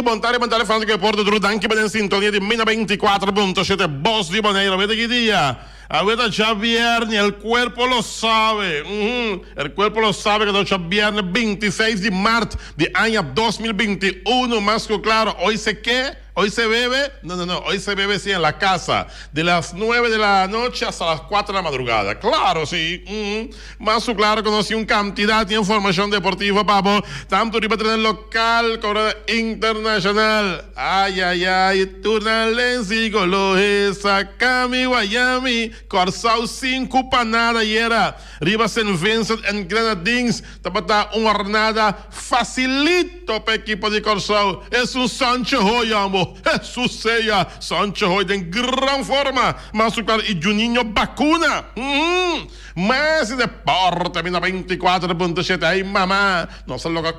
Bon tarde, bon tarde, fanático di deporte. Tur danki pa den sintonia di Mina 24.7 Bos di Bonaire. Aweta ki dia? Aweta djabièrnè, el cuerpo lo sabe. Uhum, el cuerpo lo sabe ku ta djabièrnè 26 di mart di aña 2021. Mas ku klaro, hoy se ke? Hoy se bebe? No, no, no, hoy se bebe si en la casa, de las nueve de la noche hasta las cuatro de la madrugada. Claro, si. Mm. Mas cu claro cu nos tin un cantidad di informacion deportivo pa bo, tanto riba tereno local como internacional. Ay, ay, ay, tur nan lensi golohe, Sakami, Guayami, Corsou sin cupa nada ayera riba Saint Vincent and Grenadines. Tabata un hornada facilito pa ekipo di Kòrsou. Esun Sancho Hoy amo. Hesus sea! Sancho Hoy den gran forma. Mas su klar i Juninho Bacuna. Uhmm. Mas deporte mi na 24.7. Ay mama! Nos a logra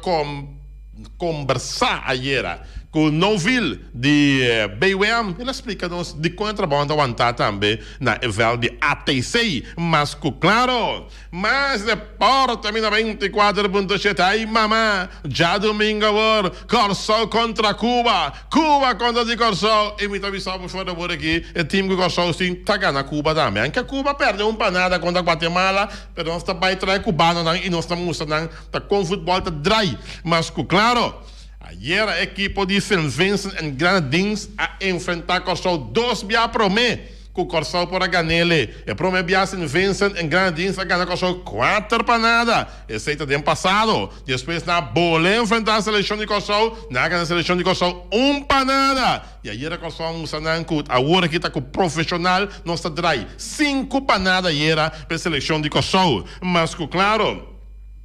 kombersá ayera ku Novil di BWM. El a splika nos dikon e trabou nan ta wantá tambe na e vèlt di ATC. Mas ku klaro. Mas deporte mi 94.7 ay mama djadumingo awor Kòrsou kontra Cuba Cuba kontra di Kòrsou i mi ta bisa bo for di awor aki e team ku Kòrsou sin ta gana Cuba tambe anke Cuba pèrdè un pa nada kontra Guatemala pero nos ta bai trae Cubanonan i nos ta mustra nan ta kon futbòl ta drai mas ku klaro ayera ekipo di Saint Vincent and Grenadines a enfrentá Kòrsou dos bia promé. Ku Kòrsou por a gan'ele. E promé bia Sint Vincent en Grenadines a gana Kòrsou kuater pa nada. Esei ta den pasado. Despues nan a bolé enfrentá selekshon di Kòrsou, nan a gana selekshon di Kòrsou un pa nada. I ayera Kòrsou a mustra nan ku awor aki ta ku profeshonal nos ta drai sinku pa nada ayera pa e selekshon di Kòrsou. Mas ku klaro.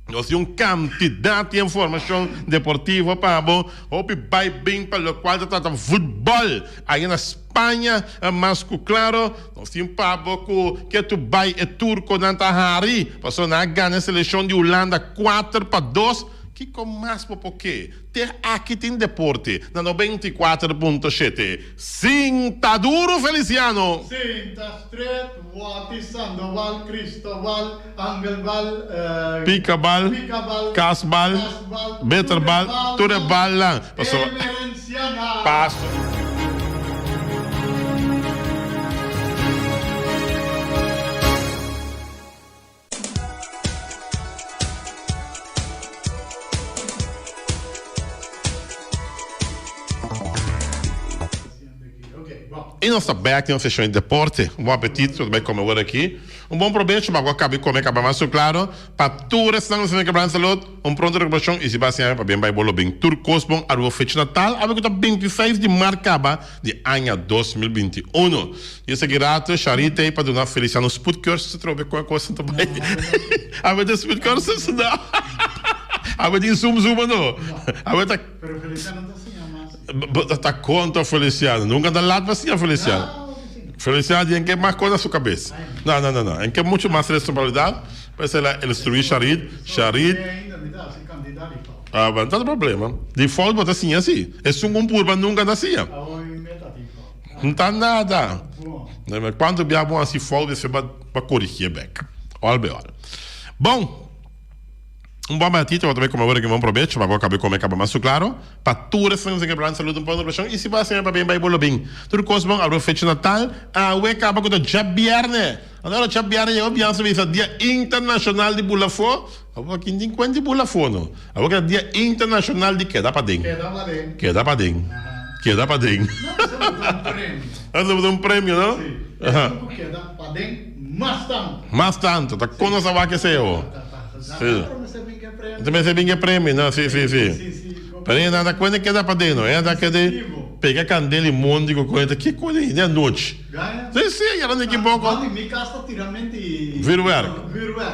Nos tin un kantidat di informashon deportivo pa bo. Hopi bai bin pa lokual ta trata futbòl. Aña na Spaña mas ku klaro nos tin pa bo ku ke tu bai e turkonan ta hari pasobra nan a gana e selekshon di Hulanda 4-2. Kiko mas bo por ke? Te aki tin deporte na 94.7. Sinta duro Feliciano! Sinta stret, Wati Sandoval, Cristobal, Angelbal, Picabal, Picabal, Casbal, Casbal, Beterbal, tur e e balnan. Pasobra. Emerenciana. Paso. I nos ta bek den un seshon di deporte. Un bon apetito, nos ta bai kome awor aki. Un bon probecho, ma ku a kaba di kome kaba mas su klaro. Pa tur esnan ku ta sinti kebranta salud, un pronto rekuperashon i si bo a siña pa bien bai bo lo bin. Tur kos bon aruba fecha natal, awe ku ta 26 di mart kaba di aña 2021. I esaki rato Sharita ei pa duna Feliciano spoedcursus atrobe kon e kosnan ta bai. Awe ta spoedcursus? No. Awe tin zoom zoom no. Awe ta. Pero Feliciano ta siña mas. Bo ta kontra Feliciano. Nunka ta lat pa siña Feliciano. Feliciano tin ke mas kos na su kabes. No, no, no, no. En ke mucho mas responsabilidad. Pues el a instruí Sharid. Sharid. Ah, bueno, no ta problema. Di fout bo ta siña si. Esun ku purba nunka ta siña. No ta nada. Kuantu bia bo hasi fout esei pa korigié bek. Ol be ol. Bon. Un bon apetito, bo ta bay come awor aki un bon probecho, pa bo cabe come caba mas su claro. Pa tur esnan cu ta salud un bon nutricion y si bo a haci pa bien bay bo lo bin. Tur cos bon awe fecha natal, awe caba cu ta djabierne. Anto ora djabierne yega bian sa bisa dia internacional di bula afo, awor kin tin cuenta di bula afo no. Awor ta dia internacional di keda paden. Keda paden. Keda paden. Keda paden. No, esey ta un premio. Esey ta un premio no? Si. Esun cu keda paden. Mas tantu. Mas tantu. Ta kon nos a wak esei awor. Sí. Ta mester bin ke premio, no? Sí, sí, sí. Pero e nan ta kuende keda paden, no? E nan ta kede pega kandel i mondi ku kos. Ta ke kos ei? Di anochi. Sí, sí, yera niki boko. Vuurwerk.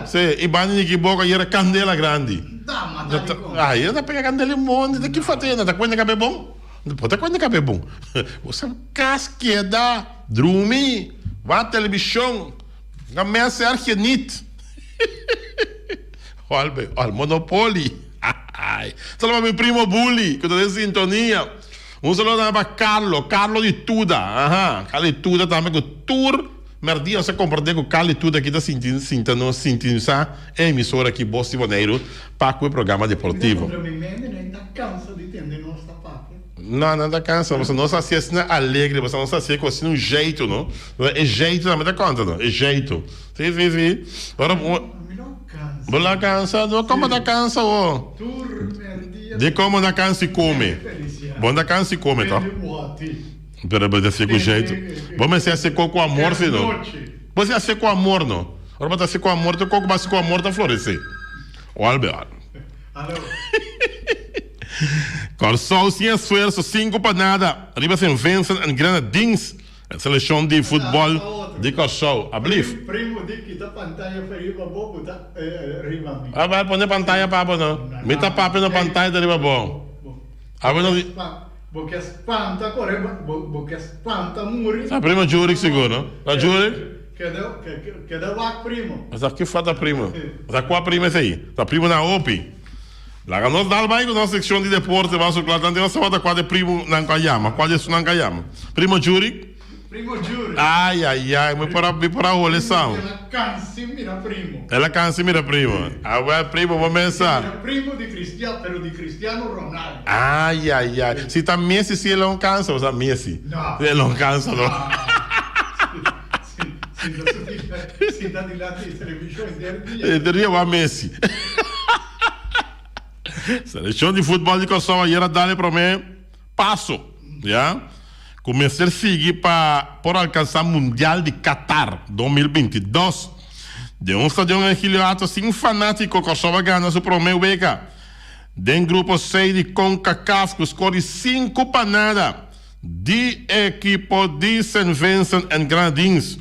Sí, i banda niki boko yera kandela grandi. Ah, yera ta pega kandel i mondi. Ta ki fate? Nan ta kuende kabe bon? Bo ta kuende kabe bon? Bo sa kas keda. Drumi, wak televishon, nga mes erg je niet. Ol be ol Monopoly. Saludo pa mi primo Bully ku ta den sintonia. Un saludo tambe pa Carlo, Carlo di Tuda. Aha, Carlo di Tuda tambe ku tur merdia nos a komprende ku Carlo di Tuda aki ta sinti sinta nos sintinisa e emisora aki Bos di Boneiru pa ku e programa deportivo. Mi ta kontra mi mente, no e ta kansa di tende nos ta papia. No, nan ta cansa, pasobra nos haci asina alegre, pasobra nos haci cu asina un jeito, no? E jeito tambe ta conta, no? E jeito. Si, si, si. Ora bo. Mi no cansa. Bo no cansa? No, como ta cansa bo? Tur merdia. Di como na cansa y come. Bo no ta cansa y come, to? Pero bo ta haci cu jeito. Bo mester haci cu amor, si no? Bo mester haci cu amor, no? Ora bo ta haci cu amor, tur co cu bo haci cu amor ta florece. Ol be ol. Kòrsou sin esfuerso, sinku pa nada riba Saint Vincent and Grenadines, e selekshon di futbòl di Kòrsou. Ablief. A bai pone pantaya pa bo no. Mi ta papia no pantaya ta riba bo. Abo no. Ta primo Jurick sigur no. Ta Jurick? Keda wak primo. Sa ki fata primo? Sa kua primo esei? Ta primo na hopi. Laga nos dal bai ku nos sekshon di deporte baso kla tanti nos tabata kua de primo nan ku a yama, kua di esun nan ku a yama. Primo Juri? Primo Juri. Ai ai ai mi por a mi por a hole sa. El a kansi mira primo. El a kansi mira primo. Awel primo bo mesa. Mira primo di Cristiano pero di Cristiano Ronaldo. Ai ai ai si ta Messi si el a un kansa bo sa Messi. No. El a un kansa no. Sinta dilanti di televishon henter dia. Henter dia wak Messi. Selekshon di futbòl di Kòrsou ayer a dal e promé paso, ya, ku mester sigui pa por alkansá Mundial di Qatar 2022. Den un stadion Ergilio Hato sin fanátiko Kòrsou a gana su promé wega den grupo C di Concacaf ku skor di 5-0. Di ekipo di Saint Vincent and Grenadines.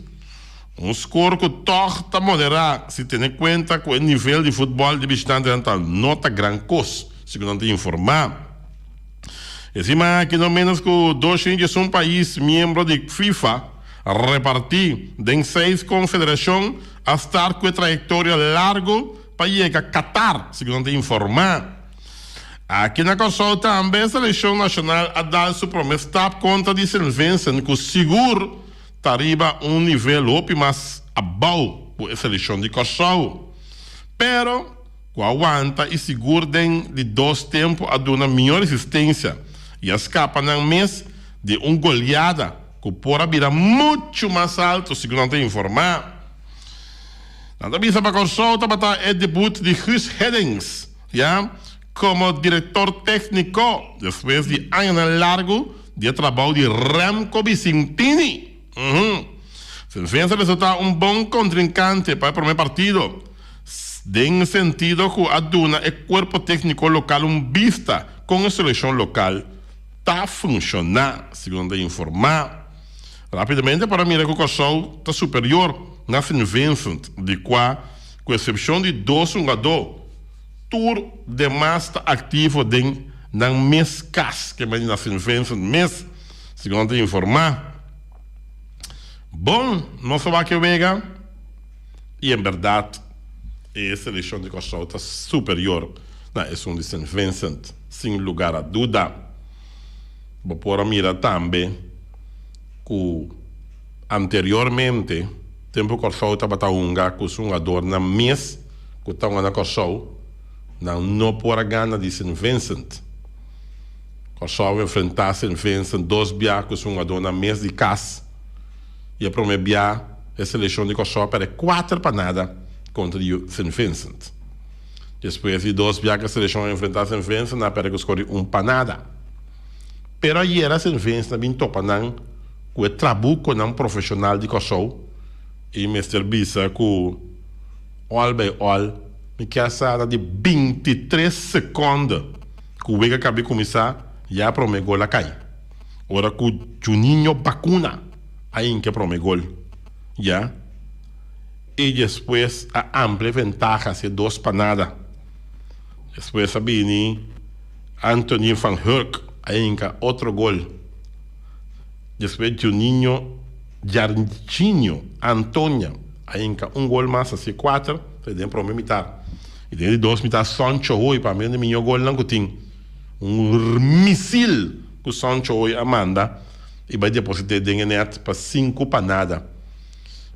Un skor ku tòg ta moderá si tene kuenta ku e nivel di futbòl di bishitantenan ta no ta gran kos, segun nan ta informá. E siman aki no ménos ku 211 pais miembro di FIFA repartí den seis konfederashon a start ku e trayektoria largu pa yega Qatar, segun nan ta informá. Aki na Kòrsou tambe e selekshon nashonal a dal su promé stap kontra di Sint Vincent ku sigur ta riba un nivel hopi mas abou ku e selekshon di Kòrsou. Pero ku a wanta i sigur den di dos tempu a duna mihó resistensia i a skapa nan mes di un goliada ku por a bira muchu mas altu segun nan ta informá. Nan ta bisa pa Kòrsou tabata e debut di Guus Hiddinks. Ya komo direktor tékniko despues di añanan largu di e trabou di Remco Bicentini. Senfensa resultá un bon kontrinkante pa e promé partido, den sentido ku a duna e kuerpo tékniko lokal un bista kon e selekshon lokal ta funshoná, segun nan ta informá. Rápidamente por a mira ku Kòrsou ta superior na Sint Vincent, di kua ku eksepshon di dos hungadó, tur demas ta aktivo den nan mes kas, ke mende na Sint Vincent mes, segun nan ta informá. Bon, nos a wak e wega i en bèrdat e selekshon di Kòrsou ta superior na esun di Sint Vincent, sin lugar a duda. Bo por a mira tambe ku anteriormente tempu Kòrsou tabata hunga ku su hungadornan mes ku ta hunga na Kòrsou, nan no por a gana di Sint Vincent. Kòrsou a enfrentá Sint Vincent dos bia ku su hungadornan mes di kas i e promé bia e selekshon di Kòrsou a pèrdè 4-0 kontra di Sint Vincent. Despues di dos bia ku e selekshon a enfrentá Sint Vincent nan a pèrdè ku skor di 1-0. Pero ayera Sint Vincent a bin topa nan ku e trabukonan profeshonal di Kòrsou i mester bisa ku òl bai òl mi kier sa ta di 23 sekònde ku wega kabi kuminsá ya promé gol a kai ora ku Juninho Bacuna a hinka e promé gol ya i despues a amplia e ventaha hacia 2-0 despues a bini Anthony van Hurk a hinka otro gol. Despues Juninho Jarchinho Antonia a hinka un gol mas, hasi kuater, ta den prome mitar. I den di dos mitar Son Chohoy, pa mi un di miho golnan ku tin. Un misil ku Son Chohoy a manda i bai deposit'é den e nèt pa 5-0.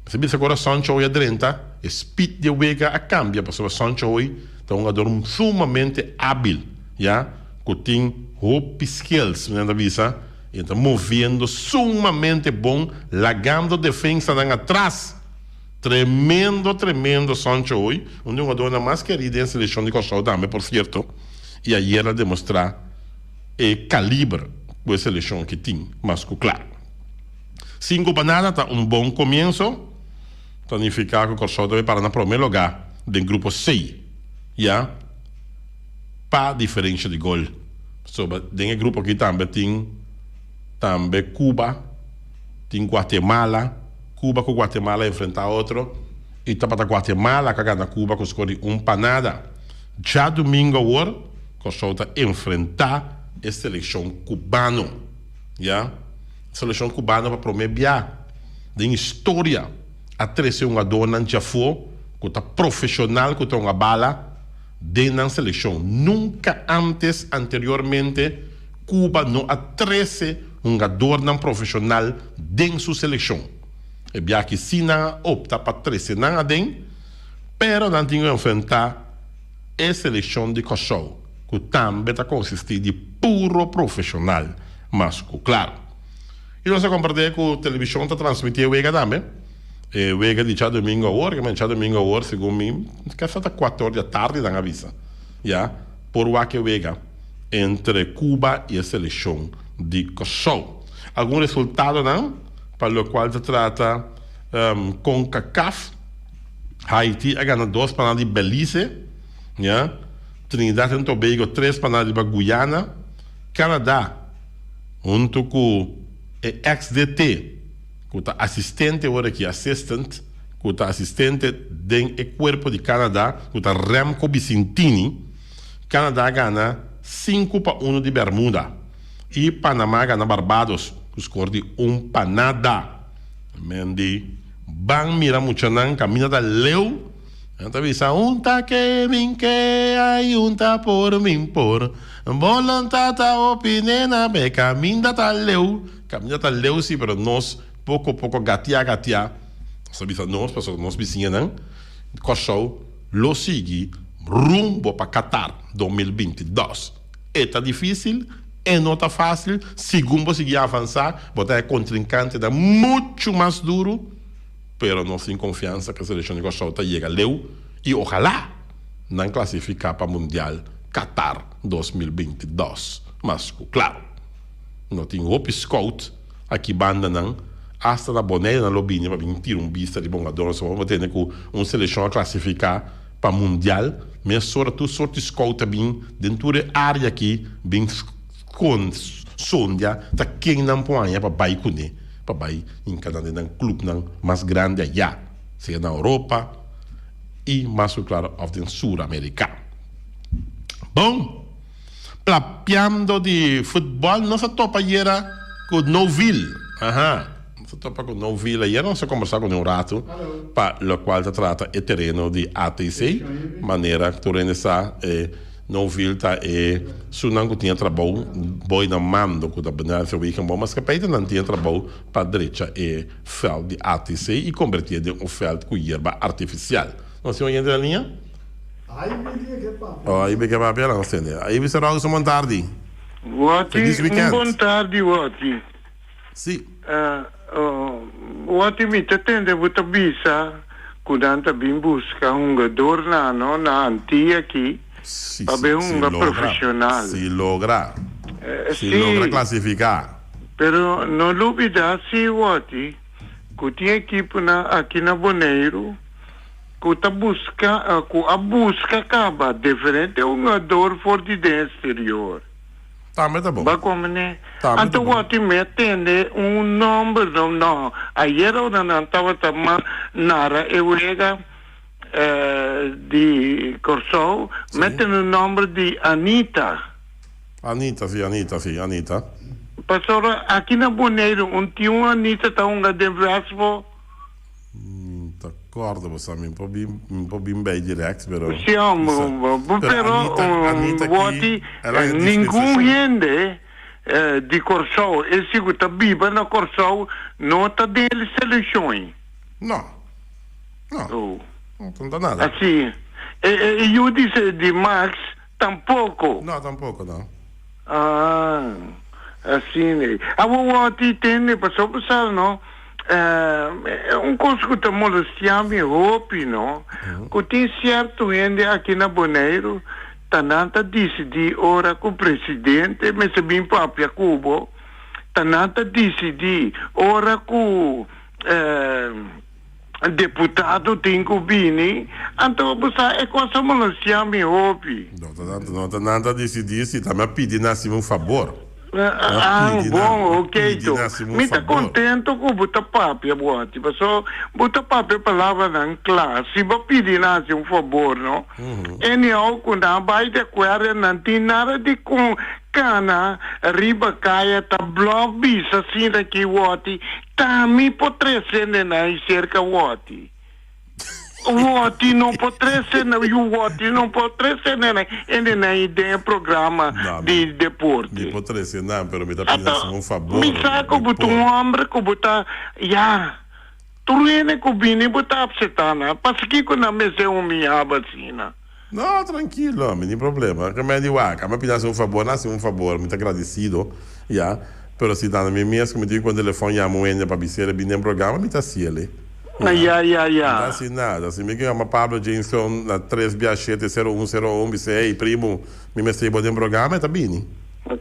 Mester bisa ku ora Son Chohoy a drenta, e speed di e wega a kambia pasobra Son Chohoy ta un hungador sumamente ábil, ya. ku tin hopi skills, mi nan ta bisa, i ta moviendo sumamente bon, lagando defensanan atras. Tremendo, tremendo Sancho hoy, un di hungadornan mas kerí den selekshon di Kòrsou tambe por sierto, i ayer a demostrá e kaliber ku e selekshon aki tin, mas ku kla. Sinku pa nada ta un bon komienso, ta nifiká ku Kòrsou ta bai para na promé lugá den grupo C, ya pa diferensha di gol. Pasobra den e grupo aki tambe tin tambe Cuba, tin Guatemala, Cuba ku Guatemala enfrentá otro i tabata Guatemala ku a gana Cuba ku skor di un pa nada. Djadumingu awor Kòrsou ta enfrentá e selekshon kubano. Ya, selekshon kubano pa promé bia den historia a trese hungadónan djafó ku ta profeshonal ku ta hunga bala den nan selekshon. Nunka ántes anteriormente Cuba no a trese hungadornan profeshonal den su selekshon. E biaha si nan a opta pa trese nan aden, pero nan tin ku enfrentá e selekshon di Kòrsou, ku tambe ta konsistí di puro profeshonal, mas ku klaro. I nos a komprendé ku televishon ta transmití e wega tambe, e wega di djadumingu awor, ke men djadumingu awor segun mi kasa ta kuater or di atardi nan a bisa, ya, por wak e wega. entre Cuba y e seleccion di Kòrsou. Algun resultadonan pa locual ta trata Concacaf, Haiti a gana dos pa nada di Belize, ya, Trinidad and Tobago tres pa nada riba Guyana, Canada hunto cu e ex DT cu ta asistente ora aki, assistant, cu ta asistente den e cuerpo di Canada cu ta Remco Bicintini, Canada a gana sinku pa unu di Bermuda y Panama a gana Barbados cu score di un pa nada. Men di ban mira muchanan caminda ta leu, nan ta bisa un ta ke min ke ay un ta por min por, bolonta ta hopi nena be caminda ta leu, caminda ta leu si pero nos poco poco gatia gatia, nos ta bisa nos pasobra nos bisiñanan Kòrsou lo sigui rumbo pa Qatar 2022. E ta difísil, e no ta fásil, segun bo sigui avansá, bo ta haña kontrinkantenan muchu mas duru, pero nos tin konfiansa ku e selekshon di Kòrsou ta yega leu i ohalá nan klasifiká pa Mundial Qatar 2022. Mas ku klaru, no tin hopi scout Aki bandanan, asta na Bonaire nan lo bini pa bin tira un bista riba un adorno. So bo tende ku un selekshon a klasifiká pa mundial, mesora tur sort di scout ta bin den tur e área aki bin sondia ta ken nan por haña pa bai kuné, pa bai hinka nan den nan klupnan mas grandi ayá, sea na Europa i mas ku klaro òf den Sur-Amerika. Bon! Plapiando di futbol nos a topa ayera cu Novil. Aha, nos a topa cu Novil ayera, nos a combersa cune un rato pa locual ta trata e tereno di ATC. Manera tur hende sa e Novil ta e sunan cu tin e trabou boy na mando cu ta Beneltje Wegenboom Maatschappij ta nan tin e trabou pa drecha e veld di ATC y combertie den un veld cu yerba artificial. Nos tin oyente na liña? Ay mi ke papia nan sende. Ay mi Sir August bon tardi. Wati, Feliz un weekend. bon tardi Wati. Si. Wati mi ta tende bo ta bisa ku nan ta bin buska hungadornan no na Antia aki Si, pa si, bin si hunga logra. profesional. Si logra. Si logra Si, klasifiká. pero no lubida si Wati ku tin ekiponan aki na Boneiru Ku ta buska, ku a buska kaba diferente hungador for di den exterior. Tambe ta bon. Ba komene? Tambe ta Anto bon. wòrdu mi a tende un nòmber, no, no, ayer ora nan tabata ma nara e wega di Kòrsou, mi a Sí. tende un nòmber di Anita. Anita, sí, Anita, sí, Anita. Pasobra aki na Boneiru un tin un Anita ta hunga den Westbo. Mi ta corda bo sa mi por bin mi por bin bay direct pero Sí, bisa pero pero Anita Anita ki wòrdi el a ningun dispensashon. hende di Kòrsou e si ku ta biba na Kòrsou no ta den e selekshon. No no Oh. no ta nada. Asi e e yu di di Max tampoko. No tampoko no. Ah, asina ei. Awor wòrdi tende, pasobra bo sa no, un kos ku ta molestiá mi hopi no, ku tin sierto hende aki na Boneiru ta nan ta disidí ora ku presidente mester bin papia ku bo, ta nan ta disidí ora ku Deputado tin cu bini, anto bo sa e cos a molestia mi hopi. No ta nan, no ta nan ta dicidi si ta mi a pidi nan hacimi un fabor. Ah, bon, ok to. Mi ta contento cu bo ta papia bo ati, paso bo ta papia palabranan cla. Si bo pidi nan haci un fabor, no? Anyhow, cu nan bay di acuerdo, nan tin nada di con cana riba caya ta blof bisa asina aki woti, Tami por trece nenai cerca Woti. Woti no por trece na yu Woti no por trece nenai e nenai den e programa No, di mi deporte. por trece nan, pero mi ta pidi Ato hacimi un fabor, mi sa cu mi bo ta un por. hombre cu bo ta ya tur hende cu bini bo ta apseta nan. Pasikiko nan mester humilla bo asina? No, trankilo, mi tin problema. Ke men di wak, a mi pidi hasi un fabor, nan hasi un fabor, mi ta gradisido, ya. Pero si ta na mi mes ku mi tin ku un telefòn yama un hende pa bis'el e bini den programa, mi ta hasiel e. Ya, ya, Mi ta ya. hasi nada. Si mi ke yama Pablo Jameson na tres bia shete sero un sero un, bis'é, Hey, primu, mi mester bo den programa, e ta bini.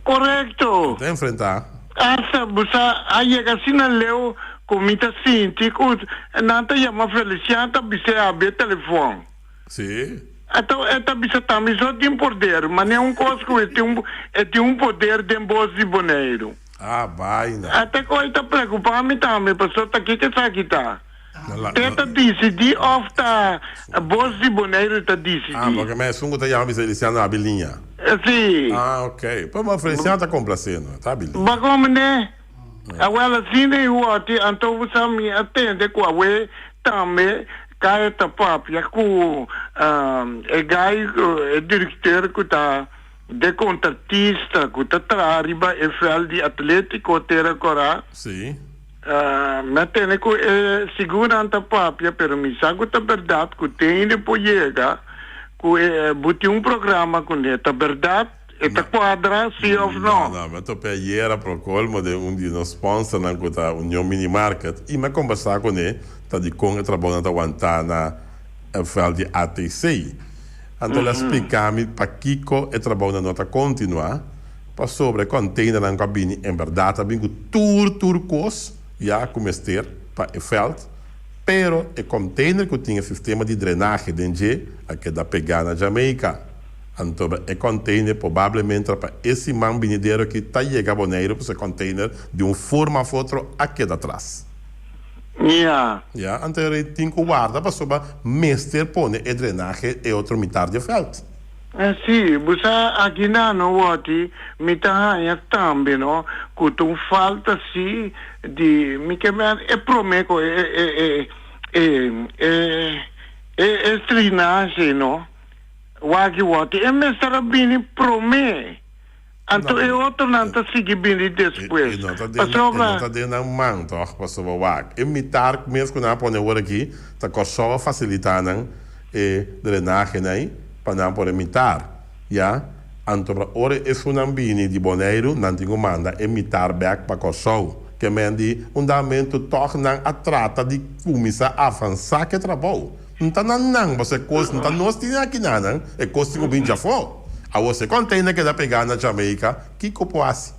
Korekto. Mi ta enfrentá. Asta bo sa a yega asina leu ku mi ta sinti ku nan ta yama Felician ta bis'é habri e telefòn. Sí. Anto e ta bisa tambe so tin poder, ma n'e un kos ku e tin un e tin un poder den bos di Boneiru. Ah, baina. Ata ku e ta preokupa mi tambe, pasobra ta kiko esaki ta? Na la, Te na. ta disidí òf ta bos di Boneiru ta Ah, disidí? porque ma esun ku ta yama bisa Feliciano abi liña. Sí. Ah, ok. Pues ma Feliciano ta komplase no, ta abi liña. Bako mene? Awel asina e wòrdi, anto bo sa mi a tende ku awe tambe Kaya ta papia ku e gai, e direkteur ku ta de kontratista ku ta traha riba e vèlt di Atlétiko Tera Kòrá. Sí. Mi a tende ku e sigur nan ta papia, pero mi sa ku ta bèrdat ku tin hende por yega ku e bo tin un programa kuné. Ta bèrdat? E ta kuadra, sí òf No, no? no, mi a tope ayera pro colmo den un di nos sponsornan cu ta Union Mini Market y mi a combersa cune ta di con e trabounan ta wanta na e veld di ATC. Anto el a splica mi pakico e trabounan no ta continua, pasobra e containernan cu a bini en berdad a bin cu tur tur cos ya cu mester pa e veld, pero e container cu tin e sistema di drenahe den dje a keda pega na Jamaica. Anto e container probablemente pa e siman binidero aki ta yega Boneiru pasobra e container di un forma of otro a keda atras. Ja. Ja, anto e tin cu warda pasobra mester pone e drenahe e otro mitar di e veld. Sí, bo sa aki na no wòrdi mi ta haña tambe no ku ta un falta sí di mi ke men e promé ku e e e e e e e drenahe no. Waki wòti e mester a bini promé, anto e otronan ta sigui bini despues. E no ta den, e Pasobra. no ta den nan man tòg, pasobra wak, e mitar mes ku nan a pone awor aki, ta Kòrsou a fasilitá nan e drenahenan ei pa nan por e mitar, ya. Anto pa ora esunnan bini di Boneiru, nan tin ku manda e mitar bèk pa Kòrsou. Ke men di un damentu tòg nan a trata di kuminsá avansá ku e trabou. N ta na nan, pasobra e kos, n ta nos tin aki na nan, e kos tin ku bin djafó. Awor si e kònteiner keda pegá na Jamaica, kiko por hasi?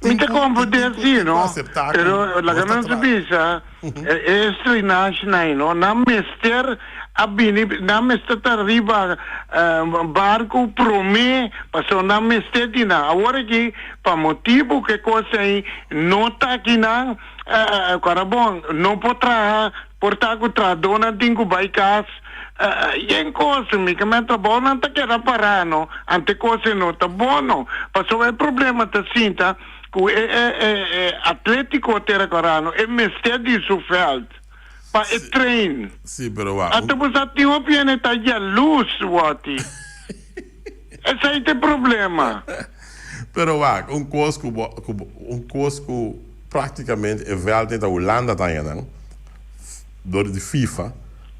Mi Tin ta ku, tin komprendé ku, si, tin ku no? aseptá ku Pero laga nos ta nos tra. bisa, e estrenashi nan, no? Nan mester a bini, nan mester ta riba barku promé, pasobra nan mester di nan. Awor aki, pa motibu ku e kos ei no ta aki nan, kora bon, no por traha. Por ta ku trahadónan tin ku bai kas yen kos, mi ke men trabounan ta keda pará no, ante kos e no ta bono. Pasobra e problema ta sinta ku e e e Atlético Tera Corano e mester di su vèlt pa e train. Sí, pero wak. Anto bo sa tin hopi hende ta yalus wòti. Esei ta e problema. Pero wak, un kos ku bo ku bo un kos ku. Práktikamente e vèlt ei ta Hulanda ta haña nan dor di FIFA.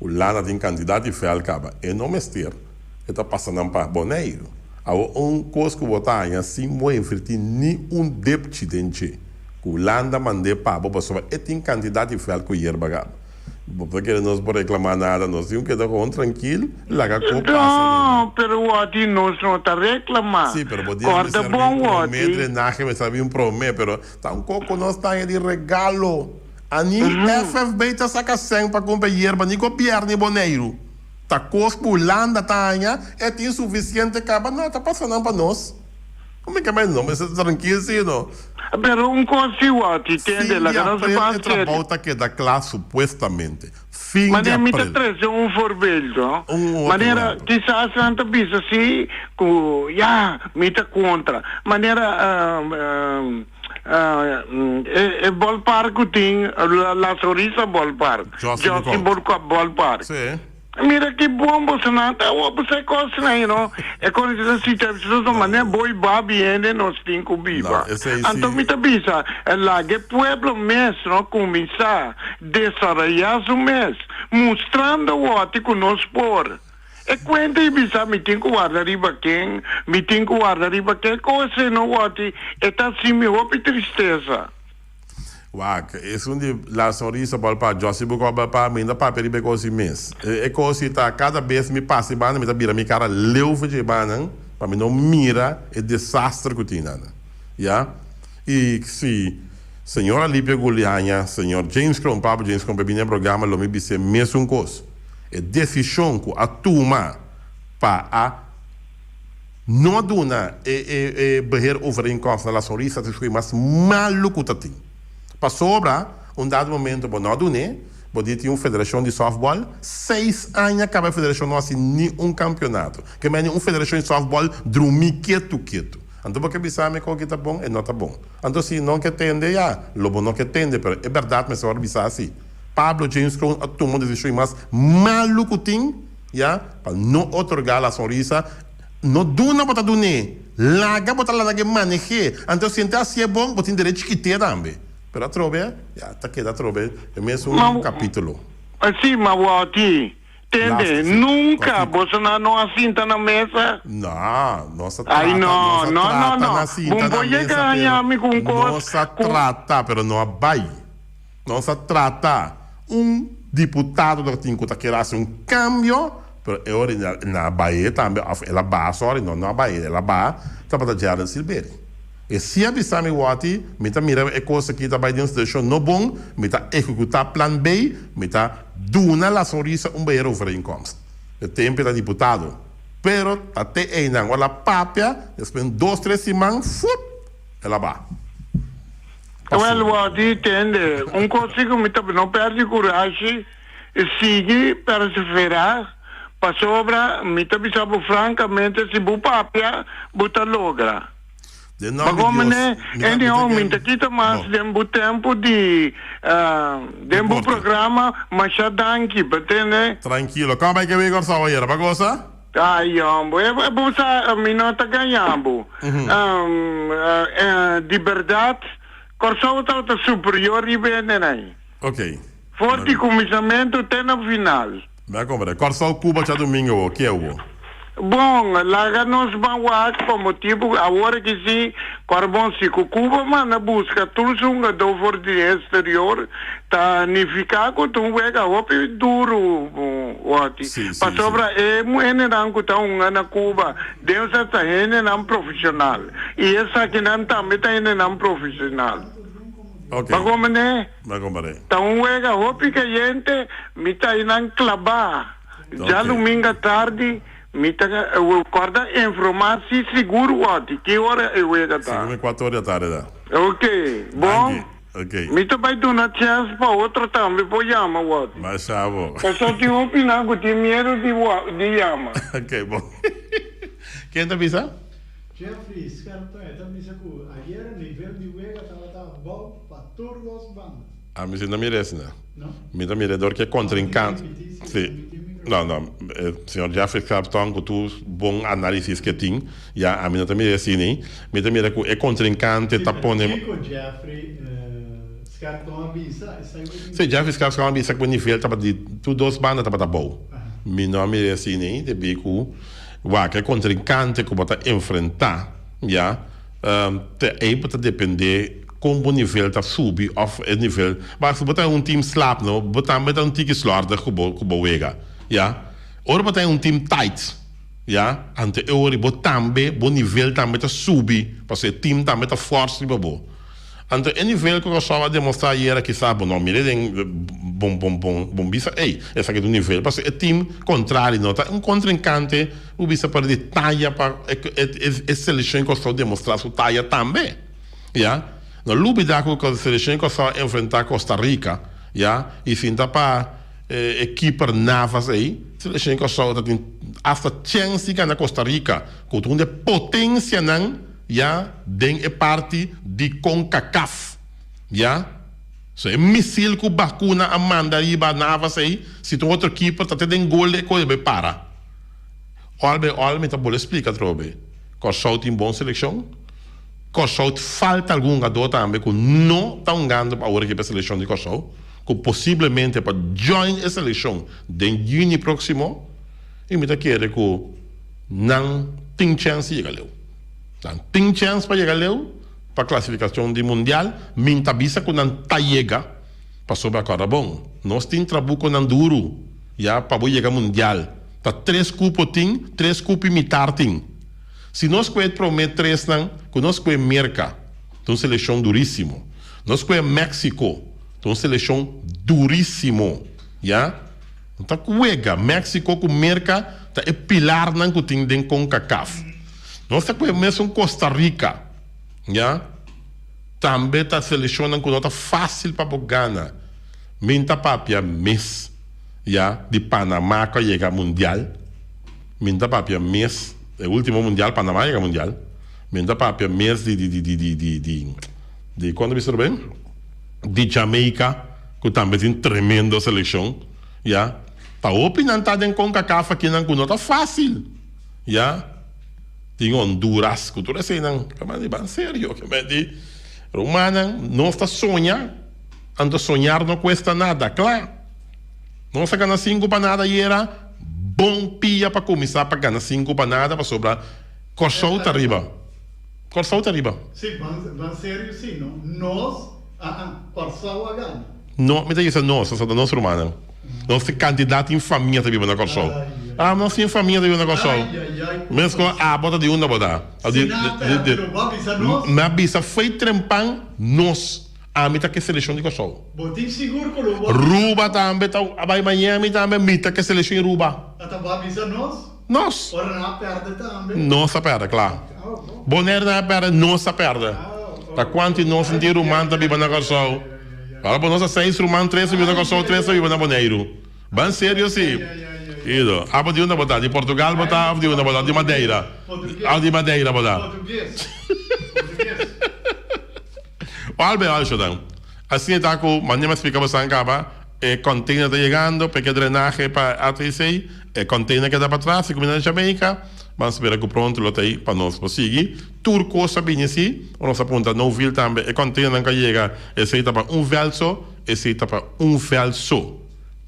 Hulanda tin kantidat di vèlt kaba. E no mester e ta pasa nan pa Boneiru. Awor un kos ku bo ta haña sin bo invertí ni un depchi den dje, ku Hulanda mand'é pa bo pasobra e tin kantidat di vèlt ku yerba kaba. Bo ta kere nos por reklamá nada, nos tin ku keda gewoon trankil, laga kos pasa No, pero wòti nos no ta reklamá. Sí, pero bo di a Kòrda mester bon bin promé wòti. drenahe mester a bin promé, pero ta un kos ku nos ta haña di regalo. Ani FFB ta saka sèn pa kumpra yerba, ni gobièrnu di Boneiru. Ta kos ku Hulanda ta haña, e tin sufisiente kaba, no ta pasa nan pa nos. Ku mi ke bai no mester ta trankil si no. Pero un kos si wòti Fin tende, di laga nos aprel ban e serio. trabou ta keda kla supuestamente. Fin di Manera mi ta aprel. trese un voorbeeld, Un otro manera ehempel. kisas nan ta bisa si ku ya mi ta kontra, manera e ballpark ku tin La Sonrisa Ballpark, Jossy Jossy Boekhout. Ballpark. Sí. Mira ki bon bosonan ta awor bo sa e kosnan you know e kos ta sita so manera bo i babi hende nos tin ku biba No, esei si. anto mi ta bisa laga e pueblo mes no kuminsá desaroyá su mes mustrando wòti ku nos por e kuenta i bisa mi tin ku warda riba ken mi tin ku warda riba ken kos ei no wòti e ta hasi mi hopi tristesa. Wak, esun di La Sonrisa bal pa Jossy Bucor bal pa mi no papia riba e kos ei mes. E kos ei ta kada bes mi pasa e banda mi ta bira mi kara leu for dje bannan pa mi no mira e desaster ku tin nan. Ya. I si señor Alipio Guliaña, señor James Kroon, Pablo James Kroon pa bini e programa lo mi bis'é mesun kos. E desishon ku a tuma pa a. No a duna e e beheer overeenkomst na La Sonrisa ta escoge mas malo cu ta tin. Pasobra un dado momento bo no a dun'e, bo di tin un federacion di softball, seis aña caba e federacion no haci ni un campeonato. Ke meni un federacion di softball drumi ketu ketu. Anto bo ke bisa mi con ki ta bon? E no ta bon. Anto si no ke tende ya, lo bo no ke tende, pero e berdad mester worde bisa asi. Pablo James Kroon a tuma un decision mas malo cu tin, ya, pa no otorga La Sonrisa. No duna bo ta dun'é, laga bo ta lag'é maneh'é. Anto si e ta hasié bon, bo tin derecho kit'é tambe. Pero atrobe, ya, ta keda atrobe e mesun Ma, kapítulo. sí, ma wòti, tende, Last, sí, nunka kòrtiku. bosonan no a sinta na mesa? No, nos a Ai, trata, no, nos a no, no, trata no. na Bo sinta no na por yega mesa, haña pero mi ku un kos nos a ku. trata, pero no a bai. Nos a trata un diputado ta tin cu ta kere haci un cambio, pero e ora na bae tambe, of el a baha, sorry, no no a bae, el a baha, tabata Gerald Silbery. E si a bisa mi woti, mi ta mira e cos aki ta bay den un situacion no bon, mi ta ehecuta plan B, mi ta duna La Sonrisa un beheerovereenkomst. E tempo e ta diputado. Pero ta te eynan, ora el a papia, despues un dos tres siman, fup, el a baha. Wel, wòrdi tende. Un kos si ku mi ta no pèrdè kurashi, sigui perseverá, pasobra mi ta bisa bo frankamente, si bo papia, bo ta logra. Den nòmber di Pasobra Dios, mene, mi ta mi anyhow, ta mi ta ke kita mas bo. den bo tempu di den bo Deporte. programa, masha danki, bo tende? Trankilo. Kòm bai ke wei Kòrsou ayera? Bo a gosa? Ay hombo, e bo sa mi no ta gaña bo. Di berdad Kòrsou tabata superior riba e hendenan. Ok. For di kuminsamentu te na final. Mi a komprende. Kòrsou Cuba djadumingu bo, ke bo? Bon, laga nos ban wak pa motibu awor aki si Kòrbon si ku Cuba manda buska tur su hungadó for di exterior ta nifiká ku ta un wega hopi duru wòti. Sí, sí, Pasobra sí. e hendenan ku ta hunga na Cuba den sa ta hendenan profesional i esakinan tambe ta hendenan profesional. Ok. Ba komprendé? Ba komprendé. Ta un wega hopi kayente, mi ta einan klabá. Djaluminga tardi mi ta corda informa si sigur wòrdi ki ora e wega ta. Sigur mi cuatro ora di atardi ta. Ok, bon. Danki. Ok. Mi ta bai duna chance pa otro tambe por yama wòrdi. Masha bo. Pasobra tin hopinan ku tin miedu di di yama. Ok, bon. Ken ta bisa? Jeffrey Scherpton e ta bisa ku ayera nivel di wega tabata abou pa tur dos banda. Ami si no mira esna. Mi ta mira dor ku e kontrinkant. Si. No, no. Señor Jeffrey Scherpton ku tur bon análisis ku e tin, ya ami no ta mira asina. Mi ta mira ku e kontrinkante ta pone. Kiko Jeffrey Scherpton a bisa? Esei bo tin. Si, Jeffrey Scherpton a bisa ku e nivel tabata di tur dos banda tabata abou. Mi no a mira asina debí ku. Wak e kontrinkante ku bo ta enfrentá, ya, te ei bo ta dependé kon bo nivel ta subi òf e nivel. Wak si bo ta un tim slap no, bo tambe ta un tiki slòrdig ku bo ku bo wega, ya. Ora bo ta un tim tight, ya, anto e ora bo tambe bo nivel tambe ta subi pasobra e tim tambe ta fòrs riba bo. Anto e nivel ku Kòrsou a demostrá ayera kisas bo no mira den bon bon bon bon bisa ey esaki ta un nivel pasobra e team kontrali no ta un kontrinkante ku bisa por di taya pa e e selekshon di Kòrsou demostrá su taya tambe ya. No lubida ku selekshon di Kòrsou a enfrentá Costa Rica ya i sinta pa e keeper Navas ey selekshon di Kòrsou ta tin asta chèns di gana Costa Rica ku ta un di e potensianan. Ya den e parti di Concacaf. Ya. So e misil ku Bacuna a manda riba Navas ei, si ta un otro keeper ta te den gol e koe bai para. Ol bai ol mi ta bole splika atrobe. Kòrsou tin bon selekshon. Kòrsou falta algun hungadó tambe ku no ta hungando pa awor aki pa e selekshon di Kòrsou, ku posiblemente pa join e selekshon den yüni próksimo. I mi ta kere ku nan tin chèns di yega leu. Nan tin chèns pa yega leu pa klasifikashon di mundial, min ta bisa ku nan ta yega, pasobra kòrda bon, nos tin trabukonan duru ya pa bo yega mundial. Ta tres kupo tin, tres kupo i mitar tin. Si nos kue e promé tresnan, ku nos kue Merka, ta un selekshon durísimo. Nos kue Meksiko, ta un selekshon durísimo, ya. No ta wega, Mexico ku Merka ta e pilarnan ku tin den Concacaf. Nos ta kue mesun Costa Rica, ya, tambe ta seleshonnan ku no ta fásil pa bo gana. Min ta papia mes, ya, di Panama ku a yega mundial. Min ta papia mes, e último mundial Panama a yega mundial. Min ta papia mes di di di di di di di di kon ta bisa ben? Di Jamaica. Ku tambe tin tremendo selekshon, ya. Ta hopi nan ta den Concacaf akinan ku no ta fásil, ya. Tin Honduras ku tur eseinan. Kaba di ban serio, kaba di rumannan, nos ta soña, anto soñar no kuesta nada, kla. Nos a gana sinku pa nada ayera, bon pia pa kuminsá pa gana sinku pa nada pasobra Kòrsou ta riba. Kòrsou ta riba. Sí, ban serio sí, no. Nos, aa, Kòrsou a gana. No, mi ta bisa nos, pasobra ta nos rumannan. Nos tin kantidat tin famia ta biba na Kòrsou. Ah, nos tin famia ta biba na Kòrsou. Meskos abo ta di unda bo ta? Si nan a pèrdè, lo bo a bisa nos? Mi a bisa fo'i trempan nos. Ami ta ke selekshon di Kòrsou. Bo tin sigur ku lo bo a bisa nos? Ruba tambe ta a bai Miami tambe, mi ta ke selekshon di Ruba. Ata bo a bisa nos? Nos. Ora nan a pèrdè tambe. Nos a pèrdè, kla. Bonaire nan a pèrdè, nos a pèrdè. Ta kuantu di nos tin ruman ta biba na Kòrsou? Ora bo nos ta seis ruman, tres ta biba na Kòrsou, tres ta biba na Boneiru. Ban serio si. Ido. Abo di unda bo ta? Di Portugal bo ta òf di unda bo ta? Di Madeira? Òf di Madeira bo ta? Al bay al shodan. Asina ta ku manera mi a splika bosan kaba, e container ta yegando p'e ke drenahe pa ATC, e container keda patras i kuminda na Jamaica, ban spera ku pronto lo ta ei pa nos por sigui. Tur kos a bini asi, ora nos a puntra Nouville tambe e containernan ku a yega esei ta pa un vèlt so, esei ta pa un vèlt so.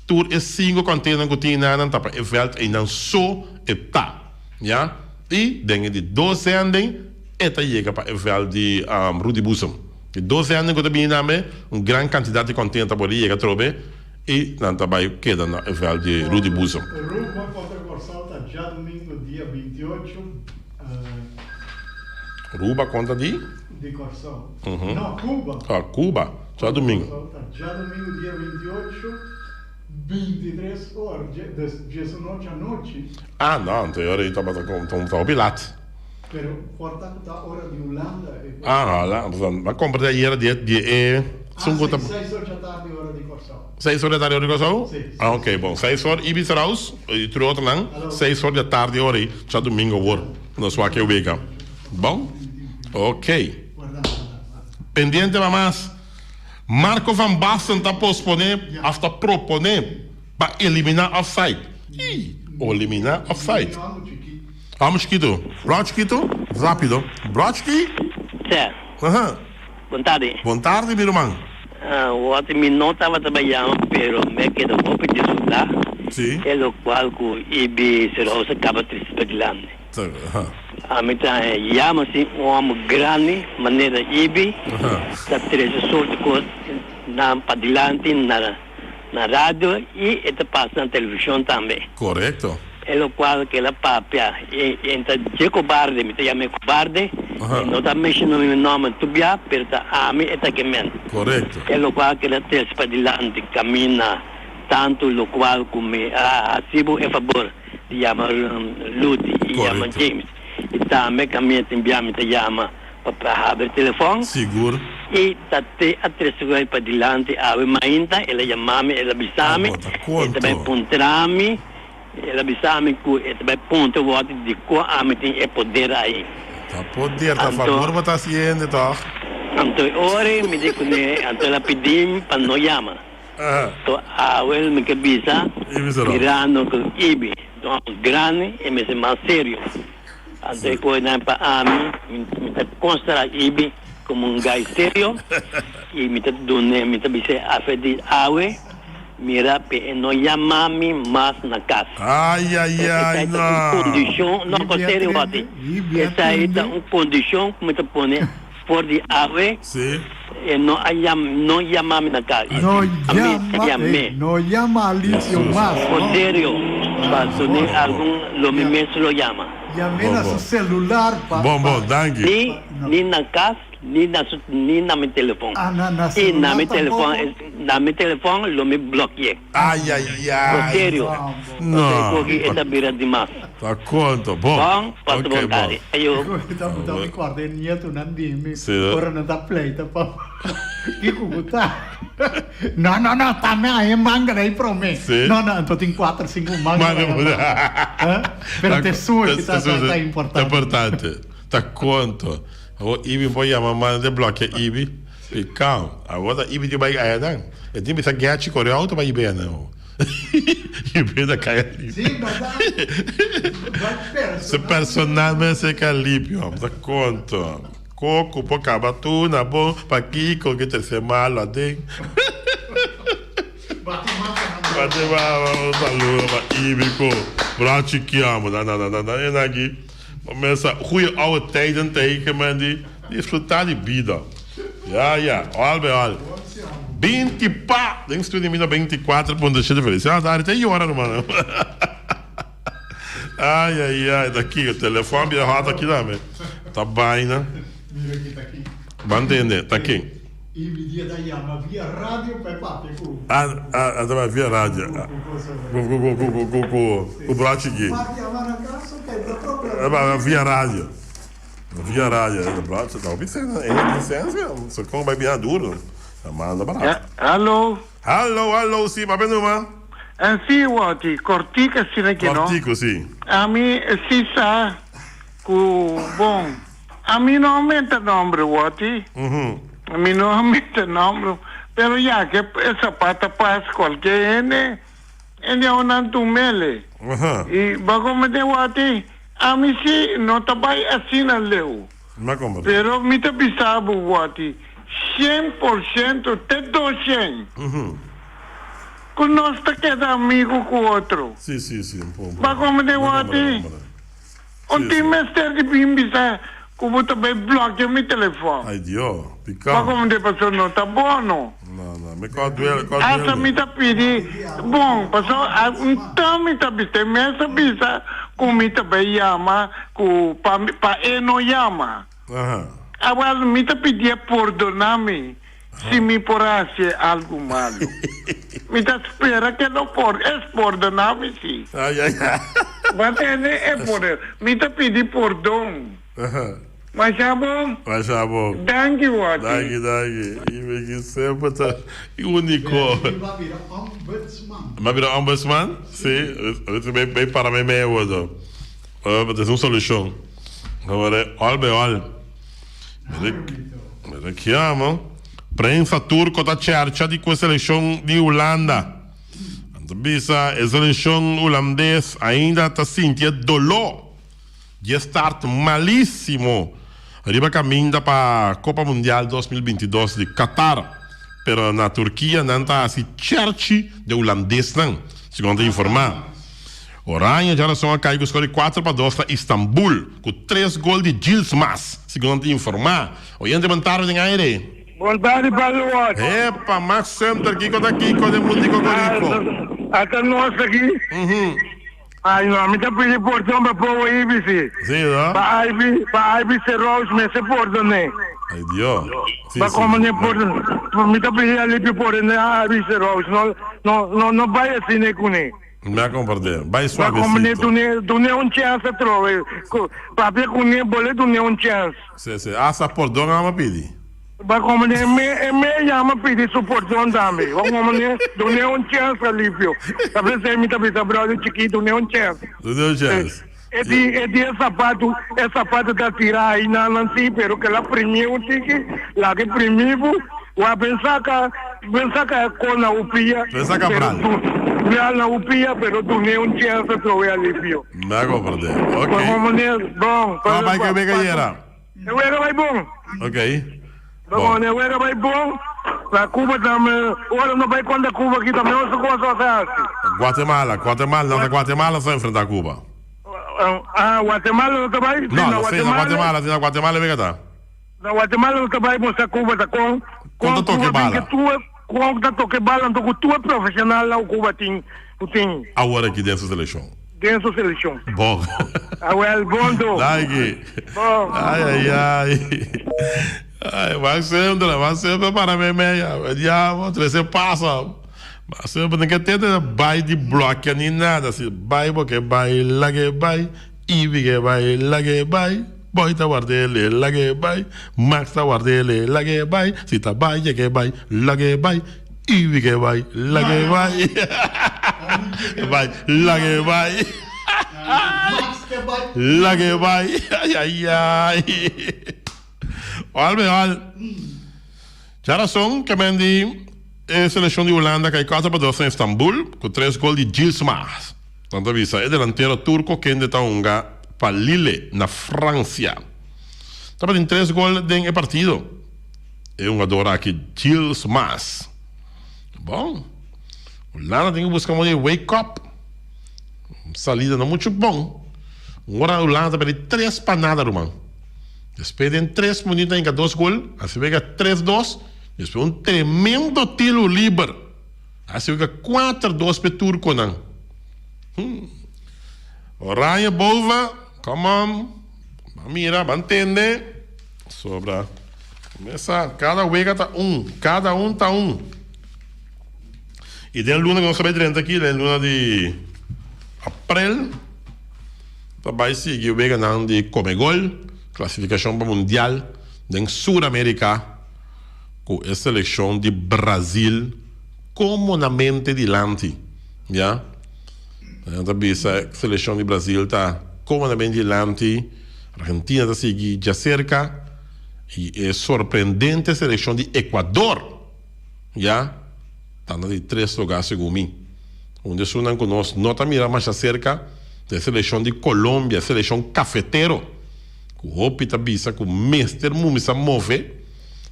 Tur e sinku containernan ku tin einan ta pa e vèlt einan so e ta. Ya. I den e di dos zending e ta yega pa e vèlt di Rudy Boezem. Di dos zending ku ta bini tambe un gran kantidat di kòntena ta por yega atrobe i nan ta bai keda na e vèlt di Rudy Boezem. Aruba kontra Kòrsou ta djadumingu dia 28. Aruba kontra di? Di Kòrsou. No, Cuba. Ah, Cuba. Djadumingu. Kòrsou ta djadumingu dia 28. 23 or, des diesunocho anochi. Ah, no, anto e ora ei tabata con, ta hopi lat. Pero por ta cu ta ora di Hulanda e. Ah, hala, ma compra di ayera di di e Ah, si, seis or djatardi ora di Corsou. Seis or djatardi ora di Corsou? Si. Ah, ok, bon, seis or Ibis Rouse y tur e otronan, seis or djatardi ora ei, djadumingo awor, nos wak e wega. Bon? Ok. Pendiente pa mas. Marco van Basten ta posponé òf ta proponé pa eliminá offside. Ii, Eliminá offside. Vamos chikitu. Bro chikitu, rápido. Bro chiki? Sir. Aha. Bon tardi. Bon tardi, mi ruman. Wòt mi no tabata bai yama pero mi a keda hopi disfrutá Sí. e lokual ku Ibi Serosa kaba trese. pa dilanti. Ami ta yama si un homber grandi manera Ibi ta trece soort cos nan padilanti na na radio y e ta pasa na television tambe. Correcto. E locual cu el a papia e e ta dje cobarde, mi ta yama e cobarde, e no ta menciona mi nomber tur bia pero ta ami e ta kemen. Correcto. E locual cu el a trece padilanti camina tanto locual cu mi a haci bo e fabor di yama Luti y yama James y tambe camina tin bia mi ta yama pa pa habri telefon. Sigur. Y ta te a trece cu el padilanti awe mainta el a yama mi el a bisa mi e ta bay puntra mi el a bisa mi cu e ta bay puntra wòrdu dikon ami tin e poder ahi. Ta poder ta fabor bo ta haciende toch. Anto e ora mi di cune anto el a pidi mi pa no yama. To awel mi ke bisa mirando ku Ibi ta un grandi e mester mas serio. Anto e koe nan pa ami mi ta konsidera Ibi komo un guy serio i mi ta dun'e mi ta bis'e afe di awe mira pe e no yama mi mas na kas. Esei ta un kondishon no ko serio wòrdi esei ta un kondishon ku mi ta pone. For di awe e no a yama, no yama mi na cas. No A mi ta yama, yam'é. ey, no yama Alicio mas, Por no. serio, pa tuni algun lo mi Ya, mes lo yama. yam'é na su celular pa, Bon, pa, bon, danki. Ni, pa, no. ni na cas, ni na su, ni na mi telefon. Ah, na, na I na celular mi telefon, tampoco? na mi telefon lo mi bloki'é. Ay, ay, Por ay. serio, No. pasobra e koki e ta bira dimas. Ta konto. Bon. Bon, pasa Ok, bon bon. tardi. Ayo. Ta ta mi kòrda e nietonan di mi Sí. ora nan ta pleita pa kiko ku ta. No, no, no, ta mi a e manga dai promé. Sí. No, no, anto tin kuater, sinku manga Manga dai por- Eh? Pero te su Ta- ta, ta, ta- ta ta importante. importante. Ta konto. Awor Ibi por yama manda de blòkia Ibi. Pikao. Awor ta Ibi tin bai ayanan. E tin bisa gechi kore outo pa Ibi ayanan. Ibi ta kai alipio. Sí, berdad. Bai Se personalmente se kai alipio. Ta konto. Koko por kaba tur na bon pakiko ke terse malo aden. Bati mapa na bon. Bati mapa. Un saludo pa Ibi ku Brochi Kiamo. Na na na na na enaki. Mesa goeie oude tijden tegen men di disfruta di bida. Ja ja, al bij al. 20 pa den studio mina 24.7 felicidad Ari te yora ruman. Ai ai ai ta kiko telefon bira hot aki tambe. Ta baina. Mira ki ta ki. Ban tende ta ki. I mi dia ta yama via radio pa e papia ku. Ah ah ta papia via radio. Ku ku ku ku ku ku ku brochi ki. Papia yama na kas ok ta problema. Via radio. Via radio e brochi ta hopi sena e tin sensia so kon bai bia duro. Ta manda barato. Hallo. Hallo hallo si papia numa. En si wòrdi kòrtiku asina ki no. Kòrtiku si. Ami si sa ku bon. Ami no a menta nombre wòrdi. Mi no a menta nombre pero ya ke e sapat a pas kualke hende hende a nan tumele. I bo a komprende wòrdi ami si no ta bai asina leu. Pero mi ta bisa bo wòrdi 100% te 200 ku nos ta keda amigu ku otro. Bo a komprende wòrdi? Un tin mester di bin bisa ku bo ta bai blòkia mi telefòn. Ai Dio, piká. Pa komo de paso no ta bono. No, no, mi kò duel, kò duel. Asta mi ta pidi, bon, paso un tan mi ta bisa, e mes a bisa ku mi ta bai yama ku pa pa e no yama. Aha. Awel mi ta pidié pordoná mi si mi por a hasié algu malu. Mi ta spera ke lo por, es pordoná mi si. Ay, ay, ay. Bo tende e poder. Mi ta pidi pordon. Masha bon. Masha bon. Danki, Watty. Danki, danki. I mi ki semper ta úniko. Mi ba bira ombudsman. Mi a bira ombudsman? Si. Bai, bai para mei mei awor. Es un solushon. All by all. Mi ta kiamo. Prensa turko ta chercha di ku e selekshon di Hulanda. Nan ta bisa e selekshon hulandes ainda ta sinti e doló di e start malisimo riba kaminda pa Kopa Mundial 2022 di Qatar. Pero na Turkia nan ta hasi cherchi di e hulandesnan, segun nan ta informá. Oranje djarason a kai ku skor di 4-2 na Istanbul, ku tres gol di Gilles Mas, segun nan ta informá. Oyente bon tardi den aire. Bon tardi Padre Ward. Epa, Max Center, kiko ta kiko den mundi kokoriko? Ata nos aki. Ay no, mi ta pidi pordon pa pobo Ibisi. Sí, no? Pa Ivy, pa Ivy Serous mester pordon'é. Ay Dios. Sí, Pa sí. como ne pordon, mi ta pidi alipio pordon'é a Ivy Serous. No, no, no, no bai asina kuné. Mi a comprende. Bai Pa como ne suavecito. dun'é, dun'é un chance atrobe. Ku, papia kuné, bole dun'é un chance. Sí, sí. Hasta pordon ama pidi. Ba como ne me e me yama pidi su pordon tambe. Ba como ne dune un chance Alipio. Ta pensé mi ta bisa brother chikito dune un chance. Dune un chance. E di e di e sapatu e sapatu ta tira ayi nan nan si pero kila primi un tiki laga e primi bo wa ben saka ben saka e ko na upia Ben saka pero bral. du bral na upia pero dune un chance atrobe Alipio. Me a comprende. Ok. Ba como ne bon. Ba bai ke wega yera. E wega bai bon. Ok. Bon. E wega bai bon. Na Cuba tambe, ora no bai kontra Cuba aki tambe otro kos a hasi. Guatemala, Guatemala, no ta Guatemala sa enfrenta Cuba. Ah, Guatemala no ta bai? No, no, si, na Guatemala, si na Guatemala e wega ta. Na Guatemala no ta bai mostra Cuba ta kon. Kon ta toke bala. Kon ta toke bala, anto ku tur e profesional nan Cuba tin, ku tin. Awor aki den su selekshon. Den su selekshon. Bon. Awel, bon do. Danki. Bon. Ai, ai, ai. Ai, ban sempre, ban sempre para me meia. Diabo, trese pasa. Ban sempre, no ke tende bai di blokia ni nada. Si bai bo ke bai, lage bai. Ibi ke bai, lage bai. Boy ta ward'ele, lag'e bai. Max ta ward'ele, lag'e bai. Si ta bai, yeg'e bai, lag'e bai. Ibi ke bai, lag'e bai. Bai, lag'e bai. Lag'e bai. Ay, ay, ay. Wal me wal. Djarason ke men di e selekshon di Hulanda kai 4-2 na Istanbul ku tres gol di Gilles Maas. Nan ta bisa e delantero turko kende ta hunga pa Lille na Fransia. Tabatin tres gol den e partido. E hungador aki Gilles Maas. Bon, Hulanda tin ku buska moda di wake up. Salida no muchu bon. Un ora Hulanda ta perde tres pa nada ruman. Despues den tres minuut a hinka dos gol, a wega tres dos, despues un tremendo tiro liber. A wega kuater dos p'e turkonan. Hmm. Oranje boven, come on. Ban mira, ban tende. Sobra. Mesa, kada wega ta un, kada un ta un. I den luna ku nos ta bai drenta aki, den luna di aprel, Ta bai sigui weganan di Comegol, klasifikashon pa Mundial den Sur Amerika ku e selekshon di Brazil komonamente dilanti. Ya, nan ta bisa e selekshon di Brazil ta komonamente dilanti, Argentina ta sigui djaserka i e sorprendente selekshon di Ecuador ya ta na di tres lugá segun mi. Un di esunnan ku nos no ta mira masha serka ta e selekshon di Colombia, e selekshon kafetero, ku hopi ta bisa ku mester muminsa move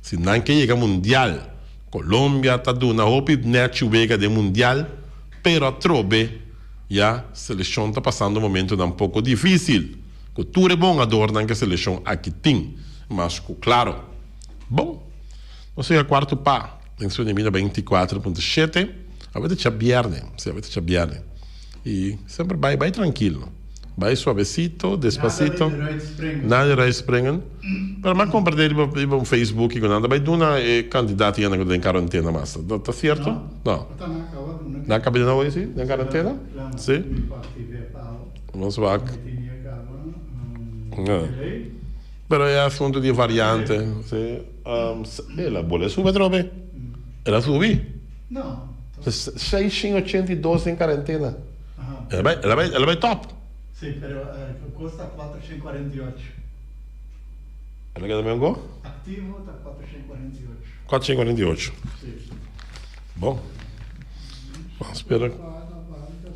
si nan ke yega mundial. Colombia ta duna hopi nèchi wega den mundial, pero atrobe ya selekshon ta pasando momentunan poko difisil ku tur e bon adornan ku e selekshon aki tin. Mas ku klaro. Bon, nos yega kuarto pa. Den su nemina 24.7, awe ta djabierne, si awe ta djabierne. I semper bai, bai trankilo. Bai suavecito, despacito. Nada di eruit springen. Pero m'a komprende riba riba un Facebook ku nan ta bai duna e kandidat yenda ku ta den karantena mas. Ta ta sierto? No. Nan a kaba di duna hoy si? Den karantena? Si. Nos wak. Pero e asunto di variante, si. El a bole subi atrobe. El a subi. No. 682 den karentena. El a bai, el a bai, el a bai top. Sí, pero kosta 448. El a keda meun ko? Aktivo ta 448. 448. Sí. Bon. Ban spera.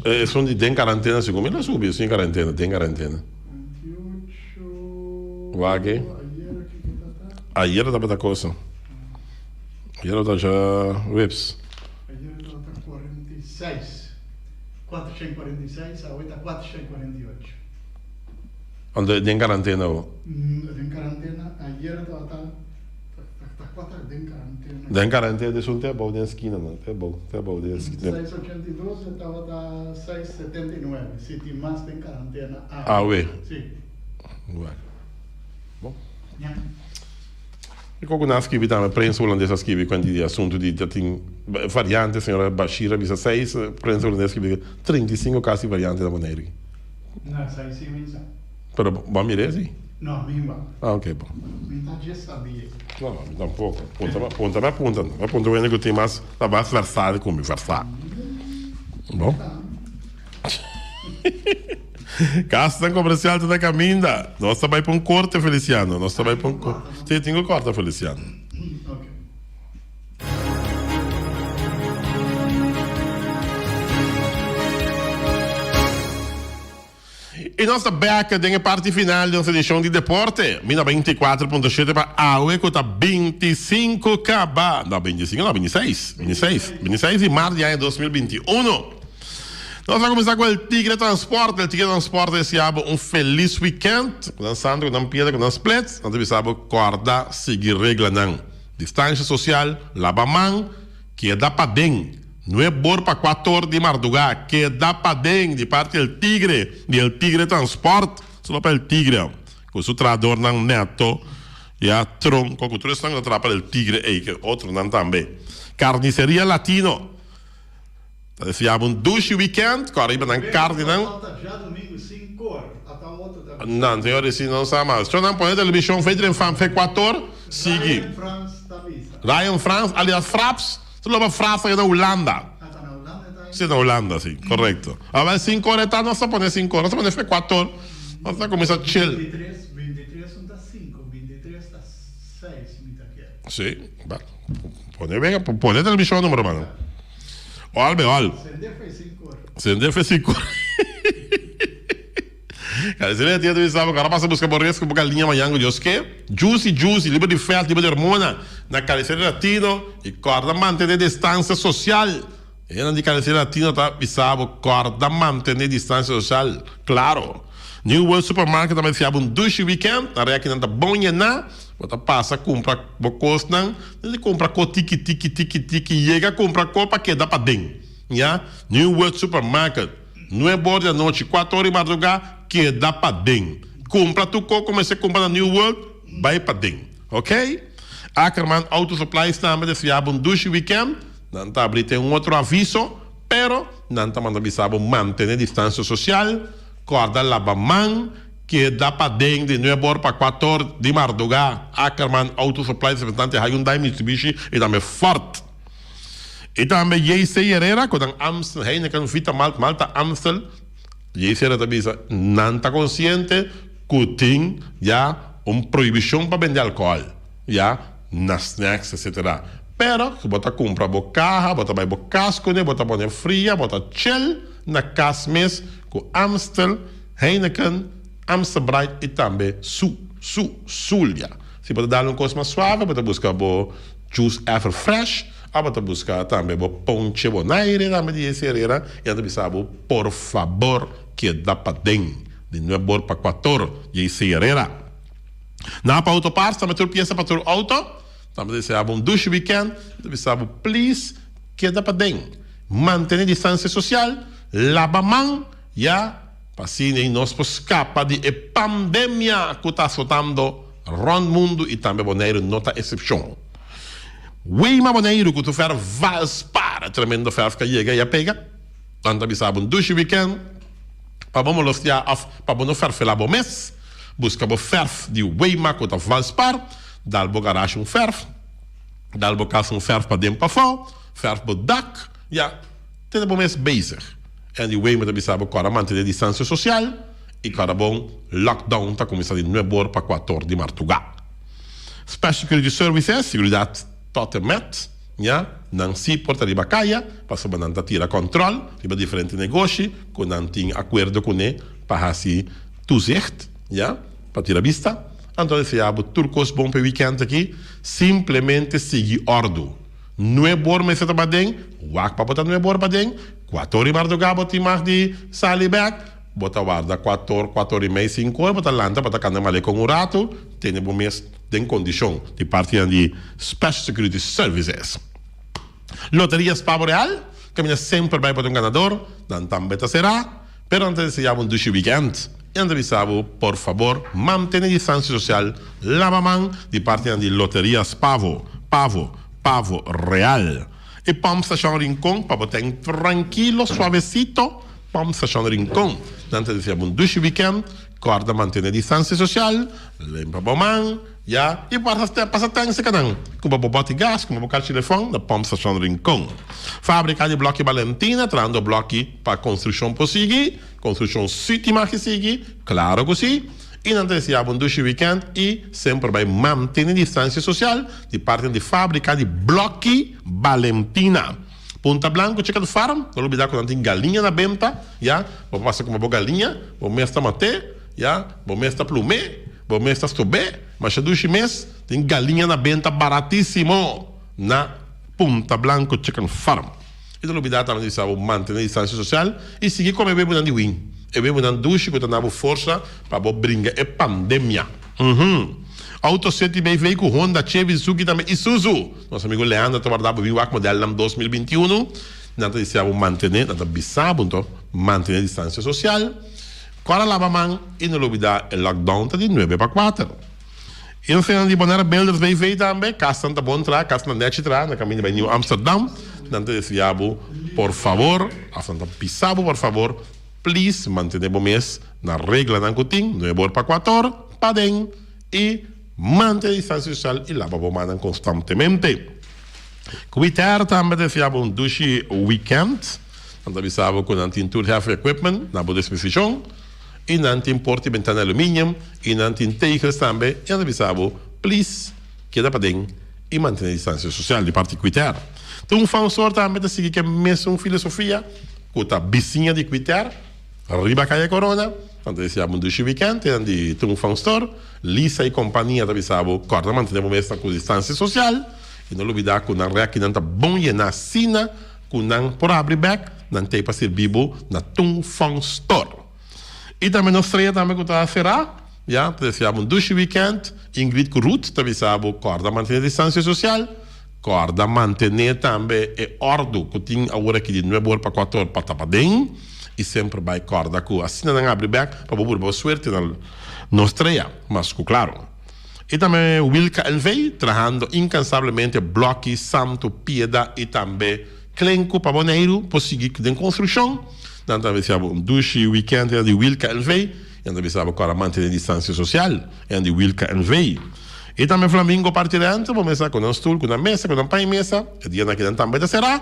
Esun di den karantena segun mi el a subi, esun di karantena, den karantena. 28. Wak Ayer ki ki ta ta? Ayer tabata cosa. Ayer tabata ja webs. Ayer tabata 46. 446, awe ta 448. Anto den karantena awo? Den karantena, ayera tabata ta kuater den karantena. Den karantena esun te abou den skina nan, te abou, te abou den skina. 682 e tabata 679, si tin mas den karantena awe. Awe? Si. Bueno. Bon. Ya. E koko nan a skibi tambe, prensa hulandes a skibi kuanti di asuntu di ta tin variante, señora Bashir a bisa seis, prensa hulandes a skibi 35 kasi variante na Boneiru. No, esei si mi sa. Pero bo a mira esei? No, mi wak. Ah, ok, bon. Mi ta dje sabia. No, no, mi tampoko. Punta, punta mi a punta. Mi a punta wende ku tin mas, ta mas versá ku mi, versá. Bon. Kasnan komersial ta na kaminda. Nos ta bai pa un korte, Feliciano. Nos ta bai pa un korte. Si, tin ku korta, Feliciano. I nos ta bek den e parti final di nos edishon di deporte. Mi na 24.7 pa awe ku ta 25 kaba. No, 25 no, 26. 26. 26 di mart di aña 2021. Nos a kuminsá ku El Tigre Transporte. El Tigre Transporte deseá bo un felis weekend. Ku nan santo, ku nan piedra, ku nan splits. Nan ta bisa bo kòrda sigui reglanan. Distansha sosial, laba man, keda paden. Nue bor pa kuator di mardugá, keda paden di parti El Tigre, di El Tigre Transport. Solo pa El Tigre, ku su trahadornan neto, ya tronko, ku tur esnan ku ta traha pa El Tigre ei, ku otronan tambe. Carniceria Latino. Ta deseá bo un dushi weekend ku ariba nan karninan. Nan señor di si no sa mas. Cho nan pone televishon fe dren fan fe kuator sigui. Ryan Frans alias Fraps su loba Fraps ta na Hulanda. Si na Hulanda si korekto. Awel sinku ora e ta nos ta pone sinku ora nos ta pone fe kuator nos ta kuminsa chill. Si pone venga pone televishon numero mano. Ol be ol. Sende fe sin cor. Cada dia tu sabe, cara pasa busca borres ku galinha mañana ku Dios ke. Juicy juicy, liber di vet, liber di hormona. Na Carniceria Latino y corda mantene distancia social. Hende di Carniceria Latino ta bisa bo corda mantene distancia social. Claro. New World Supermarket ta mester un dushi weekend. Na rekinan ta bon yena. Bo ta pasa kumpra bo kosnan, di kumpra ko tiki tiki tiki tiki yega kumpra ko pa keda paden. Ya, New World Supermarket, nuebe or di anochi, kuater or di mardugá, keda paden. Kumpra tur ko ku mester kumpra na New World, bai paden. Ok? Ackerman Auto Supplies tambe ta siña bo un dushi weekend. Nan ta abri ten un otro aviso, pero nan ta manda bisa bo mantene distancia social, kòrda laba man, Keda paden di nuebe or pa kuator di mardugá, Ackerman Auto Supply representante Hyundai, Mitsubishi i tambe Ford. I tambe JC Herrera ku nan Amstel, Heineken, Vita Malt, Malta Amstel. JC Herrera ta bisa nan ta konsiente ku tin ya un prohibishon pa bende alkohòl ya na snacks etcetera. Pero ku bo ta kumpra bo kaha, bo ta bai bo kas kuné, bo ta pone fria, bo ta chill na kas mes ku Amstel. Heineken, Amstel Bright i tambe Su, Su, Zulia. Si bo ta dal un kos mas suave, bo ta buska bo juice Ever Fresh òf bo ta buska tambe bo ponche Bonaire tambe di Jesse Herrera i nan ta bisa bo por fabor keda paden di nuebor pa kuator Jesse Herrera. Napa Auto Parts tambe tur piesa pa tur auto. Tambe ta desea bo un dushi weekend i ta bisa bo please keda paden, mantene distancia social, laba man. Ya pa asina ei nos por skapa di e pandemia ku ta asotando rònt mundu i tambe Boneiru no ta esepshon. Weima Boneiru ku tur fèrf Valspar, e tremendo fèrf ku a yega i a pega. Nan ta bisa bo un dushi wikènt pa bo molostiá òf pa bo no fèrfelá bo mes. Buska bo fèrf di Weima ku ta Valspar, dal bo garashi un fèrf, dal bo kas un fèrf paden pafó, fèrf bo dak, ya tene bo mes bezig. Anyway mi ta bisa bo kòrda mantene distansia sosial i kòrda bon lockdown ta kuminsá di nuebe or pa kuator di martugá. Special Security Services, seguridat tot en met, ya, nan si por ta riba kaya pasobra nan ta tira kòntròl riba diferente negoshi ku nan tin akuerdo kuné pa hasi toezicht, ya, pa tira bista. Anto a desea bo tur kos bon pa e wikènt aki, simplemente sigui òrdu. Nuebor mester ta paden, wak pa bo ta nuebor paden, kuator i mardugá bo tin mag di sali bèk, bo ta warda kuator, kuator i mei, sinku or bo ta lanta bo ta kanda malekon un ratu, tene bo mes den kondishon di partinan di Special Security Services. Loteria Spavo Real, kaminda semper bai pa ta un ganador, nan tambe ta será, pero nan ta deseá bo un dushi weekend i nan ta bisa bo por fabor mantene distansia sosial, laba man di partinan di Loteria Spavo, Pavo, Pavo Real. E Pump Station Rincon pa bo ten trankilo suavesito, Pump Station Rincon. Nan ta deseá bo un dushi weekend, kòrda mantene distansia sosial, limpa bo man. Ya, i pasa step pasa tank seka nan. Kumpa bo bòti gas, kumpa bo karchi telefòn na Pump Station Rincon. Fábrika di blòki Balentina trahando blòki pa konstrukshon por sigui. Konstrukshon sí tin mag di sigui, klaro ku sí. I nan ta deseá bo un dushi wikènt i semper bai mantene distansia sosial di parti di Fábrika di Blòki Balentina. Punta Blanco Chicken Farm, no lubidá ku nan tin galiña na benta, ya. Bo por pasa kumpa bo galiña, bo mes ta mat'é, ya, bo mes ta plum'é. Bo mes ta stob'é, masha dushi mes, tin galiña na benta baratisimo na Punta Blanco Chicken Farm. I ta lubidá tambe di bisa bo mantené distansia sosial i sigui kome webunan di win, e webunan dushi ku ta na bo forsa pa bo bringa e pandemia. Uhum. Auto City BV ku Honda, Chevy, Suzuki tambe Isuzu. Nos amigo Leandro ta warda bo bin wak modelnan 2021. Nan ta desea bo mantené, nan ta bisa bo nto, mantené distansia sosial. Kora laba man i no lubida e lockdown ta di nuebe pa kuater. I nos hendenan di Bonaire Builders BV tambe, kasnan ta bon traha, kasnan nechi traha na kaminda bai Nieuw Amsterdam. Nan ta desea bo por fabor, of nan ta bisa bo por fabor, please mantene bo mes na reglanan ku tin, nuebe or pa kuater, paden i mantene distansia sosial i laba bo mannan konstantemente. Kwiter tambe ta desea bo un dushi weekend. Nan ta bisa bo ku nan tin tur heavy equipment na bo disposishon i nan tin porta i bentana aluminium i nan tin tegels tambe i nan ta bisa bo please keda paden i mantene distansia sosial di parti Kwiter. Tin un fansor tambe ta sigui ku e mesun filosofia ku ta bisiña di Kwiter riba Kaya Corona. Nan ta desea bo un dushi weekend te nan di Tung Fang Store. Lisa i kompania ta bisa bo kòrda mantene bo mes na ku distansia sosial i no lubida ku nan rèkinan ta bon yená asina Ku nan por habri bek, nan t'ei pa sirbi bo na Tung Fong Store. I tambe nos strea tambe ku ta será, ya, ta desea bo un dushi weekend. Ingrid ku Ruth ta bisa bo kòrda mantené distansia sosial, kòrda mantené tambe e òrdu ku tin awor aki di nuebe or pa kuater or pa ta paden i semper bai kòrda ku asina nan habri bek pa bo puru bo suerte na nos strea, mas ku klaro. I tambe Wilka NV. trahando inkansablemente blòki, santu, pieda i tambe klenku pa Boneiru por sigui den konstrukshon. Nan ta bisa bo un dushi wikènt di Wilka NV. I nan ta bisa bo kòrda mantené distansia sosial en di Wilka NV. I tambe Flamingo parti dentro bo mesa ku nan stul, ku nan mesa, ku nan pan i mesa. E dianan aki nan tambe ta será,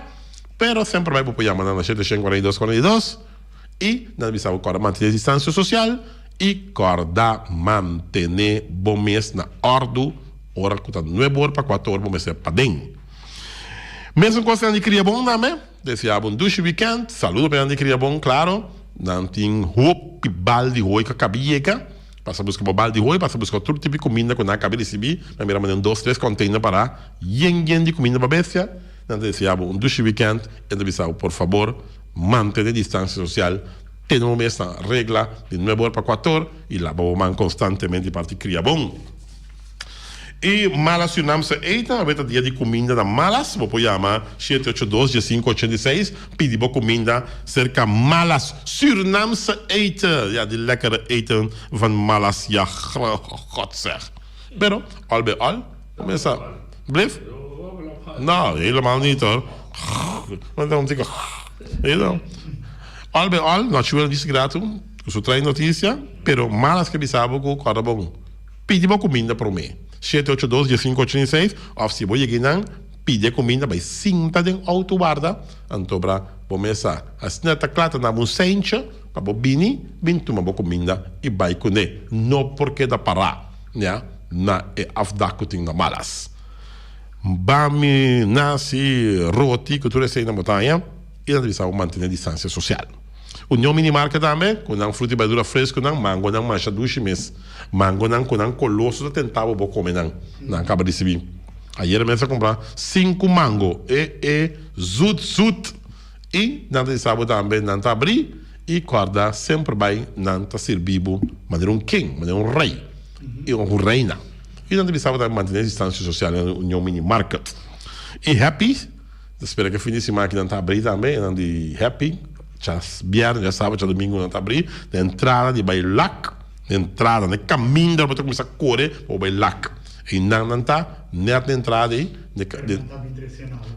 pero semper bai bo por yama nan na shete shen 42 42 i nan ta bisa bo kòrda mantené distansia sosial. I kòrda mantené bo mes na òrdu ora ku ta nuebe or pa kuater or bo mester paden. Mesun kos nan di Kriabon tambe. Deseá bo un dushi wikènt. Saludo pa nan di Kriabon, klaro. Nan tin hopi bal di hoi ku a kabi yega. Pasa buska bo bal di hoi, pasa buska tur tipo di kuminda ku nan a kabi risibí. Mi a mira manera un dos tres kònteiner pará yen yen di kuminda pa bestia. Nan ta deseá bo un dushi wikènt i nan ta bisa bo por fabor mantené distansia sosial. Tene bo mes na regla di nuebe or pa kuater i laba bo man konstantemente parti kria bon. I Malas Surinaamse Eten, awe ta dia di kuminda na Malas, bo por yama 782 1586 pidi bo kuminda serka Malas Surinaamse Eten. Ja, di lekkere eten van Malas, ja god zeg. Pero al bij al, mesa, blif? No, helemaal niet hoor. Want dan tik Al bij al, no chuel dice grato, ku su trae noticia, pero malas ke bisa bo ku kòrda bon. Pidi bo kuminda promé. 782 1586 òf si bo yega einan, pidi e kuminda bai sinta den outo warda, anto bra bo mesa. Asina ta kla ta na bo un seintje pa bo bini bin tuma bo kuminda i bai kuné. No por keda pará, ya, na e afdak ku tin na Malas. Bami, nasi, roti ku tur esei nan bo ta haña. I nan ta bisa bo mantené distansia sosial. Union Mini Market tambe, ku nan fruta i berdura fresku nan, mangonan masha dushi mes. Mangonan ku nan koloso ta tenta bo bo kome nan. Nan kaba risibí. Ayera mes a kumpra sinku mango e e zut zut i nan ta bisa bo tambe nan ta abri i kòrda semper bai nan ta sirbi bo manera un king, manera un rei i un reina. I nan ta bisa bo tambe mantené distansia sosial na Union Mini Market. I Happy ta spera ku e fin di siman aki nan ta abri tambe e nan di Happy djas bièrnè, djas sábado, djas domingo nan ta abri na entrada di bai Lak, na entrada na e kaminda bo ta kuminsá kore pa bo bai Lak. Einan nan ta net na entrada ei,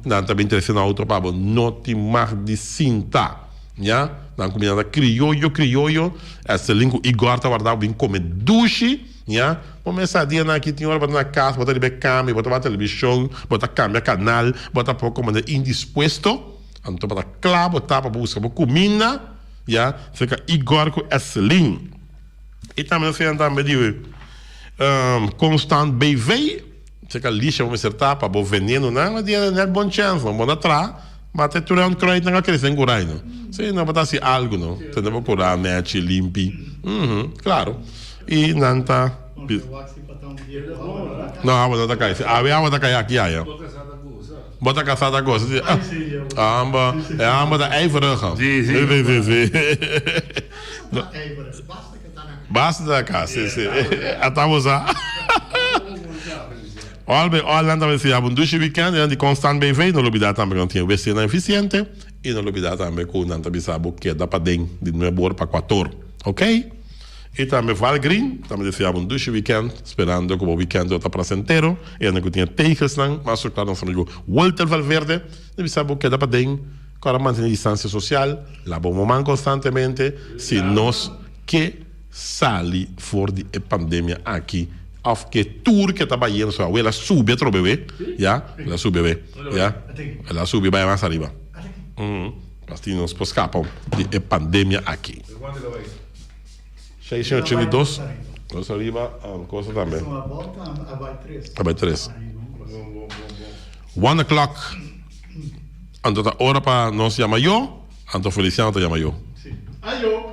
nan ta bin trese na auto pa bo no tin mag di sinta, ya. Nan kuminda ta krioyo krioyo, Estelin ku Igor ta warda bo bin kome dushi, ya. Bo mester a dianan aki tin ora bo ta na kas, bo ta riba e kama, bo ta wak televishon, bo ta kambia kanal, bo ta poko manera indispuesto, anto bo ta kla bo ta pa bo buska bo kuminda, ya, serka Igor ku Estelin. I tambe nos hende tambe di Constant BV. Seka lisha bo mester ta pa bo venenonan a dia net bon chèns no. Bo na tra, ma te tur e kruidnan a krese den kurai no. Si nan bo ta hasi algu no. Tende bo kura nèchi, limpi. Uhumm, klaro. I nan ta. No, awa no ta kai. Si awe awa ta kai aki aya. Bo ta kasá ta gosa. Si, ah, amba, e amba ta ijverig. Si, si. Si, si, si. Basta ta na kas, si, si. Ata bo sa. All bij all nan ta deseá bo un dushi weekend. E nan di Constant BV. No lubidá tambe ku nan tin wc-nan efisiente. I no lubidá tambe ku nan ta bisa bo keda paden di nuebe or pa kuator. Ok? I tambe Val Green tambe deseá bo un dushi weekend, sperando ku bo weekend lo ta placentero. E hende ku tin e tegelsnan, mas su klar nos amigo Walter Valverde, ta bisa bo keda paden, kòrda mantene distansia sosial, laba bo man konstantemente si nos ke sali for di e pandemia aki òf ke tur ke ta bayendo so awe el a subi atrobe we, ya, el a subi awe, ya, el a subi bai mas ariba. Asina nos por skapa di e pandemia aki. 682 Nos ariba cosa tambe. A bai tres. One o'clock. Anto ta ora pa nos yama yo, anto Feliciano ta yama yo. Ayo!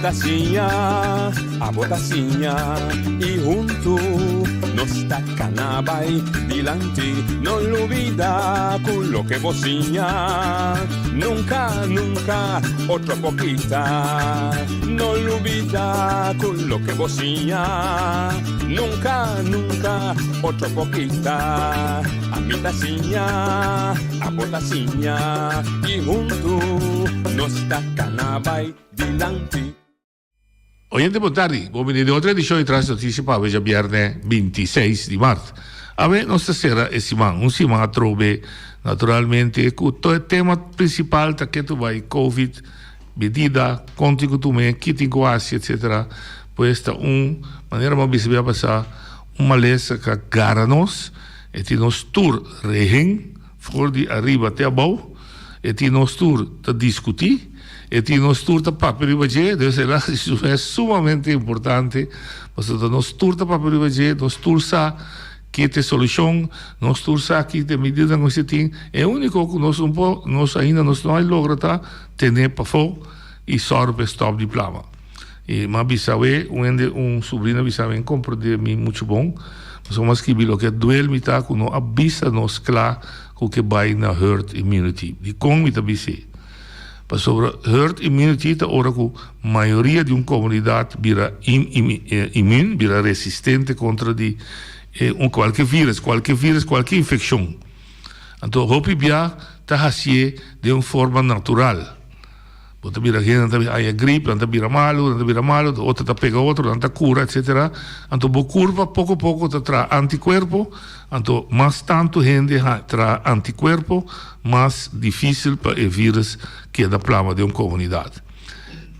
ta siña, abo ta siña y huntu nos ta cana bay dilanti. No lubida cu loke bo siña nunca, nunca otro por kita. No lubida cu loke bo siña nunca, nunca otro por kita. Ami ta siña, abo ta siña y huntu nos ta cana bay dilanti. Oyente bon tardi, bon bini den otro edicion di Tras Noticia pa awe djabierne 26 di mart. Awe nos ta cera e siman, un siman atrobe naturalmente cu to e tema principal ta ketu bay covid, medida, con tin cu tume, ki tin cu haci etc. Pues ta un manera bo a bisa bia pasa un malesa ca gara nos, e tin nos tur rehen for di ariba te abou, e tin nos tur ta discuti, e tin nos tur ta papia riba dje, dus el a es sumamente importante pasobra nos tur ta papia riba dje, nos tur sa ki ta e solucion, nos tur sa ki ta e medidanan cu mester tin, e unico cu nos no por, nos ainda nos no a logra ta tene pafo y sòru pa e stòp di plama. I m'a bisa awe, un hende, un subrina bisa mi, N komprendé mi muchu bon, pasobra m'a skibi loke a duel mi ta ku no a bisa nos kla ku ke bai na herd immunity. Dikon mi ta bis'é? Pasobra herd immunity ta ora ku mayoria di un komunidat bira immun, bira resistente kontra di un kualke virus, kualke virus, kualke infekshon. Anto hopi bia ta hasié den un forma natural. Bo ta bira hende, nan ta haña grip, nan ta bira malu, nan ta bira malu, otro ta pega otro, nan ta kura, etcetera. Anto bo kurpa poko poko ta traha antikuerpo, anto mas tantu hende traha antikuerpo, mas difisil pa e virus keda plama den un komunidat.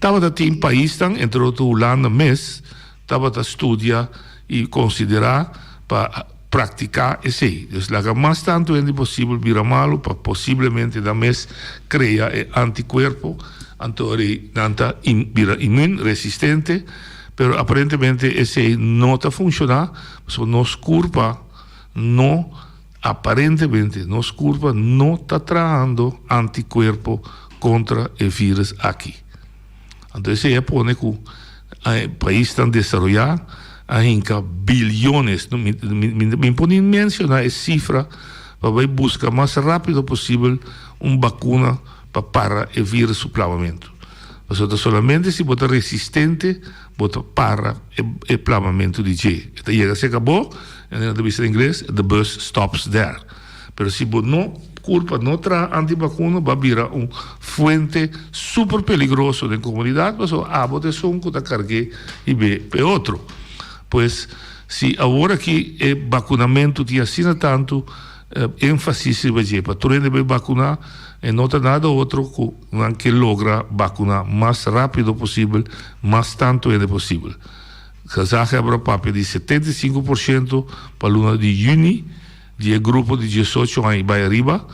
Tabata tin paisnan, entre otro Hulanda mes, tabata studia i konsiderá pa praktiká esei. Dus laga mas tantu hende posibel bira malu pa posiblemente nan mes krea e antikuerpo, anto ori nan ta bira imün, resistente, pero aparentemente esei no ta funshoná, pasobra nos kurpa no, aparentemente nos kurpa no ta trahando antikuerpo kontra e vírus aki. Anto esei a pone ku paisnan desaroyá a hinka bilyones, mi por ni menshoná e sifra, pa bai buska mas rápido posibel un bakuna pa para e vírus su plamamentu. Pasobra ta solamente si bo ta resistente bo ta para e plamamentu di dje. E ta yega serka bo, en nan ta bisa na ingles, the bus stops there. Pero si bo no kurpa no traha antibakuna bo a bira un fuente super peligroso den komunidat pasobra abo ta esun ku ta karg'é i be p'e otro. Pues si awor aki e bakunamentu tin asina tantu énfasis riba dje pa tur hende bai bakuná e no ta nada otro ku nan ke logra bakuná mas rápido posibel mas tantu hende posibel. Gezaghebber a papia di 75% pa luna di yüni. Di e grupo di diesocho aña i bai ariba,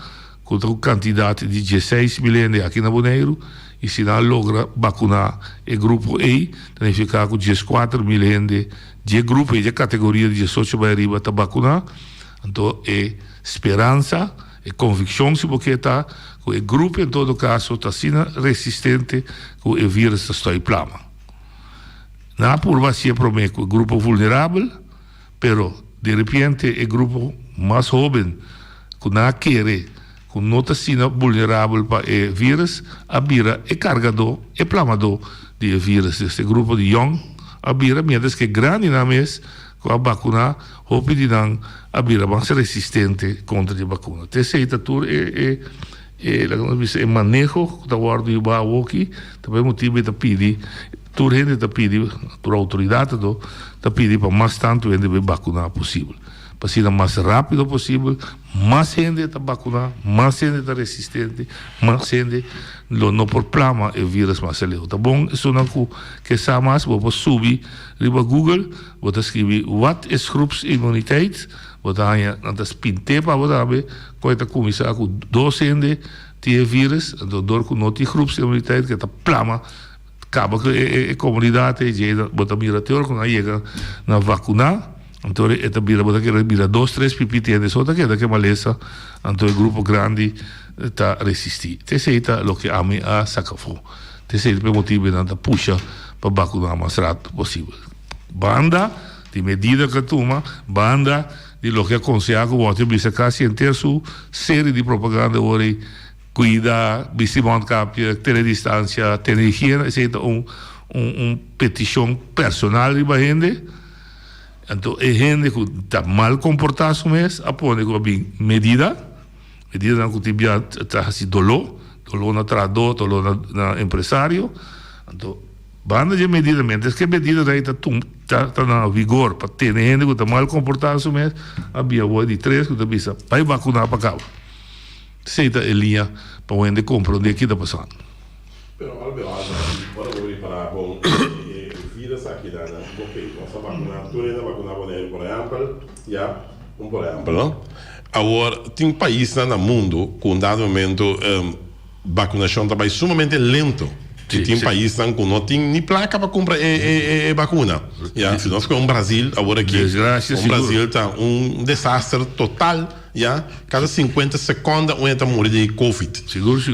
ku ta ku kantidat di dieseis mil hende aki na Boneiru, i si nan logra bakuná e grupo ei, ta nifiká ku dieskuater mil hende di e grupo ei, di e kategoria di diesocho bai ariba ta bakuná. Anto e speransa, e konvikshon si bo ke ta, ku e grupo en todo kaso ta asina resistente ku e vírus ta stòi plama. Nan a purba hasié promé ku e grupo vulnerabel. Pero, di repente e grupo mas hoben ku nan a kere ku no ta asina vulnerabel pa e virus a bira e kargadó, e plamadó di e virus. Dus e grupo di yòn a bira, mientras ku e grandinan mes ku a bakuná, hopi di nan a bira mas resistente kontra di e bakuna. Ta esei ta tur e e e laga nos bisa e maneho ku ta wòrdu yuba awoki, ta pa e motibu e ta pidi. Tur hende ta pidi, tur outoridat anto ta pidi pa mas tantu hende bay bakuná posibel. Pa asina mas rápido posibel, mas hende ta bakuná, mas hende ta resistente, mas hende lo no por plama e vírus mas aleu. Ta bon esunnan ku ke sa mas, bo por subi riba Google, bo ta skribi wat is groepsimmuniteit, bo ta haña, nan ta spint'é pa bo tambe kon e ta kuminsá ku dos hende tin e vírus, anto dor ku no tin groepsimmuniteit ke ta plama. Kaba ku e komunidat ei dje bo ta mira te ora ku nan yega na vakuná anto e ta bira bo ta kere bira dos tres pipí tende so ta keda ku e malesa anto e grupo grandi ta resistí. Esei ta loke ami a saka afó. Ta esei ta e motibu nan ta pusha pa bakuna mas rato posibel. Banda di medida ku a tuma, banda di loke a konsehá ku wòrdu bisa kasi henter su seri di propaganda ora ei kuida, bisti mondkapje, tene distansia, tene higiena, esei ta un un petishon personal riba hende. Anto e hende ku ta mal komportá su mes a pone ku a bin medida, medidanan ku tin bia ta hasi doló, doló na trahadó, doló na na empresario. Anto banda di e medida, miéntras ku e medidanan ei ta ta na vigor pa tene hende ku ta mal komportá su mes, a bia awor di tres ku ta bisa bai bakuná pa kaba. Esei ta e liña pa un hende komprondé ki ta pasando. Pero algo aki, ora bo ripará bon e virus aki ta na ok, nos a bakuná, tur hende a bakuná Boneiru por ehèmpel, ya, un por ehèmpel no. Awor tin paisnan na mundu ku un dado momento bakunashon ta bai sumamente lento. I tin paisnan ku no tin ni plaka pa kumpra e bakuna, ya. Si nos kohe un Brasil awor aki, un Brasil ta un desaster total, ya, kada sinkuenta sekonda un hende ta muri di covid.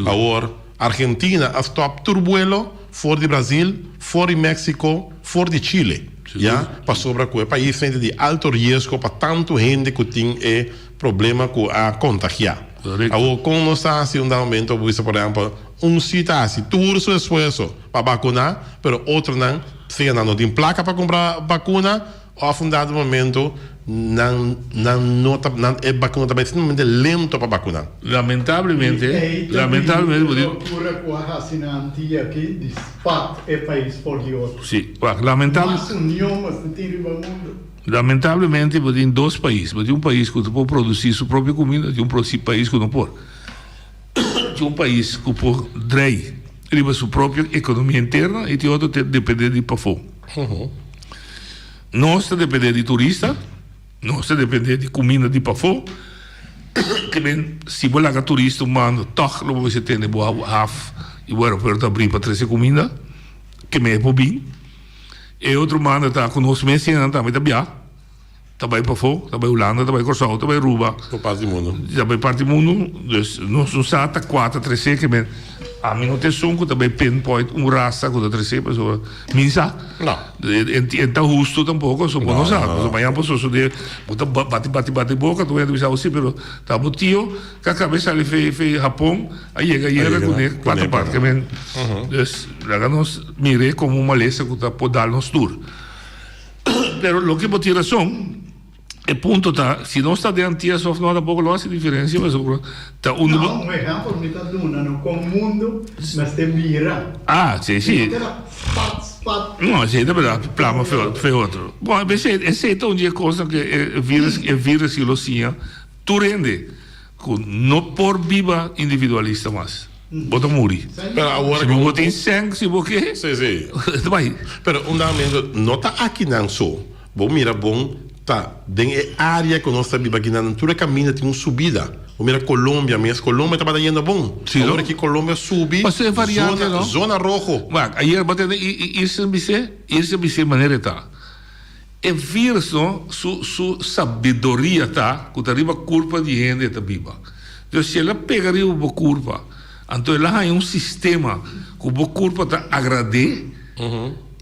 Awor. Argentina a stop tur buelo for di Brasil, for di Mexico, for di Chile, ya, pasobra cu e paisnan ta di alto riesgo pa tanto hende cu tin e problema cu a contagia. Awor con nos ta haci un dado momento bo bisa por ehempel un si ta haci tur su esfuerzo pa vacuna pero otronan sea nan no tin placa pa cumpra vacuna Of un dado momento nan nan no ta nan e bakuna ta bai sumamente lento pa bakuna. Lamentablemente, lamentablemente bo tin. Locura cu a haci na Antia aki di spat e pais for di otro. Si, wak, lamentabl. Mas union mas no tin riba mundo. Lamentablemente bo tin dos pais, bo tin un pais cu ta por produci su propio cuminda, tin un pais cu no por. Tin un pais cu por drei riba su propio economia interna y tin otro ta depende di pafo. Nos ta depende di turista, nos ta depende di cuminda di pafo. Ke men si bo laga turista un banda toch lo bo mester tene bo haf y bo aeropuerto abri pa trece cuminda, ke men e por bin. E otro banda ta cu nos mes hendenan tambe ta bia. Ta bai pafó, ta bai Hulanda, ta bai Kòrsou, ta bai Aruba. Tur parti di mundu. Ta bai parti di mundu. Dus nos no sa ta kua ta tresé ke men. Ami no ta esun ku ta bai pinpoint un rasa ku ta tresé pasobra mi no sa. No. E ta hustu tampoko, so bo no sa. Pasobra mañana por sosodé bo ta bati bati bati boka tur hende ta bisa bo si pero ta bo tio ku a kaba e sali fe fe Hapon a yega ayera kuné kuater parti ke men. Dus laga nos mir'é komo un malesa ku ta por dal nos tur. Pero loke bo tin rason, e punto ta, si nos ta den Antias of no tampoco lo haci diferencia pasobra ta unda bo. No, un ehempel mi ta duna no con mundo mester bira. Ah, si, si. No keda spat, spat. No, esey ta berdad, plama fe otro. Bon, esey, esey ta un di e cosnan cu e virus, e virus lo siña tur hende. Cu no por biba individualista mas. Bo ta muri. Pero awor Si bo tin sèn, si bo ke, Sí, sí. ta bai. Pero un dado no ta akinan so. Bo mira bon, ta den e área ku nos ta biba akinan, tur e kaminda tin un subida. Bo mira Colombia mes, Colombia tabata yendo bon. Sí, no? Awor aki Colombia subi Paso e variante, zona, no? zona rojo. Wak, ayer bo tende Irsen bis'é, Irsen bis'é manera e ta. E virus no, su su sabiduria ta cu ta riba curpa di hende e ta biba. Entonces si el a pega riba bo curpa, anto el a haña un sistema cu bo curpa ta agrad'é,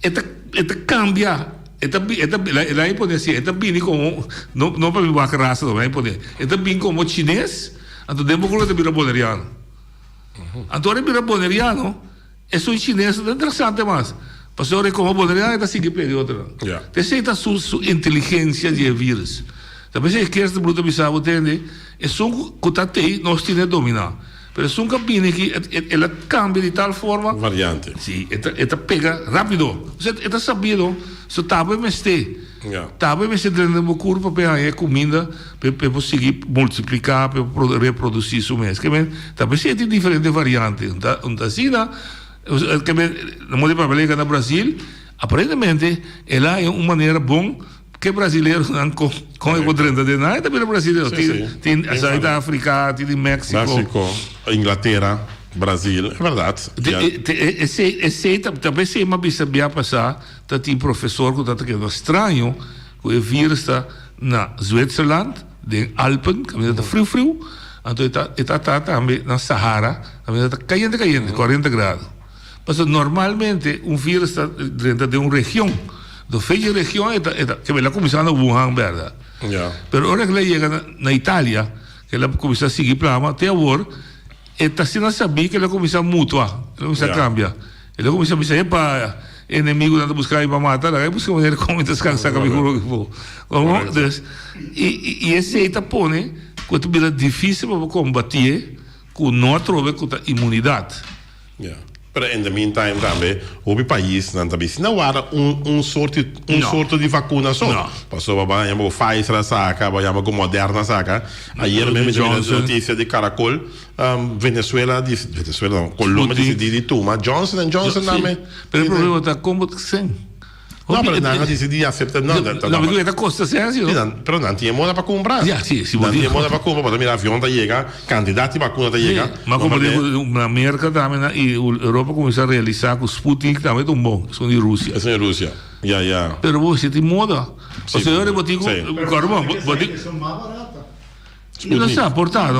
e ta e ta cambia, e ta e ta el a pone así, e ta bini como, no no pa mi wak rasa no, el a pone, e ta bini como chines, anto den bo curpa e ta bira boneriano. Anto ora e bira boneriano. Esun chines no ta interesante mas, pasobra e komo boneriano e ta sigui pega e otronan. Ja. Esei ta su su inteligensia di e virus. Ta p'esei Kersten Bloed ta bisa bo tende, esun ku ku ta tei nos tin e dominá. Pero esun ku a bini aki e el a kambia di tal forma. Variante. Si, e ta e ta pega rápido. Osea e ta sabido, so tabo e mester. Ja. Tabo e mester drenta den bo kurpa pa e haña e kuminda pa e por sigui multipliká, pa e por reprodusí su mes. Ke men, ta p'esei e tin diferente variante. Un ta un ta asina, ke men, na moda di papia leka na Brasil, aparentemente el a haña un manera bon ke brasileronan kon kon e por drenta den nan, e ta bira brasilero. Sí, sí. Tin tin Zuid Afrika, tin di Mexico. Mexico, Inglatera, Brasil, e bèrdat. Te e esei esei ta ta p'esei mi a bisa bia pasá ta tin profesor ku ta ta keda straño ku e virus ta na Zwitserland, den Alpen, kaminda ta friu friu, anto e ta e ta ta tambe na Sahara, kaminda ta kayente kayente, kuarenta grado. Pasobra normalmente un virus ta drenta den un region. Do fe dje region e ta e ta kebel a kuminsá na Wuhan bèrda. Pero ora ku el a yega na na Italia ku el a kuminsá sigui plama te awor e ta asina sabí ku el a kuminsá mutua, el a kuminsá kambia. El a kuminsá bisa epa enemigunan ta buska mi pa mata laga e buska manera kon mi ta saka mi kuru aki afó. Komo? Dus i i esei ta pone ku ta bira difísil pa bo kombatié ku no atrobe ku ta inmunidat. Ya. Pero in the meantime tambe hopi paisnan ta bisa na warda un un sorti un sorto di vakuna so. Pasobra bo a yama ku Pfizer a saka, bo a yama ku Moderna a saka. Ayer mi a mira notisia di Caracol, Venezuela di Venezuela no, Colombia disidi di tuma Johnson and Johnson tambe. Pero e problema ta kon bo ta sen. No, pero nan a disidí acepta. No, no, no, no, ta costa sen, sí, no? Pero nan tin e moda pa cumpra. Ja, sí, sí. Nan tin e moda pa cumpra, pasobra mira avion ta yega, cantidad di vacuna ta yega. Sí, ma como digo, na Merca tambe na y Europa cuminsa realisa cu Sputnik tambe ta un bon, esun di Rusia. Esun di Rusia, ja, ja. Pero bo si tin moda. Sí. Pasobra bo tin cu, Corbo, bo tin. Esun mas barata. Mi no sa, por ta,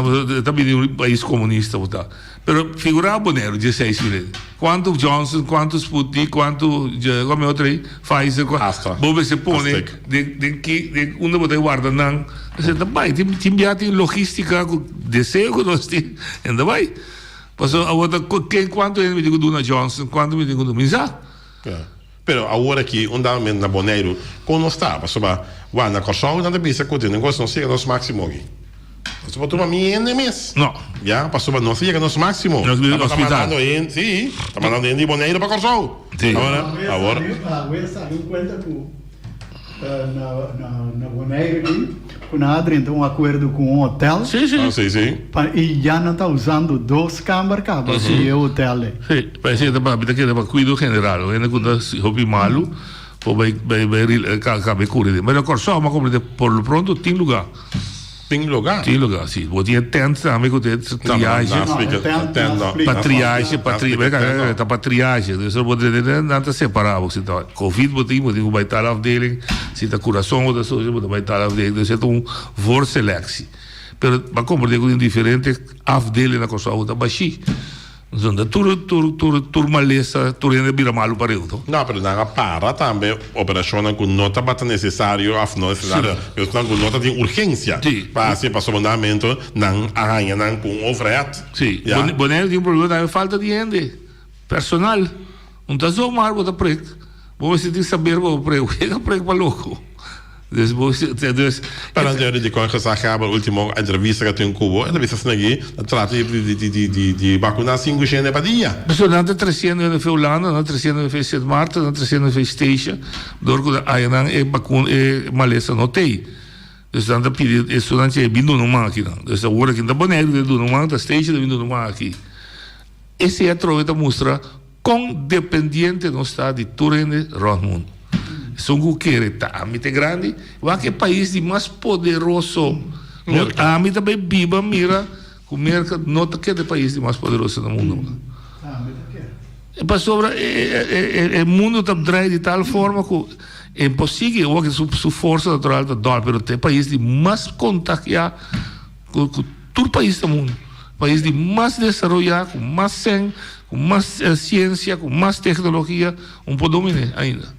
ta bini un pais comunista por ta. Pero figura Boneiru, dieseis mil hende. Cuanto Johnson, cuanto Sputnik, cuanto, cua mi otro ei? Pfizer, cua. Astra. Bo mester pone den, den ki, den unda bo ta warda nan. Esei ta bai. Tin, tin bia tin logistica cu deseo cu nos tin, en ta bai. Pasobra awor ta ken, cuanto hende mi tin cu duna Johnson, cuanto mi tin cu duna, mi sa. Ya. Pero awor aki un dado momento na Boneiru kon nos ta? Pasobra wak na Kòrsou nan ta bisa ku tene kos nos yega nos máksimo aki. Nos no por tuma mi hende mes. No. Ya, pasobra nos a yega nos máksimo. Nos bira Tabata hospital. mandando hende, sí, ta mandando hende di Boneiru pa Kòrsou. Sí. Awor, awor. Awe sali un kuenta ku na na na Boneiru aki ku nan a drenta un akuerdo ku un hotel. Sí, sí. Ah, sí, sí. Pa i ya nan ta usando dos kamber kaba di e hotel ei. Sí, parece ta papia ta keda pa cuido general, un hende cu ta hopi malu por bay bay bay caba e cura den. Pero Corsou mi a comprende por lo pronto tin lugar. Tin lugar? Tin lugar, si. Bo tin e tent tambe cu ta triage. No, e tent no. Pa triage, pa triage, ta pa triage. Dus bo drenta nan ta separa bo. Si ta covid bo tin, bo tin cu bay tal afdeling. Si ta curason bo ta sufri, bo ta bay tal afdeling. Dus e ta un voorselectie. Pero bo a comprende cu tin diferente afdeling na Corsou cu ta bashi. Zunda tur tur tur tur malesa tur hende a bira malu pareu to. No, pero nan a para tambe operashonnan ku no tabata nesesario òf no nesesario, pero esnan ku no ta tin urgensia pa hasi pasobra nan momento nan a haña nan ku un overhead. Sí, Boneiru tin un problema tambe falta di hende, personal. Un ta zomaar bo ta prek, bo mester tin saber pa bo prek, bo yega prek pa loko. Dus bo dus. Pero anterior di kon gezaghebber ultimo entrevista ku a tin ku bo, e ta bisa asina aki, ta trata di di di di di bakuna sinku shende pa dia. Pasobra nan ta tresiendo hende fe Hulanda, nan ta tresiendo hende fe Sint Maarten, nan ta tresiendo hende fe Statia, dor ku ayanan e bakuna e malesa no tei. Dus nan ta pidi esunnan che bin duna un man akinan. Dus awor aki ta Boneiru ta duna un man, ta Statia ta bin duna un man aki. Esei atrobe ta mustra. Kon dependiente nos ta di tur hende rònt mundu. Esun ku kere ta ami ta e grandi, wak e pais di mas poderoso. Merka. Ami ta bai biba mira ku Merka no ta keda e pais di mas poderoso na mundu. Pasobra e mundu ta drai di tal forma ku e por sigui wak su forsa natural ta dòl, pero ta e pais di mas kontagiá. Ku tur pais ta mundu. Pais di mas desaroyá, ku mas sèn, ku mas siensia, ku mas teknologia, un por dominé ainda.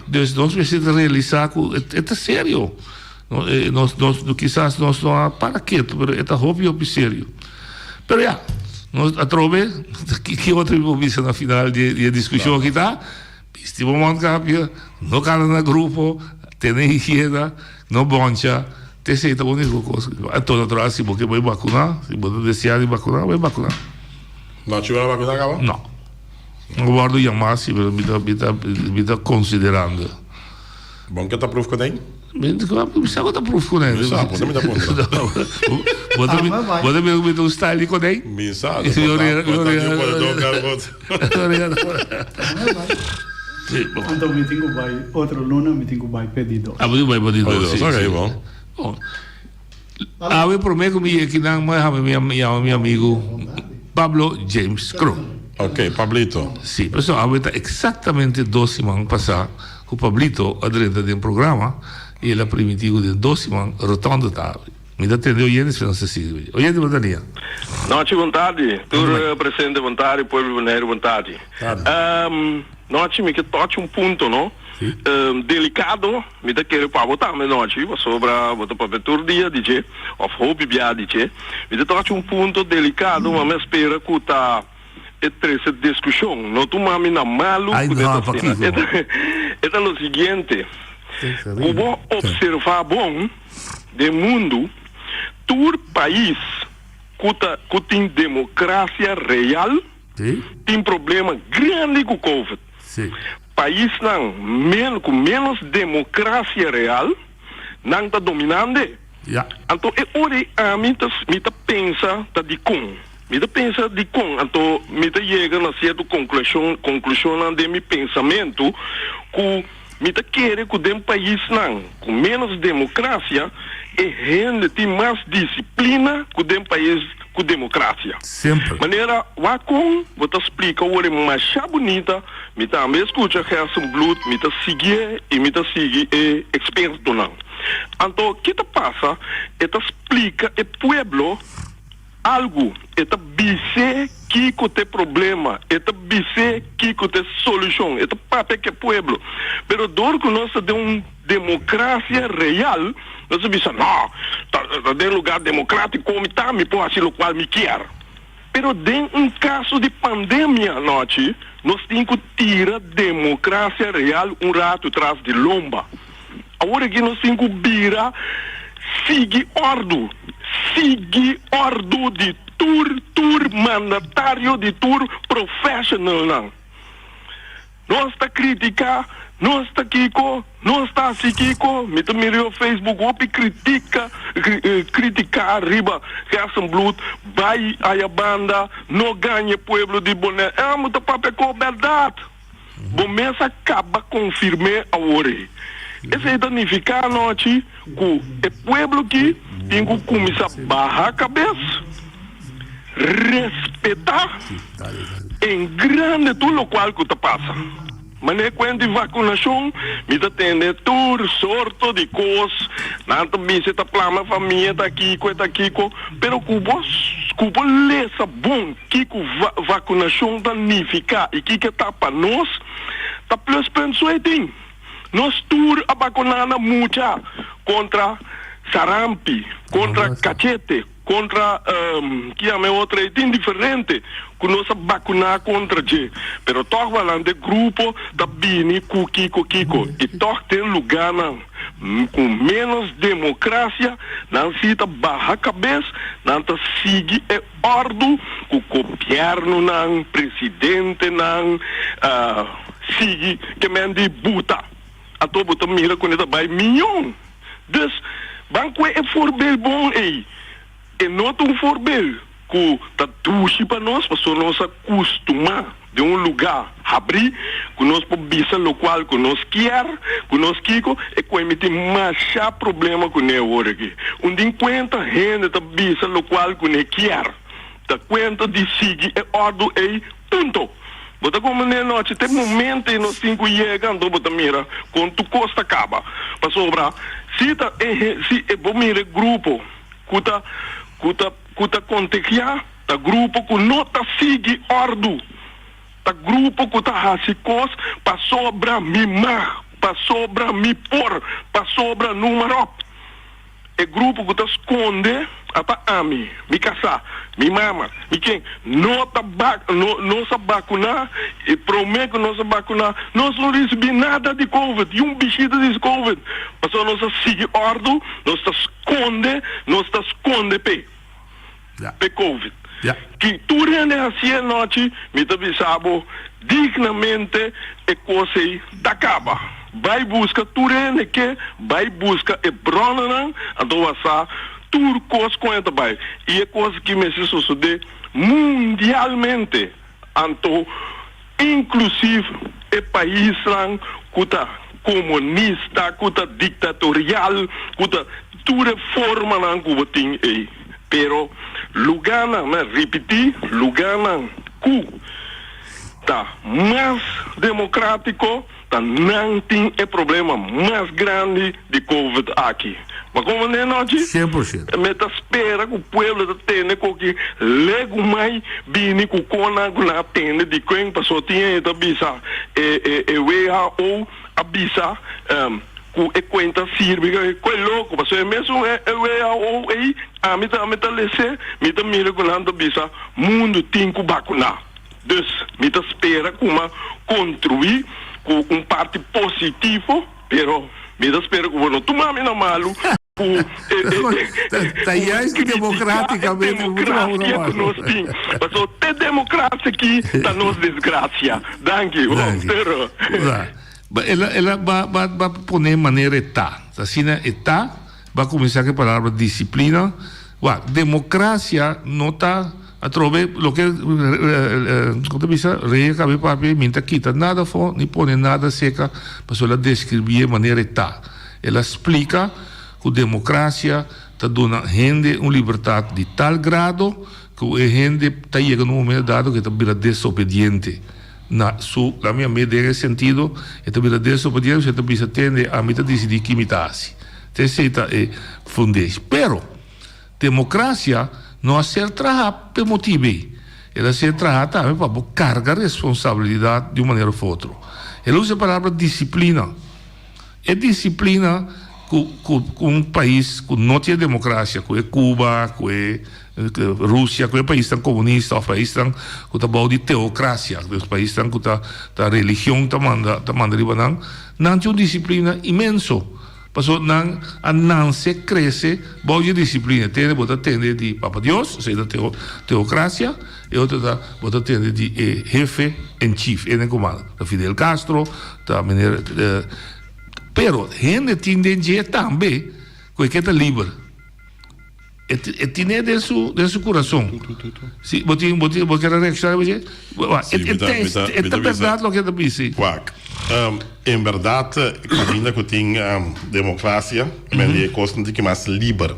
Dus nos mester ta realisá ku e ta serio. Nos nos kisas nos no a para ketu, pero e ta hopi hopi serio. Pero ya, nos atrobe, ki otro mi por bisa na final di e diskushon aki ta, bisti bo mondkapje, no kana na grupo, tene higiena, no boncha. Esei ta úniko kos. Anto natural si bo ke bai bakuná, si bo ta deseá di bakuná, bai bakuná. No a chugá bakuná kaba? No. No wòrdu yamá si, pero mi ta mi ta mi ta konsiderando. Bon ke ta pruf kuné? Mi sa ku ta pruf kuné. Mi sa, por ta mi ta puntra. Bo ta bo ta mira ku mi ta un style di kuné? Mi sa, bo ta bo ta di un ponedó kar Anto mi tin ku bai otro luna mi tin ku bai pedi dos. Ah bo tin ku bai pedi dos si. Ok bon. Bon awe prome ku mi yega kinan mi a yama mi amigu Pablo James Kroon. Ok Pablito. Si pasobra awe ta eksaktamente dos siman pasa ku Pablito a drenta den programa i el a primiti ku den dos siman rotonde ta abri. Mi ta tende oyente si nos ta sigui. Oyente bo ta lia. Nochi bon tardi tur presente bon tardi pueblo Boneiru bon tardi. Nochi mi ke tochi un punto no delicado mi ta kere pa bo tambe nochi pasobra bo ta papia tur dia di dje of hopi bia di dje mi ta tochi un punto delicado ma mi a spera ku ta e trese discusion no tuma mi na malu Ay, ku no, ta asina pakiko? e ta e ta lo siguiente ku bo observa bon den mundu tur pais ku ta ku tin democracia real Sí. tin problema grandi ku covid Sí. paisnan men ku menos democracia real nan ta dominande. Ja. Anto e ora ei ami ta mi ta pensa ta dikon. Mi ta pensa dikon anto mi ta yega na sierto konklushon konklushonnan den mi pensamentu ku mi ta kere ku den paisnan ku ménos demokrasia e hende tin mas disiplina ku den pais ku demokrasia. Semper. Manera wak kon bo ta splika wor e masha bunita mi tambe a skucha Gerstenbluth mi ta siguié i mi ta sigui e ekspertonan. Anto ki ta pasa? E ta splika e pueblo algu, e ta bis'é kiko t'e problema, e ta bis'é kiko t'e solushon, e ta papia ku e pueblo. Pero dor ku nos ta den un demokrasia real, nos ta bisa, no, ta den lugar demokratiko mi ta, mi por hasi lokual mi kier. Pero den un kaso di pandemia anochi, nos tin ku tira demokrasia real un ratu tras di lomba. Awor aki nos tin ku bira sigui òrdu, sigui òrdu di tur tur mandatario, di tur professionalnan. Nos ta critica, nos ta kico, nos ta haci kico, mi ta mira riba Facebook hopi critica, critica riba Gerstenbluth, bay aya banda, no gaña e pueblo di Bonaire. Amo ta papia cu berdad. Bo mes a caba confirme awor ey. Esey ta nifica anochi cu e pueblo ki tin cu cuminsa baha cabes, respeta en grande tur locual cu ta pasa. Manera cuenta di vacunacion mi ta tende tur sorto di cos, nan ta bisa e ta plama famia ta kico e ta kico, pero cu bo cu bo lesa bon kico vacunacion ta nifica y kico ta pa nos ta pluspunt so e tin. Nos tur a vacuna na mucha contra sarampi, contra cachete. Kontra ki yama e otro ei tin diferente ku nos a bakuná kontra dje, pero tòg balante grupo ta bini ku kiko kiko i tòg den lugánan ku ménos demokrasia nan si ta baha kabes, nan ta sigui e òrdu ku gobièrnunan, presidentenan sigui ke men di buta. Anto bo ta mira ku ne ta bai mion. Dus, ban kue e voorbeeld bon ei. E no ta un voorbeeld ku ta dushi pa nos, pasobra nos a kustumá den un lugá habrí ku nos por bisa lokual ku nos kier, ku nos kiko, e kue mi tin masha problema kuné awor aki. Un din kuenta hende ta bisa lokual ku ne kier. Ta kuenta di sigui e òrdu ei, punto. Bo ta kome ne nochi te momento ei nos tin ku yega, anto bo ta mira kon tur kos ta kaba. Pasobra si ta e si e bo mira e grupo ku ta ku ta ku ta kontegiá, ta grupo ku no ta sigui òrdu, ta grupo ku ta hasi kos pasobra mi mag, pasobra mi por, pasobra numa ròp. E grupo ku ta skonde a ta ami, mi kasá, mi mama, mi ken. No ta bak, no, nos a bakuná, i promé ku nos a bakuná, nos no risibí nada di covid, i un bishita di covid, pasobra nos a sigui òrdu, nos ta skonde, nos ta skonde p'e, p'e covid. Ki tur hende hasié anochi, mi ta bisa bo dignamente e kos ei ta kaba. Bai buska tur hende ke bai buska e bronnanan, anto bo a sa tur kos kon e ta bai. I e kos aki mester sosodé mundialmente, anto inklusiv e paisnan ku ta komunista, ku ta diktatorial, ku ta tur e formanan ku bo tin ei. Pero lugánan, mi a ripití, lugánan ku ta mas demokrátiko. ta nan tin e problema mas grandi di covid aki. Ma como ne nochi? 100%. Mi ta spera cu pueblo ta tende koki legumai bini cu konan cu nan a tende di kuen paso tin hende ta bisa e e e WHO a bisa cu e cuenta sirbi koe loco paso e mesun e WHO ey ami ta ami ta lese mi ta mira cu nan ta bisa mundo tin cu bacuna. Dus mi ta spera cu m'a contribui cu un parti positivo. Pero mi ta spera ku bo no tuma mi na malu ku e Ta juist democraticamente bo tuma bo na democracia ku malu. nos tin. Pasobra te democracia aki ta nos desgracia. Danki. Bo Danki. pero. Ba, ba el a el a ba ba ba pone manera e ta. Asina e ta, ba kuminsá ku e palabra disiplina. Wak, democracia no ta atrobe loke con ta bisa Rey a caba di papia mi ta kita nada afo ni pone nada seca pasobra el a describie manera e ta. El a splica cu democracia ta duna hende un libertad di tal grado cu e hende ta yega na un momento dado cu e ta bira desobediente na su, la mi a mira den e sentido e ta bira desobediente pasobra e ta bisa tende ami ta dicidi ki mi ta haci. Ta esei ta e fundeshi. Pero, demokrasia no a ser trahá p'e motibu ei. El a ser trahá tambe pa bo karga responsabilidat di un manera òf otro. El a usa e palabra disiplina. E disiplina ku ku un pais ku no tin e demokrasia, ku e Cuba, ku e Rusia, ku e paisnan komunista òf paisnan ku ta bou di teokrasia, paisnan ku ta ta religion ta manda ta manda riba nan, nan tin un disiplina inmenso. Pasobra nan a nanse, krese bou dje disiplina. Tende bo ta tende di Papa Dios, esei ta teokrasia, e otro ta bo ta tende di e hefe en chief, e den komando. Ta Fidel Castro, ta meneer, pero hende tin den dje tambe ku e ke ta liber. E tine den su den su kurason. Si bo tin bo tin bo kier a reakshoná riba dje? Si, mi ta mi ta E mi ta ta bisa bèrdat loke e ta bisa. Wak, en bèrdat kaminda ku tin demokrasia men di e kosnan tin ki mas liber.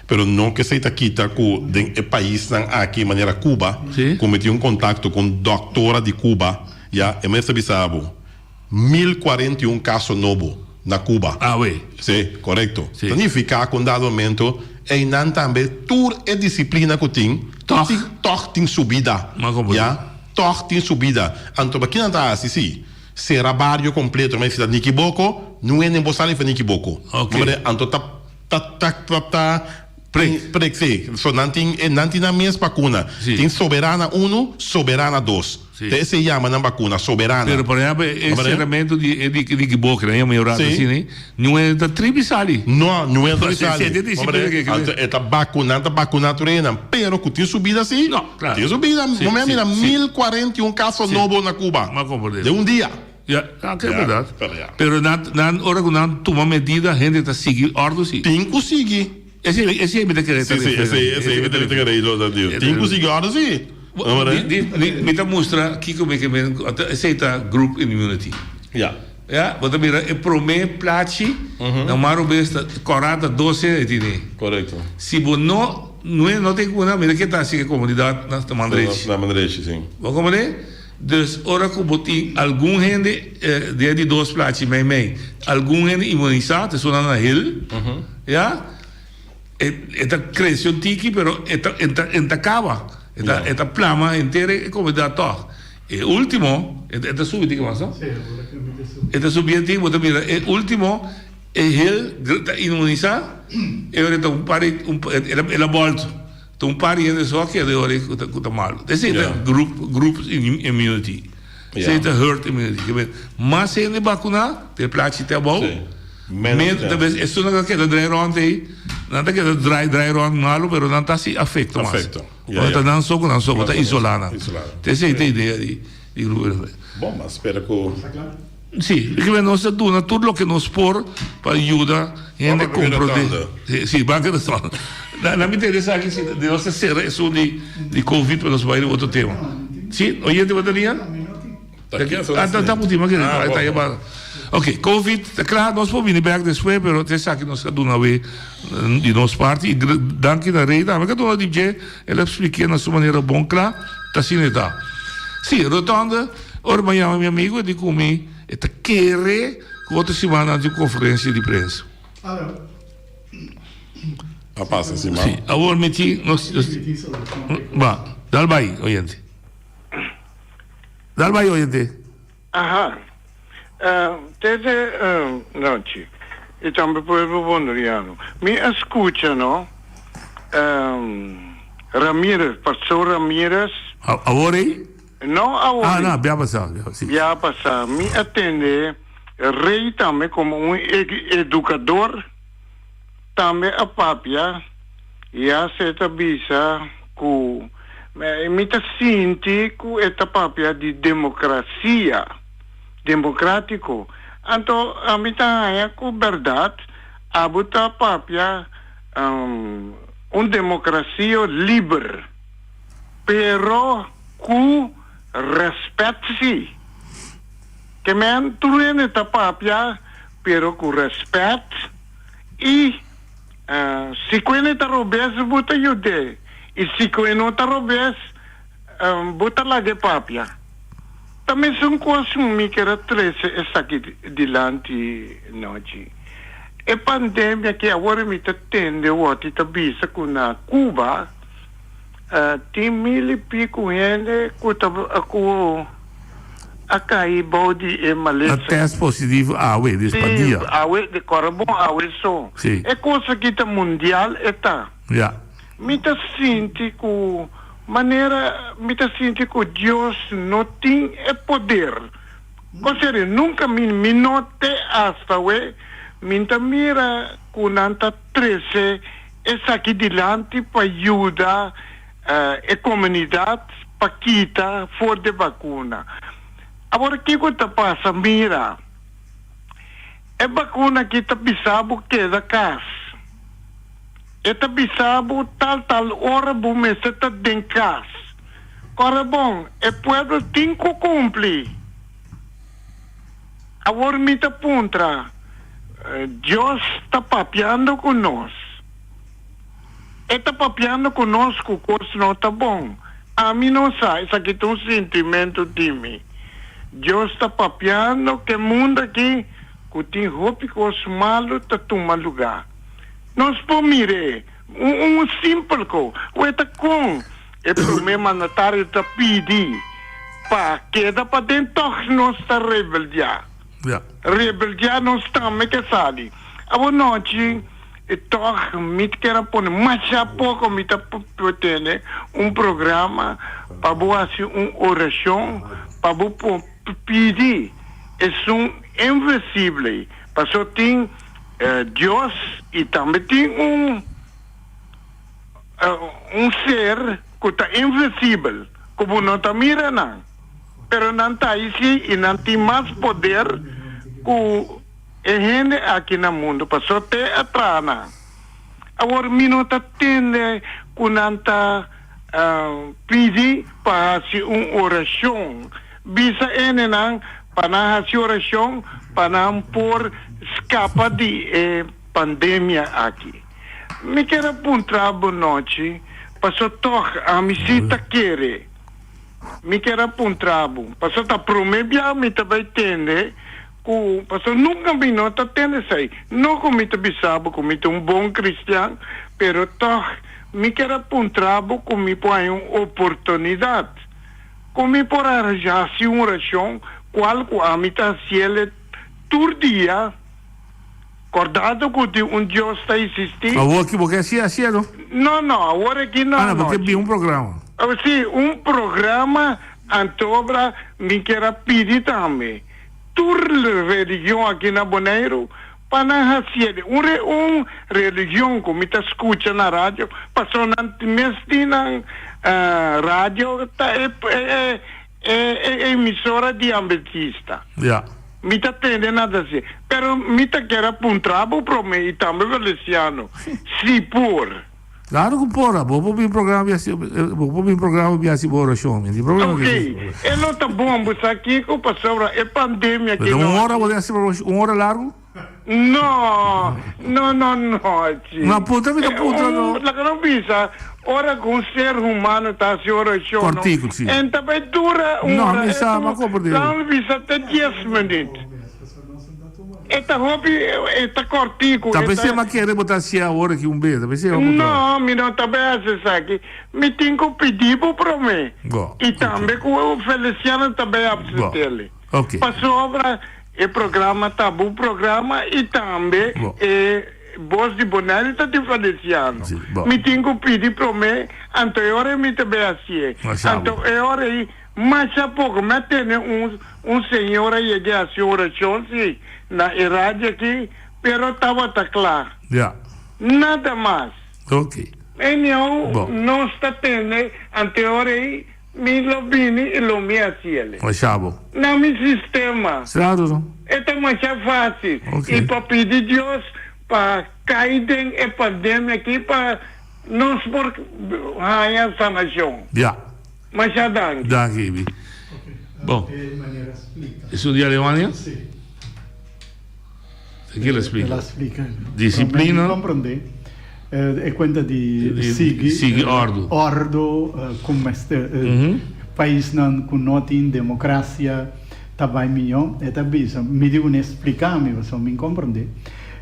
Pero no ku esei ta kita ku den e paisnan aki manera Cuba ku mi tin un kontakto ku un dòktora di Cuba ya e mes ta bisa bo 1041 kaso nobo na Cuba. Awe. Sí, korekto. Sí. Ta nifiká ku un dado momento einan tambe tur e disiplina ku tin, Tòg. tin tòg tin subida. Ma komo Ya, tòg tin subida. Anto pa kinan ta hasi? Sí, sera bario kompleto. Mi a Nikiboko, no hende por sali for Nikiboko. Oké. Anto ta ta ta ta ta Prek. Prek, sí. So nan tin nan tin nan mes bakuna. Sí. Tin Soberana unu, Soberana dos. Sí. Ta esei yama nan bakuna, Soberana. Pero por ehempel e Comprende? cerramento di e di di Kiboke nan yama e rato Sí. asina ei, niun hende ta tribi sali. No, niun hende ta tribi Si sali. si e di Comprende? disciplina ke Anto e ta bakuna, nan ta bakuna tur einan. Pero ku tin subida sí. No, claro. Tin subida. Sí, Bo me a sí, mira sí. 1041 kaso Sí. nobo na Cuba. M'a comprende. Den un dia. Ya, ah, ke Ya, berdad. pero ya. Pero nan nan ora ku nan tuma medida hende ta sigui ordu sí. Tin ku sigui. Esei esei mi ta kere ta Sí, sí, esei esei mi ta kere lo ta diu. Tin ku sigui ordu sí. Di di di mi ta mustra kiko mi ke men esei ta group immunity. Ya. Ya, bo ta mira e prome plachi na un maro bes ta kòrá ta 12 e tine. Korekto. Si bo no no no tin kuna mira ke ta hasi ke komunidat na ta mandrechi. Na mandrechi, sí. Bo komprende? Dus ora ku bo tin algun hende den e di dos plachi mei mei algun hende inmunisá ta esunnan na hel ya e ta krese un tiki pero e ta e ta e ta kaba e ta e ta plama henter e komunidat tòg. E ultimo e ta subi tiki mas no e ta subi un tiki bo ta mira e ultimo e hel ta inmunisá e ora e ta un par di el a bòltu. Ta un par di hende so a keda e ora ei ku ta ku ta malu. Esei ta group group immunity. Esei ta herd immunity. Ke men mas hende bakuná te plachi te abou, men ta bes esun nan ta keda drai rònt ei, nan ta keda drai drai rònt malu pero nan ta hasi afekto mas. Ora ta nan so ku nan so bo ta isolá nan. Ta esei ta idea di di grupo immunity. Bon, mas spera ku. Sí, ke men nos ta duna tur loke nos por pa yuda hende komprondé. Sí, banka ta tònde. Na mi tende esaki si nos ta sera esun di di covid pa nos bai riba otro tema. Sí, oyente bo ta nia? Ah, ta ta puti, ma kere ta yama. Ok, covid ta kla, nos por bini bek despues, pero te esaki nos a duna awe di nos parti. I danki na Rey tambe ke a duna di dje, el a spliké na su manera bon kla, ta asina e ta. Sí, rotonde, ora mi a yama mi amigu e di ku mi. E ta kere ku otro siman nan tin un konferensia di prensa. A pasa siman. Si, awor mi tin nos ba, dal bai oyente. Dal bai oyente. Aha. Tete nochi y tambe pueblo Boneriano. Mi a scucha no Ramirez, Pastor Ramirez. Awor ey? No awor Ah, no, bia pasa, si. Bia pasa. Mi a tende Rey tambe como un educador tambe a papia y a se ta bisa cu mi ta sinti cu e ta papia di democracia, democratico. Anto ami ta haña cu berdad abo ta papia un democracia liber. Pero ku rèspèt sí. Ke men tur hende ta papia, pero ku rèspèt i si ku hende ta robes bo ta yud'é i si ku e no ta robes bo ta lag'é papia. Ta mesun kos mi ker a trese esaki dilanti nochi. E pandemia ki awor mi ta tende wòrdu ta bisa ku na Cuba, Tin mil i piku hende ku ta ku a kai bou di e malesa. A test positivo awe, des pa dia. Si, awe, di kòrda bon awe so. Si. E kos aki ta mundial e ta. Ya. Mi ta sinti ku manera mi ta sinti ku Dios no tin e poder. Koseri nunka mi mi no te asta awe mi ta mira ku nan ta trese Esaki dilanti pa yuda e komunidat pa kita for di bakuna. Awor kiko ta pasa? Mira, e bakuna aki ta bisa bo keda kas. E ta bisa bo tal tal ora bo mester ta den kas. Kòrda bon, e pueblo tin ku kumpli. Awor mi ta puntra, Dios ta papiando ku nos? E ta papiando ku nos ku kos no ta bon? Ami no sa, esaki ta un sintimentu di mi. Dios ta papiando ku e mundu aki ku tin hopi kos malu ta tuma lugá. Nos por mir'é, un un simpel ko, ku e ta kon e promé mandatario ta pidi pa keda paden tòg nos ta rebeldiá. Rebeldiá nos tambe ke sali. Awor nochi tòg mi ta kere pone masha poko mi ta tene un programa pa bo hasi un orashon pa bo por pidi esun invisible paso tin Dios y tambe tin un un ser cu ta invisibel cu bo no ta mira nan pero nan ta ahi si y nan tin mas poder cu e hende aki na mundo paso te a traha nan. Awor mi no ta tende cu nan ta pidi pa haci un oracion. Bisa hendenan pa nan haci oracion pa nan por scapa di e pandemia aki. Mi kier a puntra bo nochi, paso tog ami si ta kere. Mi kier a puntra bo, paso ta prome bia mi ta bay tende cu, paso nunca mi no ta tende esey. No cu mi ta bisa bo cu mi ta un bon cristian, pero tog mi kier a puntra bo cu mi por haña un oportunidad. Con mi por a haci un oracion cual cu ami ta haciele tur dia, cordado cu tin un Dios ta existi? Awor aki bo ke haci haci no? No, no, awor aki no, Ah, no, bo ke bin un programa. Si, un programa antobra mi kier a pidi tambe tur religion aki na Boneiru Pa nan hacié un re un religion cu mi ta scucha na radio, pasobra nan mes tin nan radio ta e e e emisora di Adventista. Ja. Mi ta tende nan ta hacié. Pero mi ta kier a puntra bo prome y tambe Feliciano si por. Claro cu por, abo por bin programa bi haci, bo por bin programa bi haci bo oracion, mi tin problema cu esey. Ok, e lo ta bon, bo sa kico pasobra e pandemia ki no. Un ora bo tin haci un ora largo? No, no, no, no, chi. No, puntra mi ta puntra no. Laga no bisa. Ora ku un ser humano ta hasi orashon, Kòrtiku, si. En ta bai dura un No, ora. mi sa, ma komprendé. Laat bisa te dies minuut. E ta hopi, e ta kòrtiku. Ta pesei m'a kere bo ta hasié awor aki un bes, ta pesei m'a puntra. No, mi no ta bai hasi esaki. Mi tin ku pidi bo promé. Bo, I tambe ku Feliciano ta bai apsent'el. Ok. Pasobra e programa ta bo programa i tambe e Bos di Bonaire ta di Feliciano. Mi tin ku pidi promé, anto e ora ei mi ta bai hasié. Anto e ora ei masha poko mi a tene un un señora yega hasi un orashon si na e radio aki, pero tabata kla. Nada mas. Anyhow, nos ta tene, anto e ora ei Mi lo bini i lo mi hasiel. Masha bo. Na mi sistema. Claro no. E ta masha facil. Ok. I pa pidi Dios pa cai den e pandemia aki pa nos por haña sanacion. Ya. Masha danki. Danki Ibi. Bon. Esun di Alemania? Si. Ki el a splika? El a splika. Disiplina. Mi komprondé. E kuenta di sigui. Sigui òrdu. Òrdu ku mester. Paisnan ku no tin demokrasia ta bai mihó. E ta bisa, mi di un e splika mi pasobra mi komprondé.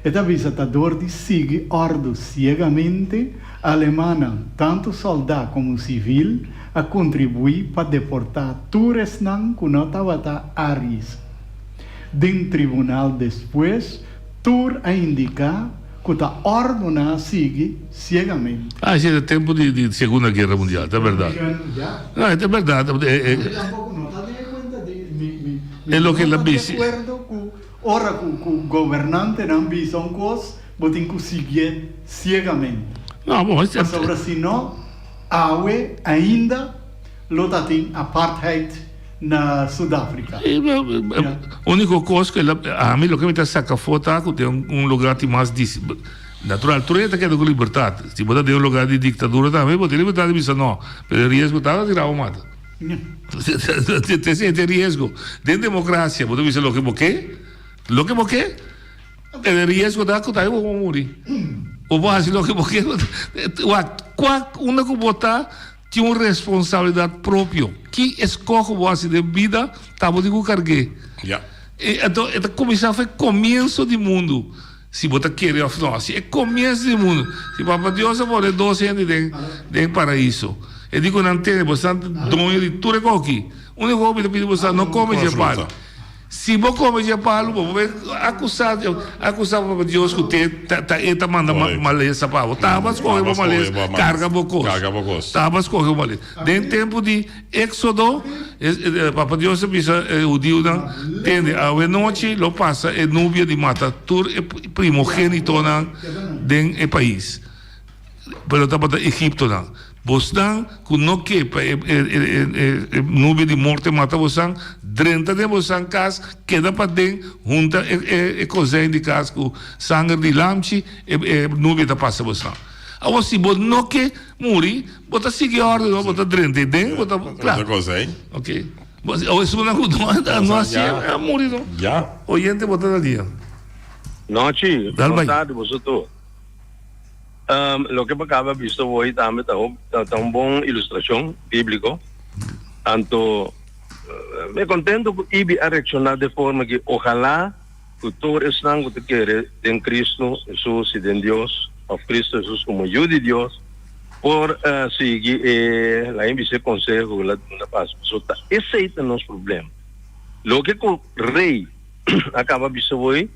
E ta bisa ta dor di sigui òrdu siegamente, alemannan, tantu sòldá komo sivil, a kontribuí pa deportá tur esnan ku no tabata aris. Den tribunal despues, tur a indiká ku ta òrdu nan a sigui siegamente. Ah, esei ta tempu di di Segunda Guera Mundial, ta bèrdat. No, e ta bèrdat. Mi tampoko no ta di kuenta di mi mi E loke no el a ta di bisi. akuerdo ku ora ku ku gobernantenan bisa un kos, bo tin ku siguié siegamente. No, bon, es. Pasobra si no, awe ainda lo ta tin apartheid. na Sudáfrika. Úniko kos ku ami loke mi ta saka afó ta ku den un lugá tin mas natural tur hende ta keda ku libertat. Si bo ta den un lugá di diktadura tambe bo tin libertat di bisa no, pero e riesgo ta ta tira bo mata. Esei ta e riesgo. Den demokrasia bo ta bisa loke bo ke, loke bo ke, pero e riesgo ta ku tambe bo por muri. Bo por hasi loke bo ke, wak kua unda ku bo ta. Tin un responsabilidad propio. Ki escoho bo haci den bida, ta bo tin cu cargu'é. Ja. E, anto, e ta cuminsa for e comienso di mundo, si bo ta kere of no. Si e comienso di mundo, si Papa Dios a pone dos hende den, den paraiso, e di cu nan tene, bo esnan doño di tur e coho aki. Unico coho mi ta pidi bo sa, no come dje palo. Si bo come dje palu, bo por acusa, acusa Papa Dios cu te, ta, ta e ta manda malesa pa bo. Taba scoge bo malesa, carga bo cos. Taba scoge bo malesa. Den tempo di Exodo, Papa Dios a bisa e hudiunan, Tende, awe nochi lo pasa e nubia di mata tur e primogenitonan den e pais. Pero tabata Egiptonan. Bosnan ku no ke pa e nubia di morte mata bosan, drenta den bosan kas, keda paden, hunta e kozijn di kas ku sanger di lamchi, e nubia ta pasa bosan. Awor si bo no ke muri, bo ta sigui orde, no? Bo ta drenta eden, bo ta, kla. Ok. Awor esunnan ku no hasié, a muri, no? Oyente, bo ta na dia. Nochi, bon tardi boso tur. Loke bo caba bisto hoy tambe ta ta un bon ilustracion biblico. Anto mi contento cu Ibi a reacciona de forma ki ojalá cu tur esnan cu ta kere den Cristo Jesus y den Dios of Cristo Jesus como Yu di Dios por sigui e lain bisa e conseho cu el a duna pas. Pasobra ta esey ta nos problema. Loke cu Rey a caba bisa hoy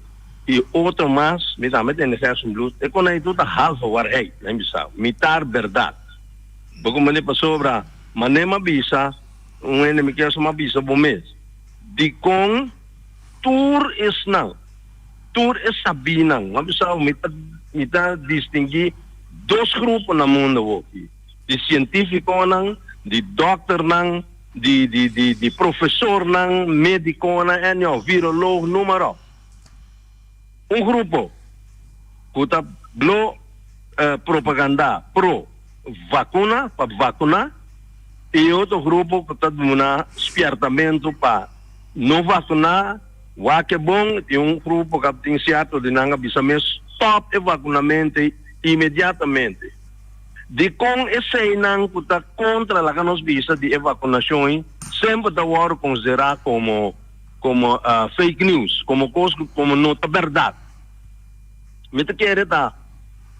y otro mas, mi tambe tende Gerson Blues, e con tur ta halve waarheid, nan bisa, mitar berdad. Bo comprende? Pasobra mane m'a bisa, un hende mi kier m'a bisa bo mes, dicon tur esnan, tur e sabinan, m'a bisa bo, mi ta, mi ta distingui dos grupo na mundo awoki, di cientificonan, di dokternan, di, di, di, di profesornan, mediconan, anyhow, viroloog, noem maar op. Un grupo ku ta blo propagandá pro vakuna, pa vakuná, i e otro grupo ku ta duna spièrtamentu pa no vakuná, wak e bon, tin un grupo ku tin sierto di nan a bisa mes stòp e vakunamentu imediatamente. Dikon eseinan ku ta kontra laga nos bisa di e vakunashon ei semper ta wòrdu konsiderá komo komo fake news, komo kos ku komo no ta bèrdat? Mi ta kere ta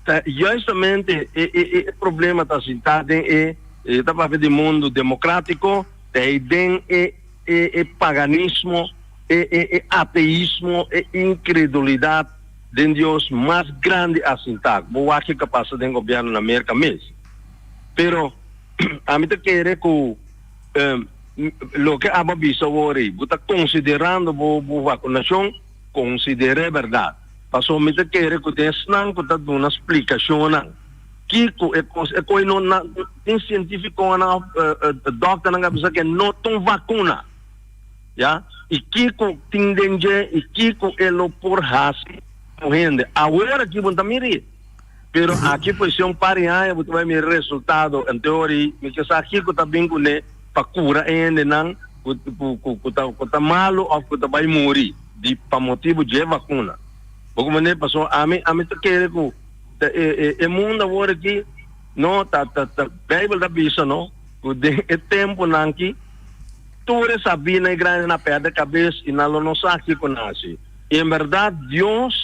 ta juistamente e e e problema ta sintá den e e ta papia di mundu demokrátiko, ta ei den e e e paganismo, e e e ateismo, e inkredulidat den Dios mas grandi a sintá. Bo wak kiko a pasa den gobièrnu na Merka mes. Pero ami ta kere ku loke abo a bisa awor ei, bo ta konsiderando bo bo vakunashon, konsider'é bèrdat. Pasobra mi ta kere ku den esnan ku ta duna splikashonnan kiko e kos, e koi no na, tin sientífikonan òf dòkternan ku a bisa ku e no ta un vakuna. Ya, i kiko tin den dje i kiko e lo por hasi ku hende. Awor aki bo no ta mira ei, pero aki pues si un par di aña bo ta bai mira resultado. Anto ora mi ke sa kiko ta bin kuné pa kura e hendenan ku ku ku ta ku ta malu òf ku ta bai muri di pa motibu dje vakuna. Bo komprendé? Pasobra ami ami ta kere ku ta e e e mundu awor aki no ta ta ta Beibel ta bisa no ku den e tempunan aki Tur e sabínan i grandinan a pèrdè kabes i nan lo no sa kiko nan hasi. I en bèrdat Dios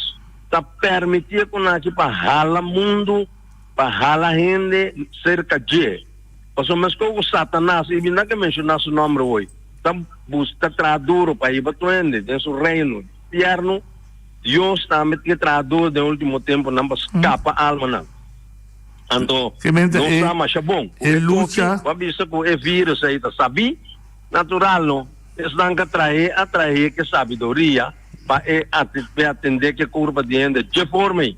ta pèrmití e ku nan aki pa hala mundu, pa hala hende serka dje. Pasobra meskos ku Satanas, i mi no ke menshoná su nòmber hoy, ta bus, ta traha duru pa hiba tur hende den su reino di fièrnu, Dios tambe tin ke traha duru den último tempunan pa skapa almanan. Anto, nos sa masha bon ku e koki ku a bisa ku e virus ei ta sabí, natural no. Esnan ku a trahe a trahe ku e sabiduria pa e atendé ku e kurpa di hende dje forma ei.